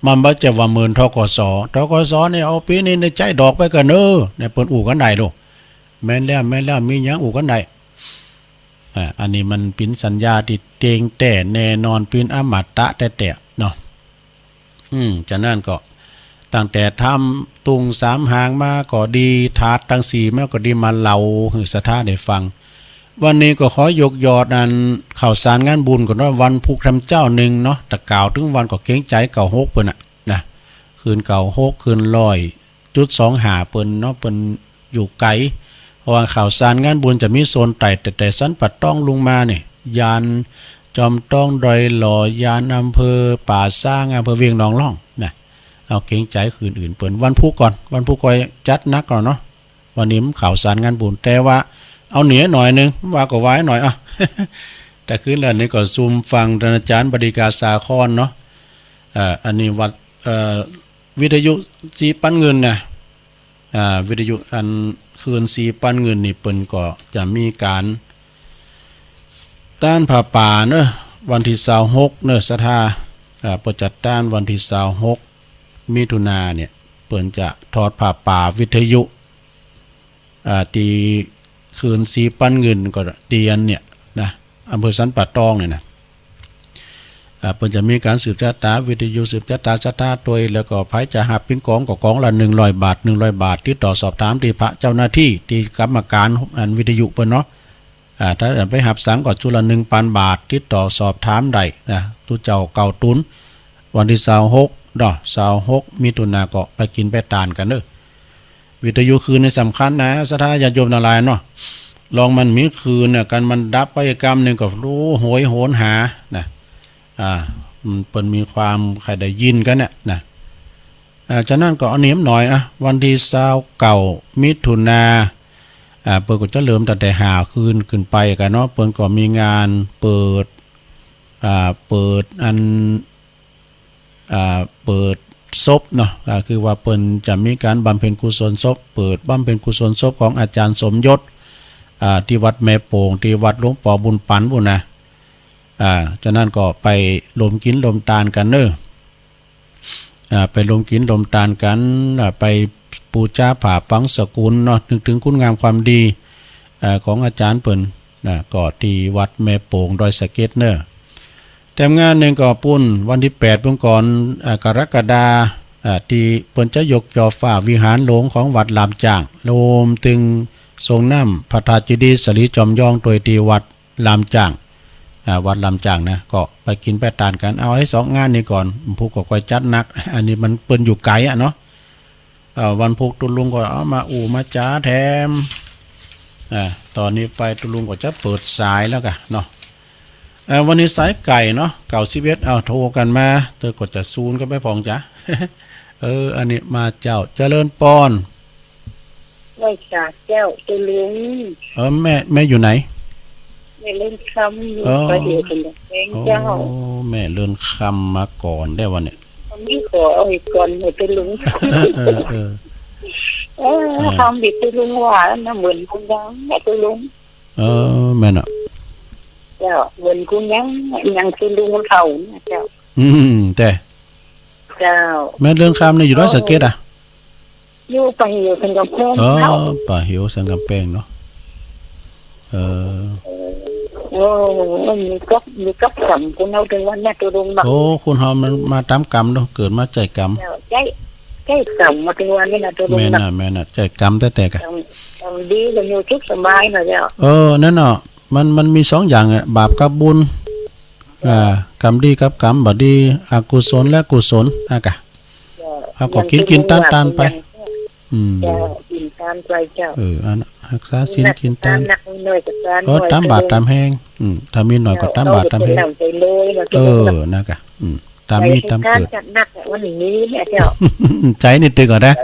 มันบ่ใจ้ว่าเหมือน ธ.ก.ส. ธ.ก.ส. เนี่ย เอาปี๋นี้เนี่ยใจ๊ดอกไปก่อนเน่อ เนี่ย เปิ้นอู้กั๋นได้ลูก แม่นแล้ว แม่นแล้ว มีหยังอู้กั๋นได้ อ่า อันนี้มันเป๋นสัญญาตี้เต็งแต๊แน่นอน เป๋นอมตะแต๊ๆ เนาะ อืม ฉะนั้นก็ ตั้งแต่ทำตุงสามหางมาก็ดี ถาดตังสี่มาก็ดี มาเล่าหื้อศรัทธาได้ฟัง วันนี้ก็ขอยกยอดอันข่าวสารงานบุญก่อนเนาะ วันพุธทำเจ๊าหนึ่งเนาะ แต่กล่าวเถิงวันก็เกรงใจ๋เก้าหกเปิ้นน่ะนะ คืนเก้าหก คืนร้อยจุดสองห้าเปิ้นเนาะ เปิ้นอยู่ไก๋ เพราะว่าข่าวสารงานบุญจะมีโซนใต้ แต่ แต่สันป่าตองลงมาเนี่ย ยานจอมตอง ดอยหล่อ ยานอำเภอป่าซาง อำเภอเวียงหนองล่องนะ เอาเกรงใจ๋คืนอื่นเปิ้น วันพุธก่อน วันพุธก็จัดหนักก่อนเนาะ วันนี้มันข่าวสารงานบุญ แต่ว่าเอาเหนือหน่อยหนึ่ง ว่าก็ว่าหน่อยอ่ะ แต่คืนแล้วนี่ก็ซุมฟังต้านอาจ๋ารย์บดิกาสาครเนาะ เอ่อ อันนี้วัด เอ่อ วิทยุสีปันเงินนะ อ่า วิทยุอันคลื่นสีปันเงินนี่เปิ้นก็จะมีก๋านต้านผ้าป่าเนาะ วันตี้ซาวหกเนาะ ศรัทธา อ่า เปิ้นจัดต้านวันตี้ซาวหกมิถุนาเนี่ย เปิ้นจะถอดผ้าป่าวิทยุ อ่า ตี้คลื่นสีปันเงินก็ตี้อันเนี่ยนะ อำเภอสันป่าตองเนี่ยนะ อ่า เปิ้นจะมีก๋านสืบชะตาวิทยุ สืบชะตาศรัทธาตวย แล้วก็ใผจะหับเป๋นก๋องก็ก๋องละหนึ่งร้อยบาท หนึ่งร้อยบาท ติดต่อสอบถามตี้พระเจ้าหน้าตี้ ตี้กรรมก๋านอันวิทยุเปิ้นเนาะ อ่า ถ้าจะไปหับสังก็ชุดละหนึ่งปันบาท ติดต่อสอบถามได้นะ ตุ๊เจ้าเก่าตุ๊น วันตี้ซาวหกเนาะ ซาวหกมิถุนาก็ไปกิ๋นไปตานกั๋นเนาะ วิทยุคลื่นนี่สำคัญนะ ศรัทธาญาติโยมตังหลายเนาะ ลองมันมีคลื่นน่ะ กันมันดับไปกำนึ่งก็ โอ้ โหยโหนหานะ อ่า มันเปิ้นมีความใค่ได้ยินกั๋นเนี่ยนะ อ่า ฉะนั้นก็เอาเนียมหน่อยนะ วันตี้ซาวเก้ามิถุนา อ่า เปิ้นก็จะเริ่มตั้งแต่ห้าคืนขึ้นไปกั๋นเนาะ เปิ้นก็มีงานเปิด อ่า เปิดอัน อ่า เปิดศพเนาะ อ่า คือว่าเปิ้นจะมีก๋านบำเพ็ญกุศลศพ เปิดบำเพ็ญกุศลศพของอาจ๋ารย์สมยศ อ่า ตี้วัดแม่โป่ง ตี้วัดหลวงปอบุญปั๋นปู้นนะ อ่า ฉะนั้นก็ไปรวมกิ๋นรวมตานกั๋นเนาะ อ่า ไปรวมกิ๋นรวมตานกั๋น อ่า ไปปู๋จาผ้าปั๋งสกุลเนาะ นึกเถิงคุณงามความดี อ่า ของอาจ๋ารย์เปิ้นนะ ก็ตี้วัดแม่โป่งดอยสะเก็ดเนาะ แถมงานนึ่งก็ปู้นวันตี้แปดปู้นก่อน อ่า กรกฎา อ่า ตี้เปิ้นจะยกจ่อฟ้าวิหารหลวงของวัดลามจ้าง รวมเถิงส่งน้ำพระธาตุเจดีย์สะหลีจอมยองตวยตี้วัดลามจ้าง อ่า วัดลามจ้างนะ ก็ไปกิ๋นไปตานกั๋น เอาหื้อสองงานนี้ก่อน พุธก็ค่อยจัดหนัก อันนี้มันเปิ้นอยู่ไก๋อะเนาะ อ่า วันพุธตุ๊ลุงก็เอามาอู้มาจ๋าแถม อ่า ต๋อนนี้ไปตุ๊ลุงก็จะเปิดสายแล้วก่ะเนาะ เอ่อ วันนี้สายไก่เนาะ เก้าสิบเอ็ด เอาโทรกั๋นมา เตื้อก็จะซูนกั๋นไปพ่องจ๊ะ เออ อันนี้มาเจ้า เจริญปอน ไหว้สาเจ้าตุ๊ลุง เออ แม่ แม่อยู่ไหน แม่เลื่อนคำ อยู่ อ๋อ ป่าเหวสันกำแปง อ๋อ เจ้า แม่เลื่อนคำมาก่อนได้วะเนี่ย อันนี้ขอเอาอีกก่อนเถอะตุ๊ลุง เออ เออ เออ เออ เออ คำดีตุ๊ลุงว่านะ เหมือนกูยัง แม่ตุ๊ลุง เออ แม่นอะ เจ้า เหมือนกูยัง ยังตุ๊ลุงเฒ่าเนี่ยเจ้า อืม แต่ เจ้า แม่เลื่อนคำเนี่ยอยู่ดอยสะเก็ดอะ อยู่ป่าเหวสันกำแปง อ๋อ เจ้า ป่าเหวสันกำแปงเนาะ เออ เออ โอ้ มีก๊อก มีก๊อกสำคัญเอาเถิงวันเนี่ยตุ๊ลุงเนาะ โอ้ คนเฮามันมาต๋ามกรรมเนาะ เกิดมาใจ๊กรรม เจ้า ใจ๊ ใจ๊กรรมมาเถิงวันนี้นะตุ๊ลุงเนาะ แม่นน่ะ แม่นน่ะ ใจ๊กรรมแต๊ๆ ก่ะ กรรม กรรมดีก็อยู่สุขสบายนะเจ้า เออ นั่นเนาะ มัน มันมีสองอย่างอะ บาปกับบุญ อ่า กรรมดีกับกรรมบ่ดี อกุศลและกุศล นะก่ะ เจ้า เฮาก็กิ๋นกิ๋นตานๆ ไป อืม เจ้า กิ๋นตานไปเจ้า เออ อันนั้น ฮักษาศีลกิ๋นตาน นักน้อยก็ตาน เออ ต๋ามบาตรต๋ามแฮง อืม ถ้ามีน้อยก็ต๋ามบาตรต๋ามแฮง เจ้า เออ นะก่ะ อืม ต๋ามมีต๋ามเกิด จัดหนักอะ วันนี้เนี่ยเจ้า ใจ๋นิดนึงก่อนนะ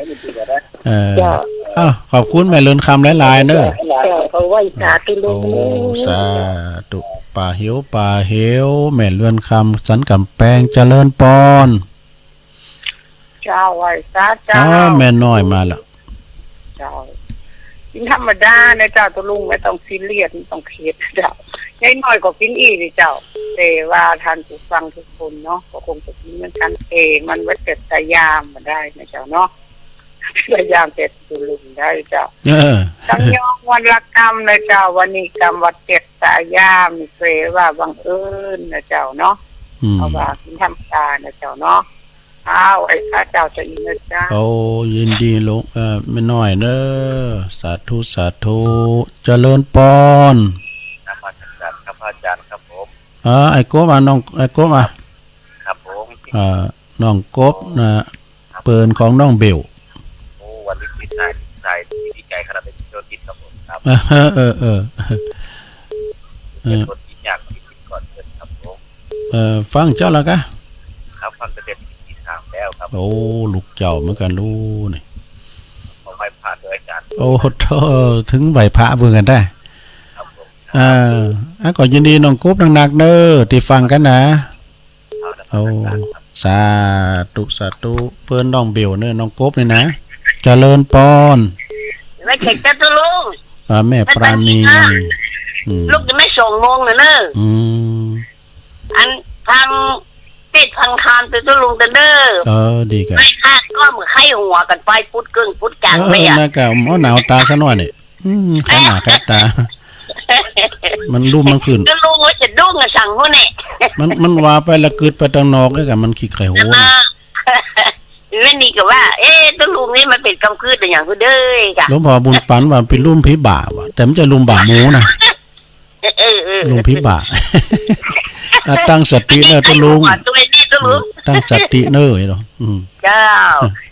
เออ เจ้า อ้าว ขอบคุณแม่เลื่อนคำหลายๆ เน้อ เจ้า ขอไหว้สาตุ๊ลุง โอ้ สาธุ ป่าเหว ป่าเหว แม่เลื่อนคำสันกำแปง เจริญปอน เจ้า ไหว้สาเจ้า อ๋อ แม่น้อยมาละ เจ้า กิ๋นธรรมดานะเจ้าตุ๊ลุง บ่ต้องซีเรียส บ่ต้องเครียดเจ้า ยายน้อยก็กิ๋นอี้นี่เจ้า แต่ว่าท่านผู้ฟังทุกคนเนาะ ก็คงจะกิ๋นเหมือนกั๋น แต่มันบ่เสร็จตายามบ่ได้นะเจ้าเนาะ ตายามแต่ตุ๊ลุงได้เจ้า เออ ตังยองวันละกำนะเจ้า วันนี้กำว่าเสร็จตายาม เสว่าบังเอิญนะเจ้าเนาะ อืม เพราะว่ากิ๋นธรรมดานะเจ้าเนาะ อ้าว ไหว้สาเจ้าจะอีกนะเจ้า โอ้ ยินดีลูก เอ่อ แม่น้อยเน้อ สาธุ สาธุ เจริญปอน นมัสการครับพระอาจารย์ครับผม เออ ไอ้กบอะ น้อง ไอ้กบอะ ครับผม เอ่อ น้องกบนะ ครับ เปิ้นของน้องเบล โอ้ วันนี้ดีใจ๋ ดีใจ๋ ดีใจ๋ขนาดเป็นโยธินครับผม ครับ เออ เออ เออ เออ เป็นคนที่อยากกินก่อนเพื่อนครับผม เอ่อ ฟังเจ้าแล้วกะ ครับ ฟังตั้งแต่ปีสามแล้วครับ โอ้ ลูกเจ้าเหมือนกั๋นลูกนี่ ขอไหว้พระด้วยอาจารย์ โอ้โธ่ เถิงไหว้พระเหมือนกั๋นได้ ครับผม เอ่อ อ่ะ ก็ยินดีน้องกบนักๆ เน้อ ตี้ฟังกั๋นนะ เอาละครับ โอ้ อาจารย์ครับ สาธุ สาธุ เปิ้นน้องเบลเน้อ น้องกบนี่นะ เจริญปอน ไม่ใช่เจ้าตุ๊ลุง อ่า แม่ปราณี แม่ปราณี อืม ลูกยังไม่สองโมงเลยเน้อ อืม อันฟังเทศน์ฟังธรรมเจ้าตุ๊ลุงกั๋นเน้อ เออ ดีกั๋น ไม่พลาดก็เหมือนไข้หัวกั๋นไปปุ๊ดเกิ่งปุ๊ดกั๋ง เออ ไปอะ นะก่ะ หมอหนาวต๋าซะหน่อยนี่ อืม ไข้หน้าไข้ต๋า มันลุ่มมันขึ้น ตุ๊ลุงว่าจะดุ้งอะสั่งหั้นแหละ มัน มันว่าไปละกึดไปตางนอกเลยก่ะ มันขี้ไข้หัว แล้วก็ แม่นี่ก็ว่า เอ๊ะ ตุ๊ลุงนี่มันเป๋นกำกึดอะหยังหื้อเด้ยก่ะ หลวงพ่อบุญปั๋นว่าเป๋นลุ่มผีบ่าว่ะ แต่มันจะลุ่มบ่าหมูนะ เออ เออ เออ ลุ่มผีบ่า อ่ะ ตั้งสติเน้อตุ๊ลุง ขอตัวนี้ตุ๊ลุง ตั้งสติเน้อเนาะ อืม เจ้า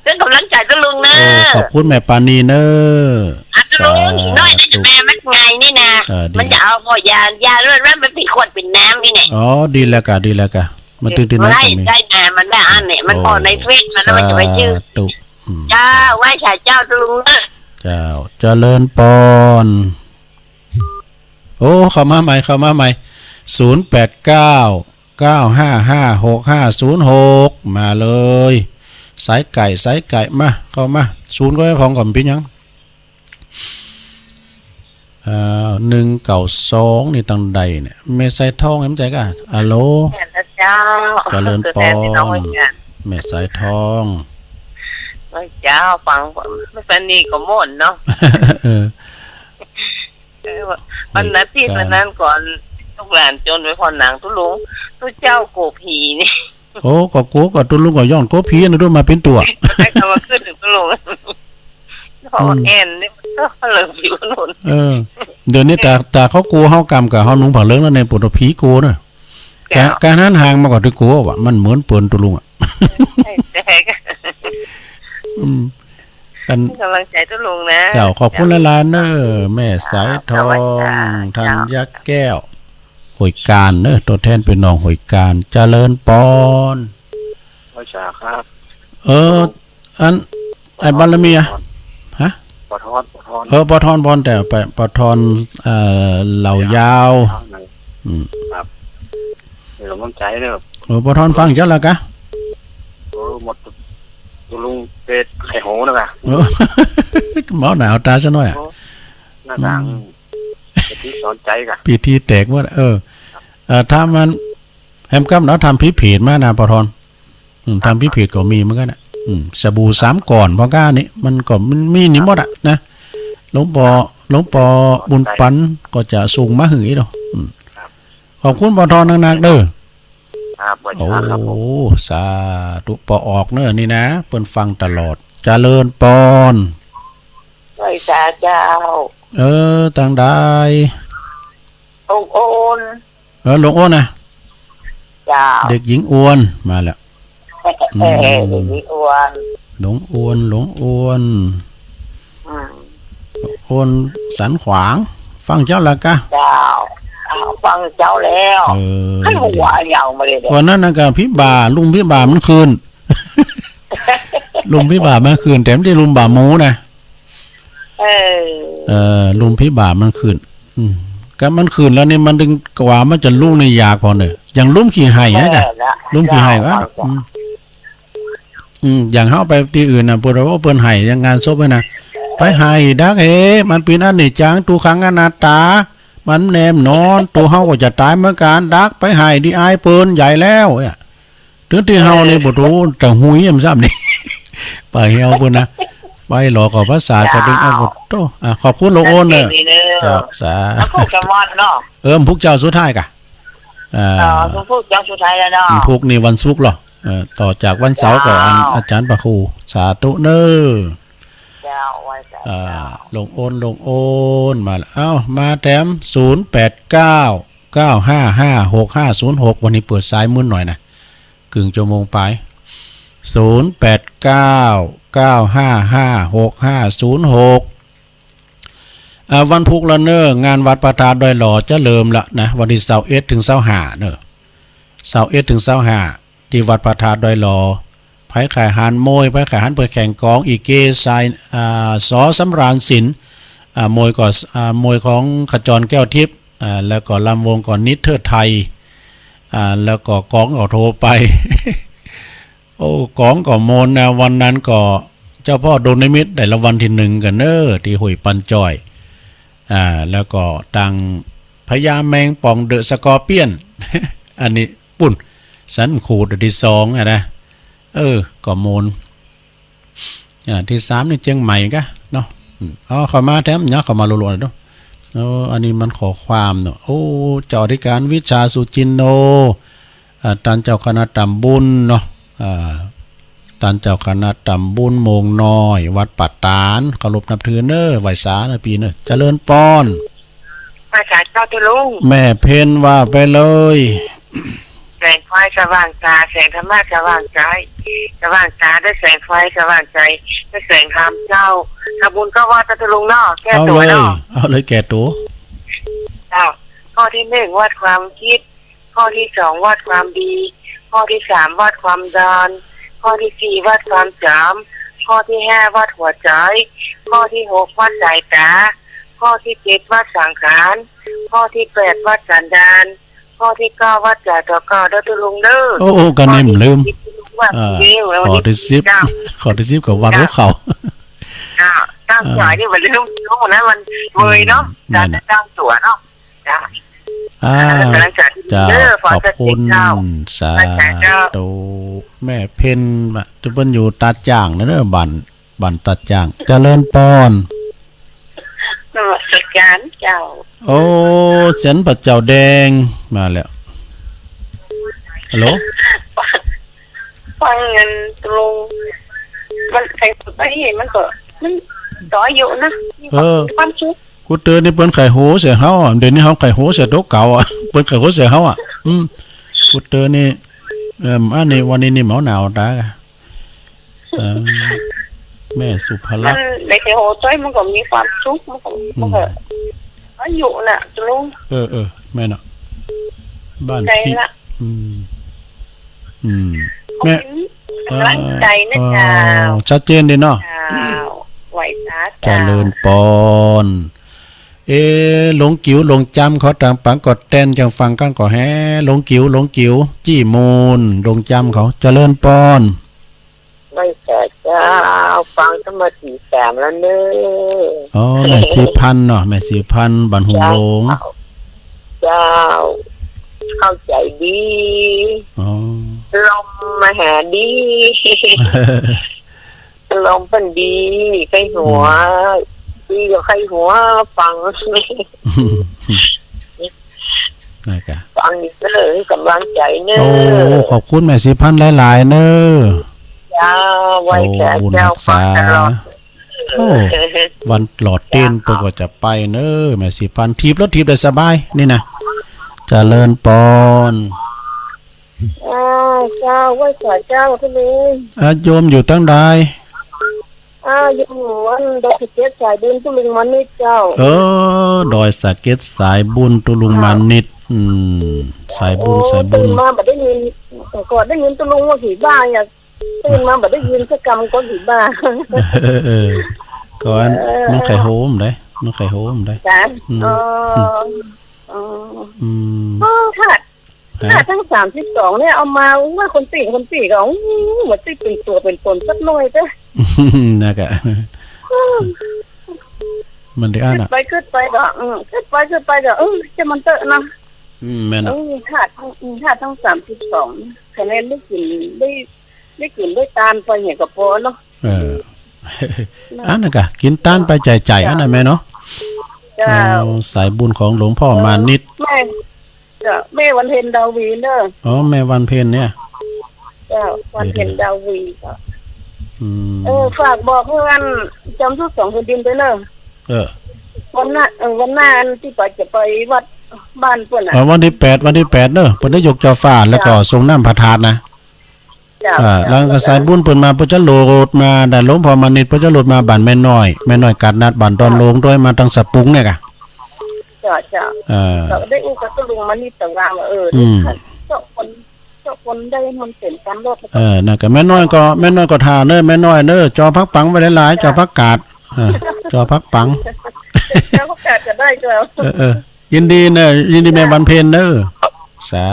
เป็นกำลังใจตุ๊ลุงเน้อ โอ้ ขอบคุณแม่ปราณีเน้อ อ่ะ ตุ๊ลุง สาธุ น้อยนี่จะแปลมักไงนี่นะ เออ ดี มันจะเอาพอยา ยาเลือดมันเป็นขวดเป็นน้ำนี่แหละ อ๋อ ดีแล้วก่ะ ดีแล้วก่ะ มันตึงที่ไหน ได้ ก็มี ได้มา มันได้อันเนี่ย มัน โอ้ ออกในเฟซมาแล้วมันจะไปชื่อ สาธุ อืม เจ้า ไหว้สาเจ้าตุ๊ลุงเน้อ เจ้า เจริญปอน โอ้ เข้ามาใหม่ เข้ามาใหม่ ศูนย์แปดเก้า เก้าห้าห้า หกห้าศูนย์หก มาเลย สายไก่ สายไก่ มา เข้ามา ศูนย์ก็ไม่พองก่อน เป๋นหยัง อ่า หนึ่งเก้าสอง นี่ตังใดเนี่ย แม่สายทอง แม่นใจ้ก่ะ อะโหล แม่นแล้วเจ้า เจริญปอน แม่สายทอง โอ้ยเจ้า ฟัง แม่ปราณีก็ม่วนเนาะ เออ เออ วันอาทิตย์วันนั้นก่อน ลูกหลานจนไปผ่อนหนังตุ๊ลุง ตุ๊เจ้ากั๋วผีนี่ โอ้ ก็กั๋ว ก็ตุ๊ลุงก็ย้อนกั๋วผีนะ ดูมาเป๋นตั๋ว ได้คำว่าขึ้นถึงตุ๊ลุง พอแอ่นนี่มันก็เลิกผิวหนุน เออ เดี๋ยวนี้ต๋า ต๋าเขากั๋วเฮากำกับเฮาหนุงผ้าเหลืองแล้วเนี่ย ปวดหัวผีกั๋วเนอะ เจ้า กะ กะหันห่างมาก่อน ตึงกั๋วว่ะ มันเหมือนเปิ้นตุ๊ลุงอะ ใช่ ใช่ อืม อัน กำลังใจ๋ตุ๊ลุงนะ เจ้า ขอบคุณหลายๆ เน่อ แม่สายทอง เจ้า ธัญแก้ว ห้วยก๋านเน่อ ตั๋วแทนปี้น้องห้วยก๋าน เจริญปอน ไหว้สาครับ เออ อัน ไอ้บารมีอะ ฮะ ปอทอน ปอทอน เออ ปอทอน ปอน แต่ไป ปอทอน เอ่อ เหล่ายาว อืม ครับ เดี๋ยวผมใจเนอะ เออ ปอทอนฟังเจ้าแล้วกะ โอ้ หมด ตุ๊ลุงเปรตไข่โหนะกะ เออ เมาหนาวตาซะหน้อยอะ โอ้ หน้าต่าง อืม ไปที่สอนใจกะ พิธีแตกหมด เออ เออ ถ้ามัน แหมกำเนาะ ทำผีเผดมานะ ปอทอน อืม ทำผีเผดก็มีเหมือนกั๋นนะ อืม สบู่สามก้อน พอก้านี่ มันก็ มันมีนี่หมดอะนะ หลวงป้อ หลวงป้อบุญปันก็จะส่งมาหื้ออีกเนาะ อืม ครับ ขอบคุณปอทอนนักๆ เน่อ ครับ ไหว้สาครับผม โอ้ สาธุ ปอออกเน่อนี่นะ เปิ้นฟังตลอด เจริญปอน ไหว้สาเจ้า เออ ตางใด หลวงโอน เออ หลวงโอนนะ เจ้า เด็กหญิงอวน มาแล้ว เออ อืม เด็กหญิงอวน หลวงโอน หลวงโอน อืม โอนสันขวาง ฟังเจ้าแล้วกะ เจ้า อ้าว ฟังเจ้าแล้ว เออ ใค่หัวเหี่ยวมาเลยเนี่ย วันนั้นนะกะ ผีบ่า ลุมผีบ่ามันขึ้น ลุมผีบ่ามันขึ้น แต่บ่ได้ลุมบ่าหมูนะ เออ เออ ลุมผีบ่ามันขึ้น อืม กะมันขึ้นแล้วนี่ มันตึงกว่ามันจะลุกนี่ยากพอเน่อ อย่างลุมขี้ไห่นะกะ เออ นะ ลุมขี้ไห่ เจ้า ก็ เจ้า อืม อืม อย่างเฮาไปตี้อื่นน่ะ เปิ้นว่า โอ้ เปิ้นไห่อย่างงานศพอะนะ ไปไห่ดัก เฮ้ มันเป๋นอนิจจัง ทุกขัง อนัตตา มันแน่นอน ตั๋วเฮาก็จะต๋ายเหมือนกั๋น ดัก ไปไห่ตี้อายเปิ้นใหญ่แล้วเนี่ย ตึงตี้เฮานี่ เออ ปะโถ ตะหุยมันซ้ำนี่ ไปเฮาเปิ้นนะ ไปหลอกกับภาษา เจ้า กะดึงเอา ปะโถ อ่ะ ขอบคุณหลวงโอนเน่อ นั่นเองเน่อ เจ้า สา แล้วพูดกันวันเนาะ เออ พุธเจ้าสุดท้ายกะ อ่า อ๋อ พุธเจ้าสุดท้ายแล้วเนาะ พุธนี่วันศุกร์เหรอ เออ ต่อจากวันเสาร์ก็อัน เจ้า อาจ๋ารย์พระครู สาธุเน่อ เจ้า ไหว้สา อ่า เจ้า หลวงโอน หลวงโอน มาแล้ว เอ้า มาแถม ศูนย์แปดเก้า เก้าห้าห้า หกห้าศูนย์หก วันนี้เปิดสายมื้นหน่อยนะ กึ่งชั่วโมงปลาย ศูนย์แปดเก้า เก้าห้าห้า หกห้าศูนย์หก อ่า วันพุธละเน่อ งานวัดพระธาตุดอยหล่อจะเริ่มละนะ วันตี้ซาวเอ็ดเถิงซาวห้าเน่อ ซาวเอ็ดเถิงซาวห้า ตี้วัดพระธาตุดอยหล่อ ใผใค่หันมวย ใผใค่หันไปแข่งก๋อง อีเก สาย อ่า ส.สำราญสิน อ่า มวยก็ อ่า มวยของขจรแก้วทิพย์ อ่า แล้วก็ลำวงก็นิดเทิดไทย อ่า แล้วก็ก๋องก็โทรไป โอ้ ก๋องก็ม่วนนะ วันนั้นก็เจ้าพ่อดลนิมิตได้รางวัลตี้หนึ่งกั๋นเน่อ ตี้ห้วยปันจ่อย อ่า แล้วก็ตังพญาแมงป่อง เดอะสกอร์เปียน อันนี้ ปุ้น สันขูดตี้สองอะนะ เออ ก็ม่วน อ่า ตี้สามนี่เจียงใหม่กะเนาะ อืม อ๋อ เข้ามาแถมเนาะ เข้ามารัวๆ เนาะ เออ อันนี้มันข้อความเนาะ โอ้ เจ้าอธิการวิชาสุจินโน อ่า ต้านเจ้าคณะต๋ำบุญเนาะ อ่า ต้านเจ้าคณะต๋ำบุญโมงน้อย วัดป่าตาด เคารพนับถือเน่อ ไหว้สาเน่อ ปี้เน่อ เจริญปอน ไหว้สาเจ้าตุ๊ลุง แม่เพ็ญว่าไปเลย แสงไฟสว่างต๋า แสงธรรมะสว่างใจ๋ สว่างต๋าด้วยแสงไฟสว่างใจ๋ ด้วยแสงธรรมเจ้า ทำบุญเก้าวัดเจ้าตุ๊ลุงเนาะ แก้ตั๋วเนาะ เอาเลย เอาเลย แก้ตั๋ว เจ้า ข้อตี้หนึ่ง วัดความคิด ข้อตี้สอง วัดความดี ข้อตี้สาม วัดความดัน ข้อตี้สี่ วัดความจ๋ำ ข้อตี้ห้า วัดหัวใจ๋ ข้อตี้หก วัดสายต๋า ข้อตี้เจ็ด วัดสังขาร ข้อตี้แปด วัดสันดาน ข้อตี้เก้า วัดจ๋าต่อเก้า เด้อตุ๊ลุงเด้อ โอ้ โอ้ กะเน่มลืม ข้อตี้สิบ วัด อ่า เดียว ข้อตี้สิบ เจ้า ข้อตี้สิบก็วัดหัวเข่า เจ้า ตั้งตั๋วนี่มันลืม ลืมหมดแล้ว มันเมยเนาะ อืม นั่นน่ะ ตั้งตั๋วเนาะ จ้ะ อ่า กำลังจะ เจ้า เด้อ ขอ ขอบคุณ เจ้า สาธุ เจ้า แม่เพ็ญ ว่า ตี้เปิ้นอยู่ตาดจ้างนะเด้อ บ้าน บ้านตาดจ้าง เจริญปอน นมัสการเจ้า โอ้ เสียงพระเจ้าแดง มาแล้ว ฮัลโหล ฟังเงินตรง มันใครพูดไปนี่มันก็ มันต่ออายุนะ เออ มีความสุข กูเตือนนี่เปิ้นใค่โหใส่เฮาอะ เดี๋ยวนี้เฮาใค่โหใส่ตั๋วเก่าอะ เปิ้นใค่โหใส่เฮาอะ อืม กูเตือนนี่ เอิ่ม อันนี้วันนี้นี่เมาหนาวต๋ายอะ เออ แม่สุภลักษณ์ มันได้แต่หัวใจมันก็มีความสุข มันก็ อืม มันก็ ก็อยู่น่ะ ตกลง เออ เออ แม่นเนาะ บ้าน ใช่ ขี้ ละ อืม อืม ขอบคุณ แม่ กำลังใจนะ อ่า เจ้า ชัดเจนดีเนาะ เจ้า ไหว้สา เจ้า เจริญปอน เอ๊ะ หลวงกิ๋ว หลวงจำเขาตางปังก็แตนจังฟังกั๋นก็แฮ หลวงกิ๋ว หลวงกิ๋ว จี้มูล หลวงจำเขา เจริญปอน ไหว้สาเจ้า ฟังตั้งมาสี่สามแล้วเน่อ อ๋อ แม่ศรีพันธ์เนาะ แม่ศรีพันธ์ บ้านหูหลง เจ้า เจ้า เข้าใจดี อ๋อ ลมมาหาดี ลมเปิ้นดี ใค่หัว อืม ดีก็ใค่หัว ฟัง นะกะ ฟังดีเน่อ กำลังใจเน่อ โอ้ ขอบคุณแม่ศรีพันธ์หลายๆ เน่อ เจ้า ไหว้สา โอ้ บุญ เจ้า ฮักษา ฟังตลอด โอ้ วันหลอดเตียน เจ้า เปิ้นก็จะไปเน่อ แม่ศรีพันธ์ ถีบรถถีบได้สบาย นี่นะ เจริญปอน อ่า เจ้า ไหว้สาเจ้า ตกลง อ่ะ โยมอยู่ตางใด อ่า อยู่อันดอยสะเก็ดสายบุญตกลงมานิดเจ้า เออ ดอยสะเก็ดสายบุญตกลงมานิด อืม สายบุญ โอ้ สายบุญ ตื่นมาบ่ได้ยิน ก็ได้ยินตกลงว่าผีบ้า อยาก ตื่นมาบ่ได้ยินสักกำก็ผีบ้า เออ เออ ก็อัน เออ มันใค่โฮมได้ มันใค่โฮมได้ จ้ะ อืม อ๋อ อืม อ๋อ อืม โอ้ ธาตุ ฮะ ธาตุตังสามสิบสองเนี่ย เอามาว่าคนตี้ คนตี้ก็ อู้ ว่าตี้เป๋นตั๋วเป๋นต๋นสักหน้อยเต๊อะ นะกะ อืม มันได้อัน กึ๊ด น่ะ ไปกึ๊ดไปก็ อืม กึ๊ดไปกึ๊ดไปก็ เออ จะมันเต๊อะนะ อืม แม่นเนาะ เออ ธาตุ อืม ธาตุตังสามสิบสอง คะแนนได้กิ๋น ได้ ได้กิ๋นได้ตานไปเนี่ยก็ปอเนาะ เออ อันนั้นกะ กิ๋นตานไปจ่ายๆ อันนั้นแม่เนาะ เจ้า โอ้ สายบุญของหลวงพ่อมานิด แม่ เจ้า แม่วันเพ็ญดาวีเน่อ อ๋อ แม่วันเพ็ญเนี่ย เจ้า วันเพ็ญดาวี เจ้า อืม เออ ฝากบอกเพื่อนจอมทุกข์สองแผ่นดินด้วยเน่อ เออ วันหน้า เออ วันหน้าอันตี้ป๋าจะไปวัดบ้านเปิ้นน่ะ เออ วันตี้แปด วันตี้แปดเน่อ เปิ้นได้ยกจอฟ้า แล้วก็ เจ้า ส่งน้ำพระธาตุนะ เจ้า อ่า เจ้า หลังจากสายบุญเปิ้นมา เปิ้นจะโหลดมา แต่หลวงพ่อมานิด เปิ้นจะโหลดมาบ้านแม่น้อย แม่น้อยกาดนัด บ้านดอนโหลง โดยมาตางสะปุงเนี่ยกะ เจ้า เจ้า เออ ก็ได้อู้กับตกลงมานิดตางว่า เออ อืม เจ้าคน เจ้าคนได้มันเป๋นตามรถ เออ นะกะ แม่น้อยก็ แม่น้อยก็ถ่าเน่อ แม่น้อยเน่อ จ่อผักปังไว้หลายๆ จ่อผักกาด เออ จ่อผักปัง จ่อผักกาดก็ได้เจ้า เออ เออ ยินดีเน่อ ยินดีแม่วันเพ็ญเน่อ สา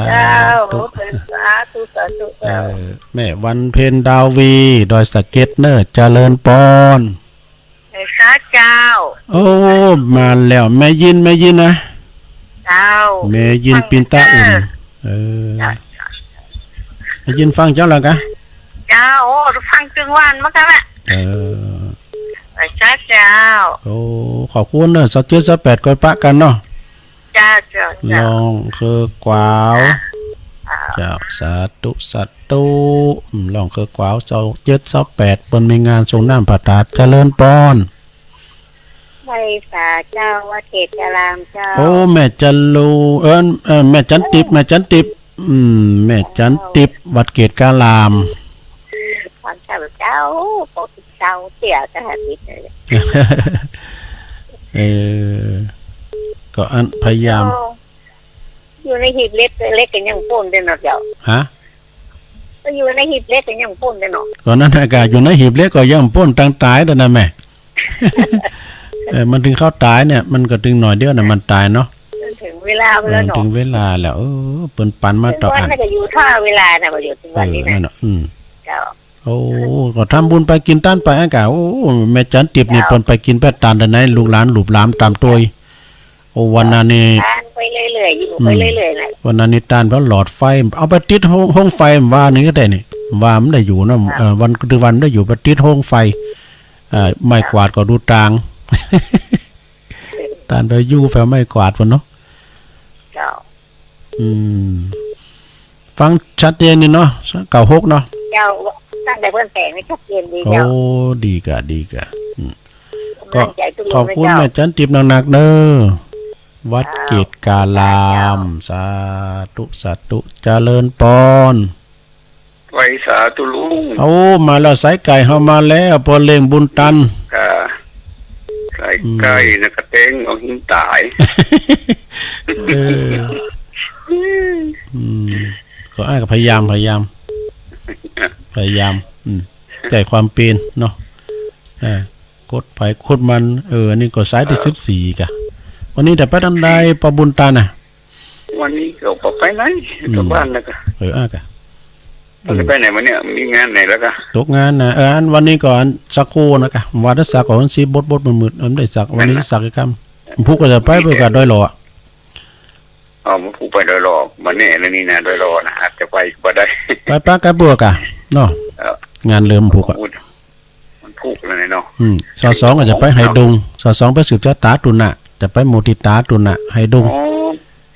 ธุ เจ้า สาธุ สาธุ เจ้า เออ แม่วันเพ็ญดาวี ดอยสะเก็ดเน่อ เจริญปอน เออ สาเจ้า โอ้ มาแล้ว แม่ยิน แม่ยินนะ เจ้า แม่ยิน ฟัง ปินตาอุ่น เออ เจ้า แม่ยินฟังเจ้าแล้วกะ เจ้า โอ้ ฟังตึงวันมากั๋นละ เออ เออ สาเจ้า โอ้ ขอบคุณเน่อ ซาวเจ็ด ซาวแปด ก่อยปะกั๋นเนาะ เจ้า เจ้า เจ้า ล่องเคือก๋วาว เจ้า เจ้า สาธุ สาธุ อืม ล่องเคือก๋วาว ซาวเจ็ด ซาวแปด เปิ้นมีงานส่งน้ำพระธาตุ เจริญปอน ไหว้สาเจ้า วัดเกตการามเจ้า โอ้ แม่จันลู เอิ้น เอ่อ แม่จันติบ แม่จันติบ อืม แม่จันติบ วัดเกตการาม ขอเจ้า เจ้า ขอเจ้าเตี้ยก็หาติดเลย เออ ก็อันพยายาม อยู่ในหีบเหล็ก เหล็กก็ยังป้นได้เนาะเจ้า ฮะ ก็อยู่ในหีบเหล็กก็ยังป้นได้เนาะ ก็นั่นน่ะกะ อยู่ในหีบเหล็กก็ยังป้นตังต๋ายแล้วนะแม่ เออ มันเถิงคราวต๋ายเนี่ย มันก็เถิงหน่อยเดียวน่ะ มันต๋ายเนาะ มันเถิงเวลาไปแล้วเนาะ เออ เถิงเวลาแล้ว เออ เปิ้นปันมาต่ออั้น เปิ้นว่าน่าจะอยู่ท่าเวลาน่ะ บ่อยู่ถึงวันนี้น่ะ เออ นั่นน่ะ อืม เจ้า โอ้ ก็ทำบุญไปกิ๋นตานไปอะกะ โอ้ แม่จันติบนี่ เจ้า เปิ้นไปกิ๋นไปตานแต่ไหน ลูกหลานหลูบหลามต๋ามตวย โอ้ วันนั้นนี่ ตานไปเรื่อยๆ อยู่ อืม ไปเรื่อยๆ น่ะ วันนั้นนี่ตานไปหลอดไฟ เอาไปติดโฮง โฮงไฟ ว่านี่ก็ได้นี่ ว่ามันได้อยู่เนาะ เจ้า เออ วัน คือวันได้อยู่ ไปติดโฮงไฟ เอ่อ ไม้กวาดก็ดูต่าง ตานไปอยู่แผวไม้กวาดพุ้นเนาะ เจ้า อืม ฟังชัดเจนดีเนาะ เก้าหกเนาะ เจ้า ตั้งแต่เปิ้นแต่งนี่ชัดเจนดีเจ้า โอ้ ดีกะ ดีกะ อืม ก็ กำลังใจตกลง ขอบคุณ นะเจ้า แม่จันติบหนักๆ เน่อ วัด เจ้า เกตการาม สาธุ สาธุ เจริญปอน ไปสาธุลุง โอ้ มาแล้ว สายใก๋เฮามาแล้ว ป้อเลี้ยงบุญตัน ค่ะ สายใก๋ อืม นะ กระเตงเอาหินต๋าย เออ อืม ก็อ้ายก็พยายาม พยายาม พยายาม อืม ใจ้ความเป๋นเนาะ เออ กดไผกดมัน เออ อันนี้ก็สายตี้ ครับ สิบสี่ ก่ะ วันนี้จะไปตางใด ป้อบุญตันน่ะ วันนี้ก็บ่ไปไหน อืม ตกบ้านแล้วก็ เออ อ่ะกะ บ่ได้ไปไหนวันเนี้ย มีงานไหนแล้วก็ ตกงานน่ะ เออ อันวันนี้ก็อันสักโคนะกะ ว่าจะสักก็วันสิบ บดๆ มืดๆ อันได้สัก วันนี้สักอีกกำ พุกก็จะไป ไปกะดอยหล่อ อ๋อ พุกไปดอยหล่อ บ่แน่นะนี่นะ ดอยหล่อนะ อาจจะไปบ่ได้ ไปปะกะบัวกะ เนาะ เออ งานเริ่มพุกอะ พุก มันพุกแล้วเนาะ อืม ซาวสองก็จะไปไหดง ซาวสองไปสืบจะต๋าตุ่นน่ะ จะไปหมู่ตี้ต๋าตุ่นน่ะ ไหดง อ๋อ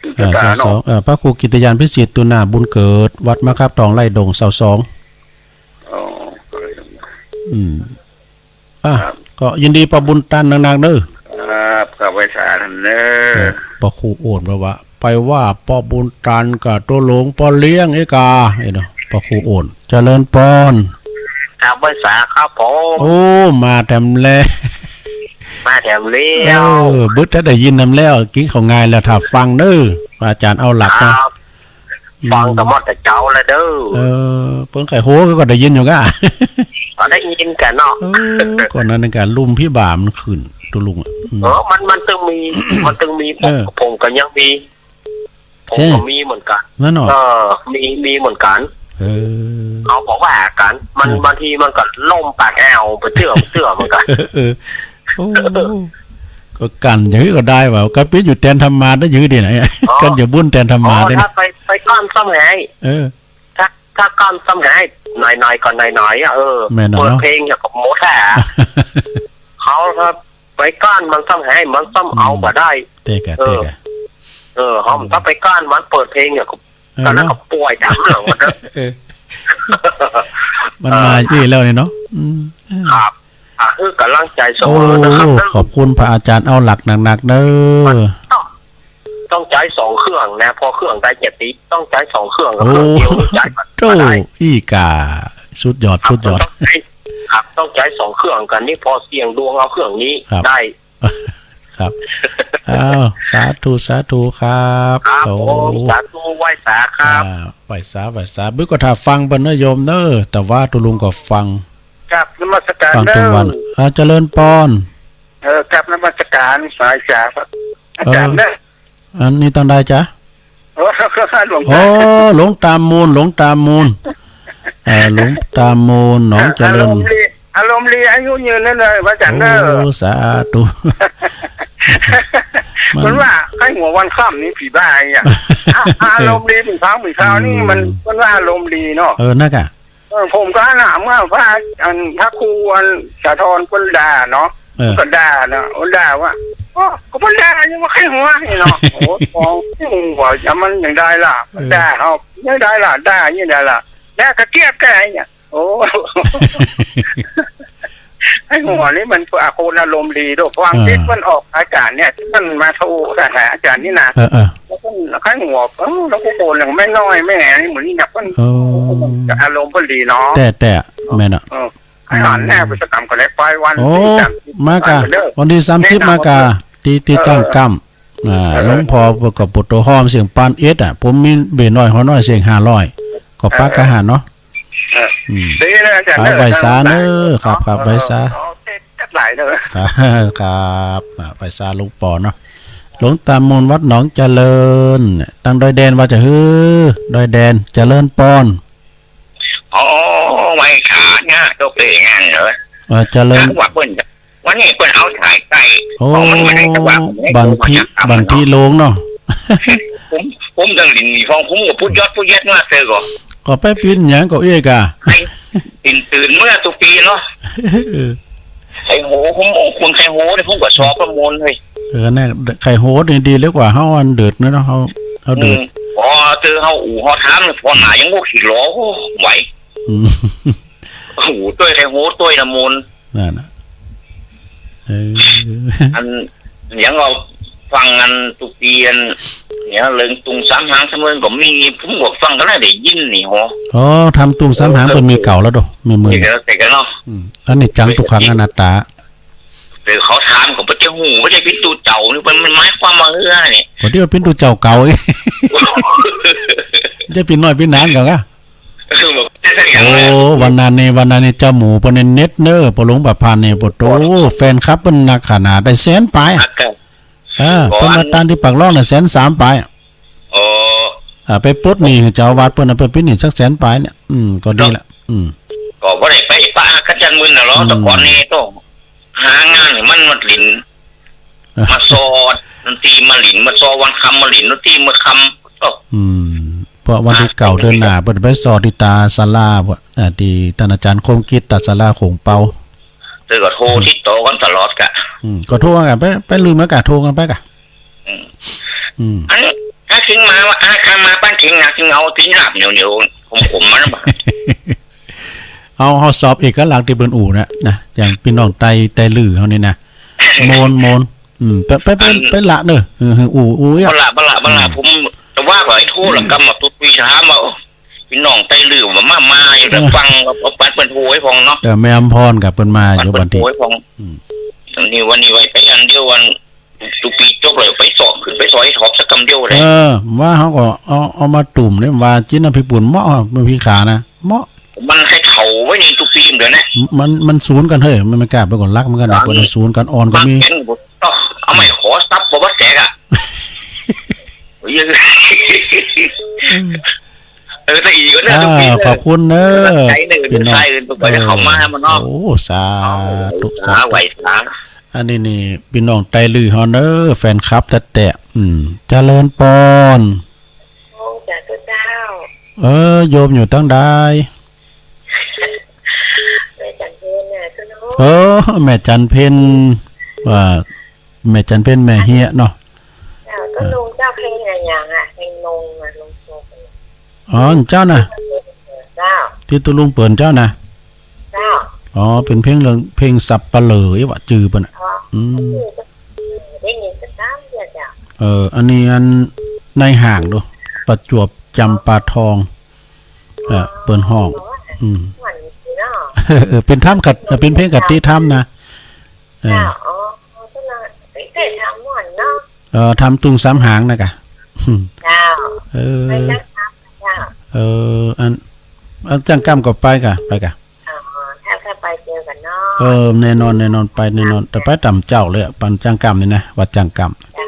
สืบจะต๋าเนาะ อ่า ซาวสอง เอ่อ พระครูกิตติยานพิสิทธิ์ตุ่นน่ะ บุญเกิด วัดมะขามทองไหดง ซาวสอง อ๋อ อืม อ่ะ ครับ ก็ยินดีป้อบุญตันนักๆ เน้อ ครับ ครับ ไหว้สาตันเน้อ เออ ป้อครูโอนบอกว่า ไปว่าป้อบุญตันกับตุ๊ลุงป้อเลี้ยงเอกา เอ้ยเนาะ ป้อครูโอน เจริญปอน ครับ ไหว้สาครับผม โอ้ มาแถมแล้ว มาแถมแล้ว เออ บึดถ้าได้ยินแถมแล้ว กิ๋นข้าวงายแล้ว ถ้าฟังเน้อ อาจ๋ารย์เอาหลักนะ ครับ อืม ฟังก็หมดแต่เจ๊าแล้วเด้อ เออ เปิ้นใค่ฮู้ก็ได้ยินอยู่ก้า อ๋อ ได้ยินกั๋นเนาะ เออ ก่อนนั้นการลุ่มพิบาลมันขึ้นตุ๊ลุงอะ อืม เออ มัน มันตึงมี มันตึงมี ผม เออ ผมก็ยังมี ผม เออ ก็มีเหมือนกั๋น นั่นเนาะ เออ มี มีเหมือนกั๋น เออ เขาบอกว่ากั๋น มัน เออ บางทีมันก็ล่มปากแอ่วไปเตื้อ ไปเตื้อเหมือนกั๋น เออ โอ้ ก็กั๋นอย่างนี้ก็ได้ว่ะ กั๋นเป๋นอยู่แตนธรรมาได้อยู่ดีนะ อ๋อ กั๋นอยู่บุญแตนธรรมา อ๋อ ได้นะ ถ้าไป ไปก้อนซ้ำหาย เออ ถ้า ถ้าก้อนซ้ำหาย หน่อยๆ ก็หน่อยๆ อ่ะ เออ แม่นเนาะ เปิดเพลงอย่างกับหมดอ่ะ เขาครับ ไปก้อนมันซ้ำหาย มันซ้ำเอา อืม บ่ได้ เต๊กะ เออ เต๊กะ เออ เขา อืม ถ้าไปก้อนมันเปิดเพลงเนี่ย ก็ เออ ตอนนั้น เนาะ ก็ป่วยจังเลยวันนั้น เออ มันมาอี้แล้วนี่เนาะ อืม ครับ อ่ะ คือกำลังใจ๋เสมอนะครับ โอ้ ขอบคุณพระอาจ๋ารย์เอาหลักหนักๆ เน้อ ต้อง ต้องใจ๊สองเครื่องนะ พอเครื่องใดจะติด ต้องใจ๊สองเครื่อง กับเครื่องเดียว โอ้ ใจ๊ก็ โธ่ ได้ อี้กา สุดยอด ครับ สุดยอด มันต้องใจ๊ ครับ ต้องใจ๊สองเครื่องกั๋นนี่ พอเสี่ยงดวงเอาเครื่องนี้ ครับ ได้ ครับ อ้าว สาธุ สาธุครับ ครับผม โอ้ สาธุ ไหว้สาครับ อ่า ไหว้สา ไหว้สา บึกก็ถ้าฟังเปิ้นเน้อโยมเน้อ แต่ว่าตุ๊ลุงก็ฟัง ครับ นมัสการ ฟังทุกวัน เด้อ อ่า เจริญปอน เออ ครับ นมัสการ สายจ๋าครับ อาจ๋ารย์ เออ เด้อ อันนี้ตางใดจ๊ะ โอ้ หลวงตา โอ้ หลวงตามูล หลวงตามูล เอ่อ หลวงตามูล หนองเจริญ อารมณ์ดี อารมณ์ดี อายุยืนนั่นเลย พระอาจ๋ารย์เด้อ โอ้ สาธุ มัน มันว่าใค่หัววันค่ำนี่ผีบ้าอ่ะ อ่ะ อารมณ์ดี ผีค้าง ผีคาวนี่ อืม มัน มันว่าอารมณ์ดีเนาะ เออ นั่นกะ เออ ผมก็ถามว่าพระ อัน พระครูอันสาธรเปิ้นด่าเนาะ เออ ก็ด่าเนาะ ด่าว่า โอ้ ก็เปิ้นด่ายังว่าใค่หัวนี่เนาะ โอ้ ของหัวจะมันยังได้ล่ะ เออ ด่าเขายังได้ล่ะ ด่ายังได้ล่ะ ด่ากระเจี๊ยบแกเนี่ย โอ้ ไอ้หัวนี่มัน อ่ะ คนอารมณ์ดีด้วย ความคิด เออ มันออกอาจ๋ารย์เนี่ย มันมาโทรหาอาจ๋ารย์นี่นะ เออ เออ แล้วก็ใค่หัว เออ แล้วก็คนอย่างแม่น้อยแม่นี่เหมือนนี่นะ มัน เออ จะอารมณ์มันดีเนาะ แต่ แต่ แม่นอะ เออ อืม ไอ้หันแน่ไปสักกำก็แล้ว ไปวัน โอ้ ที่สามสิบ มากะ วันเด้อ วันตี้สามสิบ แนะนำ มากะ ตี้ ตี้ เออ จ้างกำ อ่า เออ หลวงพ่อก็ปวดตั๋วหอมเสียงปานเอ็ดอะ ผมมีเบ้น้อยหอน้อยเสียงห้าร้อย ก็ปะกะหันเนาะ เออ อืม ดีนะอาจ๋ารย์ ไปไหว้สาเน้อ ครับ ครับ ไหว้สา เออ เออ จัดหลายเด้อ ครับ อ่า ไหว้สาหลวงปอเนาะ หลวงตามูลวัดหนองเจริญ ตางดอยแดนว่าจะหื้อ ดอยแดน เจริญปอน อ๋อ ไหว้สาเนี่ย ตัวเป๋งานเหรอ เออ เจริญ ว่าเปิ้น วันนี้เปิ้นเอาสายใต้ โอ้ ของมันมาได้จังหวะ บันทิ บันทิโลงเนาะ ผม ผมดังหลินหนีฟอง ผมก็พูดยอดพูดเย็ดมาเจอก่อน ก็ไปปิ้นหยังก็เอ้ยกะ ไอ้ ตื่น ตื่นเมื่อทุกปีเนาะ เออ ไข่โห ผมเอาคุณไข่โหนี่ผมก็สอบประมูลเฮ้ย เออ เนี่ย ไข่โหนี่ดีเหลือกว่าเฮาอันเดิดเนาะ เฮา เฮาเดิด อืม อ๋อ เจอเฮาอู่เฮาถาม พอหนายังโง่ขี้หลอ โอ้ ไหว อืม โอ้โห ต้วยไข่โห ต้วยน้ำมูล นั่นน่ะ เออ อัน ยังเอา ฟังอันตุ๊ปีอันเนี่ย เรื่องตุงสามหางสามเมืองก็มี ผมก็ฟังก็น่าได้ยินนี่โห อ๋อ ทำตุงสามหาง เออ เปิ้นมีเก่าแล้วโด มีหมื่น เดี๋ยวแต่กันเนาะ อืม อันนี้จังทุกขังอนัตตา แต่เขาถามก็บ่จะฮู้ บ่จะเป๋นตุ๊เจ้านี่ มัน มันหมายความว่าเอื้อนี่ บ่ได้ว่าเป๋นตุ๊เจ้าเก่าอีก จะเป๋นน้อยเป๋นหนานก่อนกะ เออ แบบจะสักอย่าง โอ้ เลย วันนั้นนี่ วันนั้นนี่เจ้าหมูเปิ้นนี่เน็ตเนอะ ปอหลวงประพันธ์นี่ โอ้โห แฟนคลับเปิ้นนักขนาด ได้แสนปลาย นักอะ เออ ก็ เปิ้นมา อัน ตันตี้ปากล่องน่ะ แสนสามปลาย โอ้ อ่า ไปปลดหนี้หื้อเจ้าอาวาสเปิ้นน่ะ เปิ้นปิดหนี้สักแสนปลายเนี่ย อืม ก็ดีละ อืม ก็บ่ได้ไปปะกับจันมึนน่ะเหรอ อืม แต่ก่อนนี่ต้องหางานให้มันมาหลิ้น เออ มาซอดนตรีมาหลิ้น มาซอวันค่ำมาหลิ้นนตรีเมื่อค่ำก็ อืม เพราะวันตี้เก้าเดือนหน้า เปิ้นไปซอตี้ตาศาลาพุ้น อ่า ตี้ต้านอาจ๋ารย์คมกิจ ตาศาลาโขงเปา เออ ก็โทรติดต่อกั๋นตลอดกะ อืม ก็โทรกั๋นไป ไปลืมแล้วกะ โทรกั๋นไปกะ อืม อืม อันนี้ถ้าเถิงมาว่า อ่า ข้ามาบ้านเถิงนะ เถิงเอาตี๋นลาบเหนียวๆ ขมๆ มาแล้วบ่ เอา เฮาสอบเอกลักษณ์ตี้เปิ้นอู้นะ นะ อย่างปี้น้องไต ไตลื้อเฮานี่นะ โมน โมน อืม ไป ไป ไป อัน ไปละเนอะ หื้อ หื้ออู้ อู้อ่ะ บ่ละ บ่ละ บ่ละ อืม ผม แต่ว่าก็ไอ้โทรละกำมาตุ๊ปีถามว่า โอ้ ปี้น้องไตลื้อว่ามา มาอยู่ แต่ เออ ฟังว่า ว่าปัดเปิ้นโทรหื้อพ่องเนาะ เออ แม่อำพรกะเปิ้นมาอยู่ ปัดเปิ้น บางที โทรหื้อพ่อง อืม อันนี้วันนี้ไว้ไปอันเดียววัน ตุ๊ปีจบเลยไปสอบ ขึ้นไปสอบไอ้ถอบสักกำเดียวเลย เออ ว่าเฮาก็เอา เอามาตุ้มเนี่ย ว่าจิ๊นน้ำพริกปูนเหมาะ น้ำพริกขานะ เหมาะ มันใค่เถาไว้นี่ตุ๊ปีเดี๋ยวนี้ มัน มันสูนกั๋นเฮ้ย มันไม่กล้าไปก่อนรักมันกั๋นนะ เปิ้นสูนกั๋น อ่อนก็มี มาเป๋นบ่ต้อง เอาไม้ขอซับบ่ว่าแตกอะ เออ เออ แต่อีกก็น่าจะมี อ่า ขอบคุณเนอะ กำลังใจเนอะ ปี้น้อง ใส่เอิ้นไป เออ เข้ามาให้มันเนาะ โอ้ สาธุ เอา สาธุ ไหวสา อันนี้นี่ปี้น้องไตลื้อเฮาเนอะ แฟนคลับแต๊ๆ อืม เจริญปอน โอ้ สาธุเจ้า เออ โยมอยู่ตังใด แม่จันเพ็ญน่ะ เจ้าเนาะ เออ แม่จันเพ็ญ ว่า แม่จันเพ็ญ แม่เฮียเนาะ เจ้า ต้นลุงเจ้า เพลงอะหยังอะ เพลงนงอะ นงโชคอะ อ๋อ เจ้าน่ะ เจ้า ตี้ตุ๊ลุงเปิ้นเจ้าน่ะ เจ้า อ๋อ เป๋นเพลงเรื่อง เพลงสัปเหร่อ อีหว่า จื้อเปิ้นน่ะ อ๋อ อืม ได้ยินแต่ซ้ำเดียวเจ้า เออ อันนี้อันนายห้างโด ประจวบจำปาทอง เออ เปิ้นฮ้อง อืม ม่วนดีเนาะ เออ เป๋นธรรมกะ เป๋นเพลงกะตี้ธรรมนะ เออ เจ้า อ๋อ เปิ้นละ เปิ้นธรรมม่วนเนาะ เออ ธรรมตุงสามหางนะกะ เจ้า เออ ไปจังกำเจ้า เออ อัน อันจังกำก็ไปกะ ไปกะ อ๋อ ถ้า ถ้าไปเจอกั๋นเนาะ เออ แน่นอน แน่นอน ไปแน่นอน แต่ไปต๋ามเจ๊าเลยอะ ปันจังกำนี่นะ วัดจังกำ เจ้า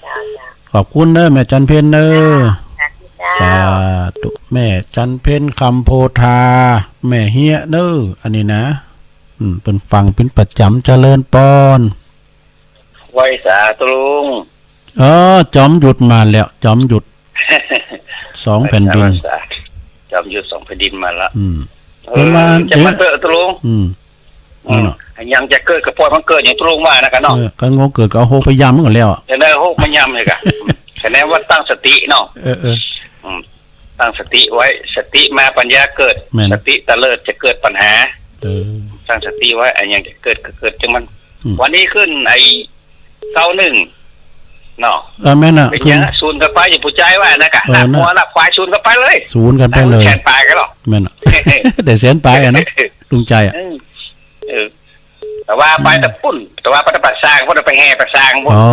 เจ้า เจ้า ขอบคุณเนอะ แม่จันเพ็ญเนอะ เจ้า สาธุเจ้า สาธุ แม่จันเพ็ญ คำโพธา แม่เฮียเนอะ อันนี้นะ อืม เปิ้นฟังเป๋นประจ๋ำ เจริญปอน ไหวสาตุ๊ลุง เออ จอมยุทธมาแล้ว จอมยุทธ สองแผ่นดิน จอมยุทธสองแผ่นดินมาละ อืม เออ เปิ้นว่า จะมาเต๊อะตุ๊ลุง อืม อืม นั่นน่ะ หยังจะเกิดก็ปล่อยมันเกิด อย่างตุ๊ลุงว่านะกะเนาะ เออ ก็งงเกิดก็เอาโฮไปยำมันก่อนแล้วอะ จะได้โฮมายำเลยกะ แสดงว่าตั้งสติเนาะ เออ เออ อืม ตั้งสติไว้ สติมาปัญญาเกิด แม่น สติเตลิดจะเกิดปัญหา เออ ตั้งสติไว้ อะหยังจะเกิดก็เกิดจังมัน อืม วันนี้ขึ้นไอ้ เก้าหนึ่ง เนาะ เออ แม่นน่ะ เป๋นหยังอะ ศูนย์กั๋นไป อย่างผู้จายว่านะกะ เออ หน้างัว น่ะ หน้าควาย ศูนย์กั๋นไปเลย ศูนย์กั๋นไปเลย แสนปลายกั๋นหรอ แม่นน่ะ ได้แสนปลายอะเนาะ ลุงใจ๋อะ เออ เออ แต่ว่าไป อืม แต่ปุ้น แต่ว่าไปแต่ป่าซาง ปุ้นไปแห่ป่าซางปุ้น อ๋อ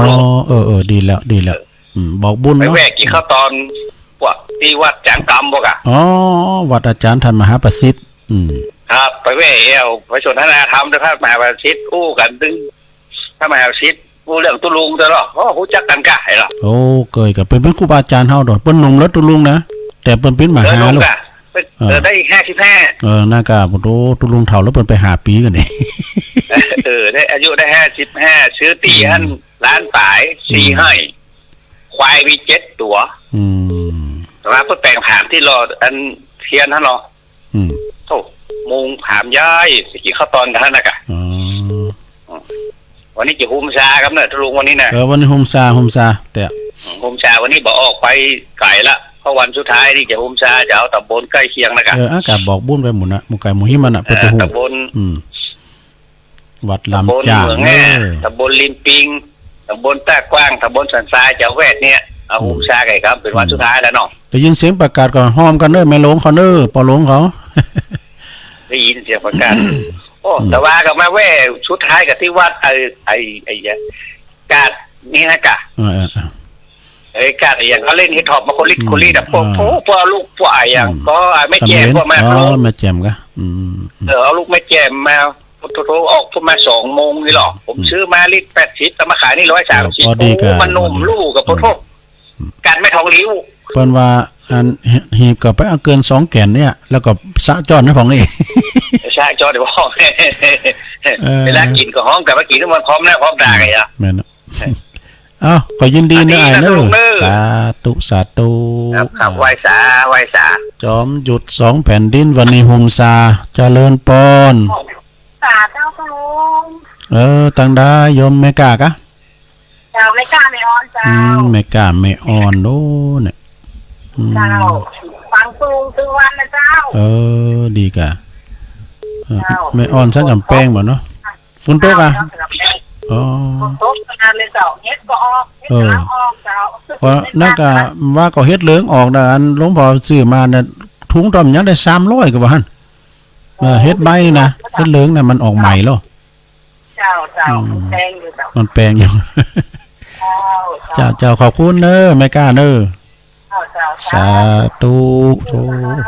เออ เออ ดีแล้ว ดีแล้ว เออ อืม บอกบุญเนาะ ไปแวะกิ๋นข้าวตอน พวกตี้วัดจ๋างกำพวกอะ อ๋อ วัดอาจ๋ารย์ท่านมหาประสิทธิ์ อืม ครับ ไปแวะแอ่ว ไปสนทนาธรรมด้วยท่านมหาประสิทธิ์ อู้กั๋นตึง ท่านมหาประสิทธิ์ อู้เรื่องตุ๊ลุงตลอด โอ้ ฮู้จักกั๋นกะ ไอ้เหรอ โอ้ เกยกะเป๋น เป๋นครูบาอาจ๋ารย์เฮาโด เปิ้นหนุ่มแล้วตุ๊ลุงนะ แต่เปิ้นเป๋นมหา เออ ลูก เป๋น เออ เออ ได้ห้าสิบห้า เออ น่ากะ โอ้โห ตุ๊ลุงเฒ่าแล้ว เปิ้นไปห้าปี๋กั๋นนี่ เออ ได้อายุได้ห้าสิบห้า ซื้อตี้ อืม อั้น ล้านป๋าย อืม สี่ไฮ่ ควายมีเจ็ดตั๋ว อืม แต่ว่าเปิ้นแป๋งผามตี้รออันเตียนหั้นเนาะ อืม โธ่ มุงผามใหญ่ ไปกิ๋นข้าวตอนกั๋นหั้นนะกะ อ๋อ อืม วันนี้จะโฮมซาครับเนอะ ตุ๊ลุงวันนี้นะ เออ วันนี้โฮมซา โฮมซา แต่ อืม โฮมซาวันนี้บ่ออกไปไก๋ละ เพราะวันสุดท้ายนี่จะโฮมซา จะเอาต๋ำบลใก้เคียงนะกะ เออ อะกะบอกบุญไปหมดนะ หมู่ไก่หมู่หิมมันน่ะ เปิ้นจะฮู้ ต๋ำบล อืม วัดลำจ๋าง ต๋ำบลเหมืองแง่ เออ ต๋ำบลริมปิง ตำบลต้ากว้าง ตำบลสันทราย จะแวะเนี่ย เอา อืม หุมซาไก่ครับ เป๋นวัน อืม สุดท้ายแล้วเนาะ ได้ยินเสียงประกาศก็ฮ้อมกั๋นเน่อ แม่หลวงเขาเน่อ ป้อหลวงเขา ได้ยินเสียงประกาศ โอ้ อืม แต่ว่าก็มาแวะสุดท้ายก็ตี้วัดไอ้ ไอ้ ไอ้ กาดนี่นะกะ เออ เออ เออ ไอ้กาดไอ้อย่างเขาเล่นฮิปฮอปมาคนลิด อืม คนลิดอะ พวก อ่า พวก พวกลูก พวกไอ้อย่าง อืม ก็ไอ้แม่แจ่ม สำเร็จ พวกมา อ๋อ ลูก แม่แจ่มกะ อืม อืม เออ เอาลูกแม่แจ่มมา โทร โทรออกพวกมาสองโมงนี่หรอ ผม อืม ซื้อมาลิตรแปดสิบ เอามาขายนี่ร้อยสามสิบ เออ พอดีกะ โอ้ มันหนุ่ม พอดี ลูกกับ อืม พวก อืม กาดแม่ทองหลิว เปิ้นว่าอัน หีบก็ไปเอาเกินสองแก่นเนี่ย แล้วก็สะจ้อนให้ผ่องเอง สะจ้อนให้ผ่อง เออ เวลากิ๋นก็ฮ้องกลับมากิ๋นมันพร้อมหน้าพร้อมต๋าไงอะ แม่นเนาะ เอ้า ขอยินดีเน่อ อันนี้ อ้ายเน่อ นะลูกเน่อ สาธุ สาธุ ครับ ครับ ไหว้สา ไหว้สา จอมหยุดสองแผ่นดิน วันนี้หุมซา เจริญปอน สาธุ เจ้าคุณลุง เออ ตังใด โยมเมก้ากะ เจ้า เมก้าแม่อ่อนเจ้า อืม เมก้าแม่อ่อน โอ้ เนี่ย อืม เจ้า ฟังตึง ตึงวันนะเจ้า เออ ดีกะ เออ เจ้า แม่อ่อนสันก๋ำแปงบ่เนาะ ฝนตกอะ เจ้า สันก๋ำแปง อ๋อ ฝนตกขนาดเลยเจ้า เห็ดก็ออก เห็ด เออ กำลังออกเจ้า เพราะนั่นกะ เห็ดกำลัง ว่าก็เห็ดเหลืองออกนะ อันหลวงพ่อซื้อมาเนี่ย ถุงต้อมยังได้สามร้อยกว่าบาทหั่น เออ เห็ดใบนี่นะ เห็ดเหลืองน่ะ มันออกใหม่แล้ว เจ้า เจ้า อืม มันแปงอยู่เจ้า มันแปงอยู่ เจ้า เจ้า เจ้า เจ้า ขอบคุณเน่อ เมก้าเน่อ เจ้า เจ้า สาธุ สาธุ เจ้า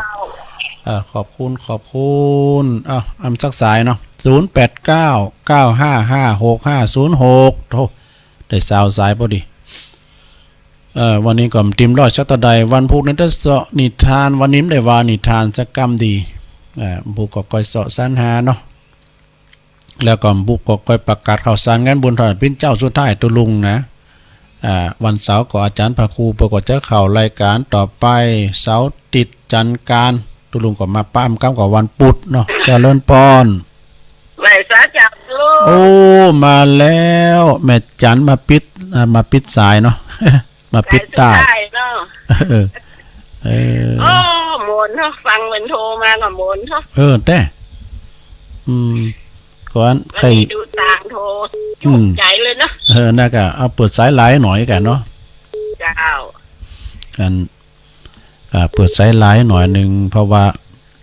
เอ่อ ขอบคุณ ขอบคุณ อ้าว อำสักสายเนาะ ศูนย์แปดเก้า เก้าห้าห้า หกห้าศูนย์หก โธ่ ได้ซาวสายพอดี เอ่อ วันนี้ก็บ่ติมร้อยสักเต้าใด วันพุธนี้จะเซาะนิทาน วันนี้บ่ได้ว่านิทานสักกำดี เอ่อ บุกก็ก้อยเซาะสรรหาเนาะ แล้วก็บุกก็ก้อยประกาศข่าวสารงานบุญถวายเป๋นเจ้าสุดท้ายตุ๊ลุงนะ อ่า วันเสาร์ก็อาจ๋ารย์พระครูเปิ้นก็จะเข้ารายก๋านต่อไป เสาร์อาติ๊ดจันทร์อังคาร ตุ๊ลุงก็มาปะกำกับวันปุธเนาะ เจริญปอน ไหว้สาเจ้าตุ๊ลุง โอ้ มาแล้ว แม่จั๋นมาปิด อ่า มาปิดสายเนาะ มาปิดตา สายสุดท้ายเนาะ เออ เออ โอ้ หมุนเนาะ ฟังมันโทรมาก็หมุนเนาะ เออ แต่ อืม ก่อน วันนี้ ใคร ดูต่างโทร อืม จุกใจ๋เลยเนาะ เออ นั่นกะ เอาเปิดสายหลายหน่อยกั๋นเนาะ เจ้า อัน อ่า เปิดสายหลายหน่อยนึ่ง เพราะว่า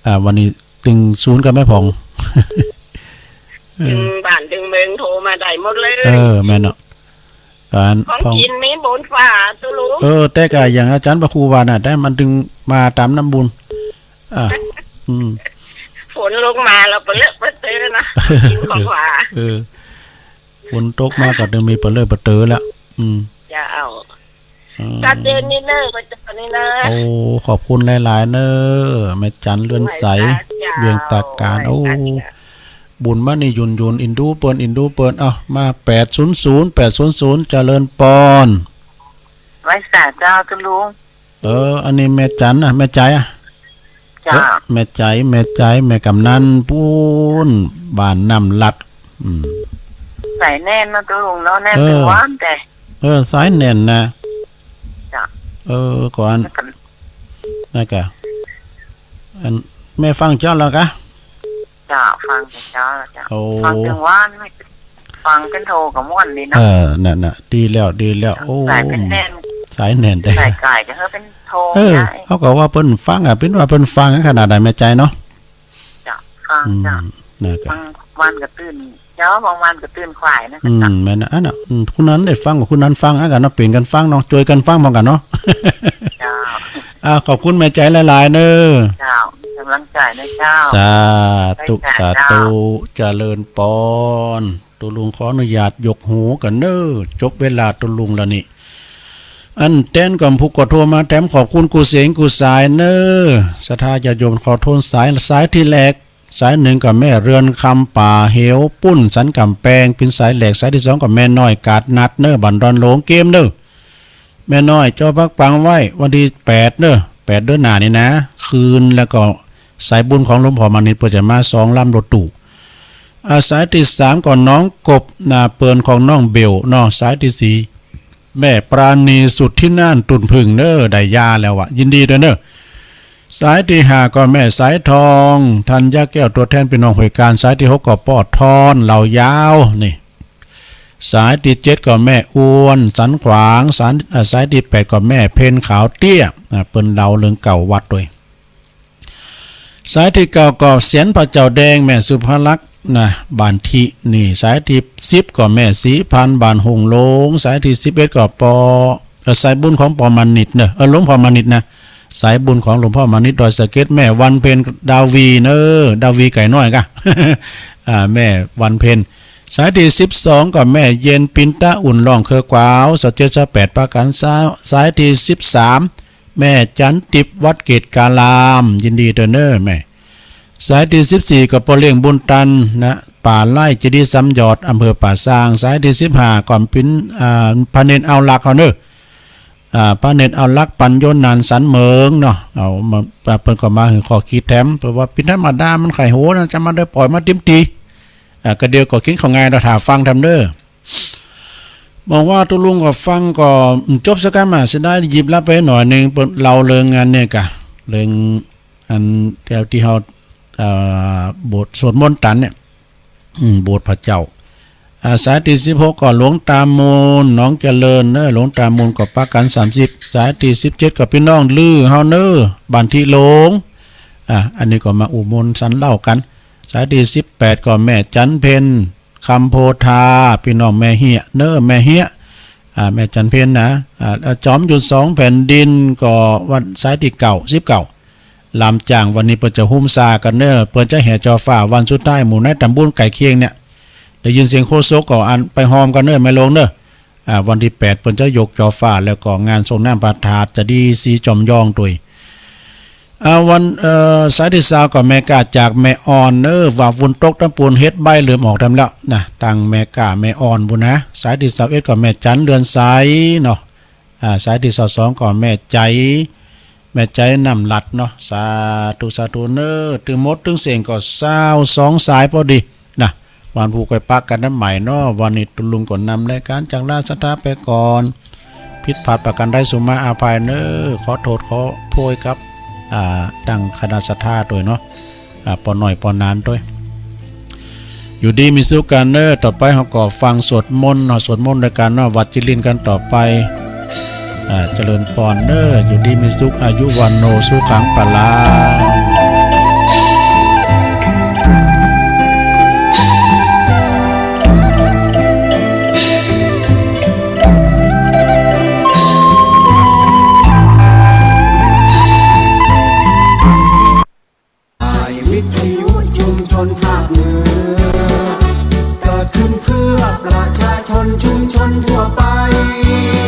อ่า วันนี้ตึงศูนย์กับแม่ผ่อง ตึงบ้านตึงเมืองโทรมาได้หมดเลย เออ แม่นเนาะ อัน ของกิ๋นมีบนฟ้าตุ๊ลุง เออ แต่กะอย่างอาจ๋ารย์พระครูว่าน่ะ แต่มันตึงมาต๋ามน้ำบุญ อ่ะ อืม ฝนลงมาแล้วปะเลอะปะเตอะนะ กิ๋นของหวาน เออ ฝนตกมาก็ตึงมีปะเลอะปะเตอะแล้ว อืม เจ้า อืม ชัดเจนนี่เน่อ พระเจ้านี่นะ โอ้ ขอบคุณหลายๆ เน่อ แม่จั๋นเรือนใส ไหว้สาเจ้า เวียงตากการ ไหว้สาเจ้า โอ้ บุญมานี่หยุ่นๆ อินดูเปิ้น อินดูเปิ้น เอ้า มา แปดศูนย์ศูนย์ แปดศูนย์ศูนย์ เจริญปอน ไหว้สาเจ้าตุ๊ลุง เออ อันนี้แม่จั๋นน่ะ แม่ใจ๋อะ เจ้า เออ แม่ใจ๋ แม่ใจ๋ แม่กำนันปู๊น บ้านน้ำลัด อืม สายแน่นเนาะตุ๊ลุงเนาะ แน่น เออ ตึงวันแต่ เออ สายแน่นนะ เจ้า เออ ก่อน แล้วกัน นั่นกะ อัน แม่ฟังเจ้าแล้วกะ เจ้า ฟังเจ้าแล้วเจ้า โอ้ ฟังตึงวัน ฟังเป๋นโทรก็ม่วนดีเนาะ เออ นั่นน่ะ ดีแล้ว ดีแล้ว โอ้ สายเป๋นแน่น สายแน่นแต่ สายไก๋จะหื้อเป๋นโทร เออ ได้ เขาก็ว่าเปิ้นฟังอะ เป๋นว่าเปิ้นฟังขนาดใดแม่ใจ๋เนาะ เจ้า ฟัง อืม เจ้า นั่นกะ บางวันก็ตื่นเจ๊า บางวันก็ตื่นขวายนะ อืม เจ้า แม่นนะ อันน่ะ อืม ผู้นั้นได้ฟังก็ผู้นั้นฟัง อันกั๋นเนาะ เป๋นกั๋นฟังเนาะ จ้วยกั๋นฟังพร้อมกั๋นเนาะ เจ้า อ่า ขอบคุณแม่ใจ๋หลายๆ เน่อ เจ้า กำลังใจ๋นะเจ้า สาธุ ไหว้สา สาธุ เจ้า เจริญปอน ตุ๊ลุงขออนุญาตยกหูก่อนเน่อ จบเวลาตุ๊ลุงแล้วนี่ อันแตนก่อน ผู้ก็โทรมาแถมขอบคุณกู้เสียงกู้สายเน่อ ศรัทธาญาติโยมขอโทษสาย สายตี้แรก สายนึ่งก็แม่เรือนคำป่าเหวปุ้นสันก๋ำแปง เป๋นสายแรก สายตี้สองก็แม่น้อยกาดนัดเน่อ บ้านดอนหลงเกมเน่อ แม่น้อยจ่อปักปังไว้วันตี้แปดเน่อ แปดเดือนหน้านี่นะ คืน แล้วก็สายบุญของหลวงพ่อมานิตย์เปิ้นจะมาสองลำรถตู้ อ่า สายตี้สามก็น้องกบ นาเปินของน้องเบลเนาะ สายตี้สี่ แม่ปราณีสุดที่น่านตุ่นผึ่งเน่อ ได้หย่าแล้วอะ ยินดีด้วยเน่อ สายตี้ห้าก็แม่สายทอง ธัญญาแก้ว ตั๋วแทนปี้น้องห้วยกาญ สายตี้หกก็ป้อทอน เหล่ายาว นี่ สายตี้เจ็ดก็แม่อ้วน สันขวาง สาย เอ่อ สายตี้แปดก็แม่เพ็ญ ขาวเตี้ย อ่า เปิ้นเล่าเรื่องเก่าวัดตวย สายตี้เก้าก็เสียรพระเจ้าแดง แม่สุภลักษณ์นะ บ้านทินี่ สายตี้สิบก็แม่ศรีพันธุ์ บ้านหงส์หลง สายตี้สิบเอ็ดก็ปอ เอ่อ สายบุญของปอมานิตรเนอะ เออ หลวงพ่อมานิตรนะ สายบุญของหลวงพ่อมานิตร ดอยสะเก็ด แม่วันเพ็ญ ดาวีเนอะ ดาวีไก่น้อยกะ อ่า แม่วันเพ็ญ สายตี้สิบสองก็แม่เย็น ปินตะอุ่น ร่องเครือกวาว ซาวเจ็ด ซาวแปด ปะกั๋น สาย สายตี้สิบสาม แม่จันติบ วัดเกตการาม ยินดีตวยเนอะแม่ สายตี้สิบสี่ก็ป้อเลี้ยงบุญตันนะ ป่าไร่ เจดีย์สามยอด อำเภอป่าซาง สายตี้สิบห้าก็ปิน อ่า พระเณรเอาลักษณ์เฮาเนอะ อ่า พระเณรเอาลักษณ์ ปัญโญนาน สันเหมิงเนาะ เอามา เปิ้นก็มาหื้อข้อคิดแถม เปิ้นว่าปินธรรมดามันใค่โหนนะ จะมาได้ปล่อยมาติ๊มตี๋ อ่า ก็เดี๋ยวก็กิ๋นข้าวงาย เฮาถ่าฟังแถมเนอะ บอกว่าตุ๊ลุงก็ฟังก็ อืม จบสักกำอะ เสียดายหยิบลับไปหน่อยนึ่ง เปิ้นเล่าเรื่องอันเนี่ยกะ เรื่องอันแถวตี้เฮา เอ่อ โบสถ์สวดมนต์ตันเนี่ย อืม โบสถ์พระเจ้า อ่า สายตี้สิบหกก็หลวงตามูล หนองเจริญเนอะ หลวงตามูลก็ปะกั๋น สามสิบ สายตี้สิบเจ็ดก็ปี้น้องลือเฮาเนอะ บ้านทิโลง อ่า อันนี้ก็มาอุมนต์สันเหล้ากั๋น สายตี้สิบแปดก็แม่จันเพ็ญ คำโพธา ปี้น้องแม่เฮียเนอะ แม่เฮีย อ่า แม่จันเพ็ญนะ อ่า แล้วจอมยุทธสองแผ่นดินก็วัน สายตี้เก้า สิบเก้า ลามจ้าง วันนี้เปิ้นจะหุมสากั๋นเนอะ เปิ้นจะแห่จอฟ้าวันสุดท้าย หมู่ในตำบลใก้เคียงเนี่ย ได้ยินเสียงโฆษกก็อันไปฮอมกั๋นเนอะ แม่โลงเนอะ อ่า วันตี้แปดเปิ้นจะยกจอฟ้า แล้วก็งานส่งน้ำพระธาตุเจดีย์ศรีจอมยองตวย อ่า วัน เอ่อ สายตี้ซาวก็แม่ก้าจากแม่อ่อนเนอะ ว่าฝนตกตางปูนเห็ดใบเริ่มออกแถมแล้วนะ ตางแม่ก้าแม่อ่อนปู้นนะ สายตี้ซาวเอ็ดก็แม่จันเรือนใสเนาะ อ่า สายตี้ซาวสองก็แม่ใจ๋ แม่ใจ๋น้ำหลัดเนาะ สาธุ สาธุเนอะ ตึงหมดตึงเสียงก็ซาวสองสายพอดีนะ วันพูกค่อยปะกั๋นนัดใหม่เนาะ วันนี้ตุ๊ลุงก็นำรายก๋านจากราชศรัทธาไปก่อน ผิดพลาดประก๋านใดสุมาอภัยเนอะ ขอโต้ษขอโพยกับ อ่า ตังคณะศรัทธาตวยเนาะ อ่า ป้อน้อยป้อนานตวย อยู่ดีมีสุขกั๋นเนอะ ต่อไปเฮาก็ฟังสวดมนต์เนาะ สวดมนต์ตวยกั๋นเนาะ หวัดจิรินกั๋นต่อไป อ่า เจริญปอนเนอะ อยู่ดีมีสุข อายุวัณโณ สุขัง พลัง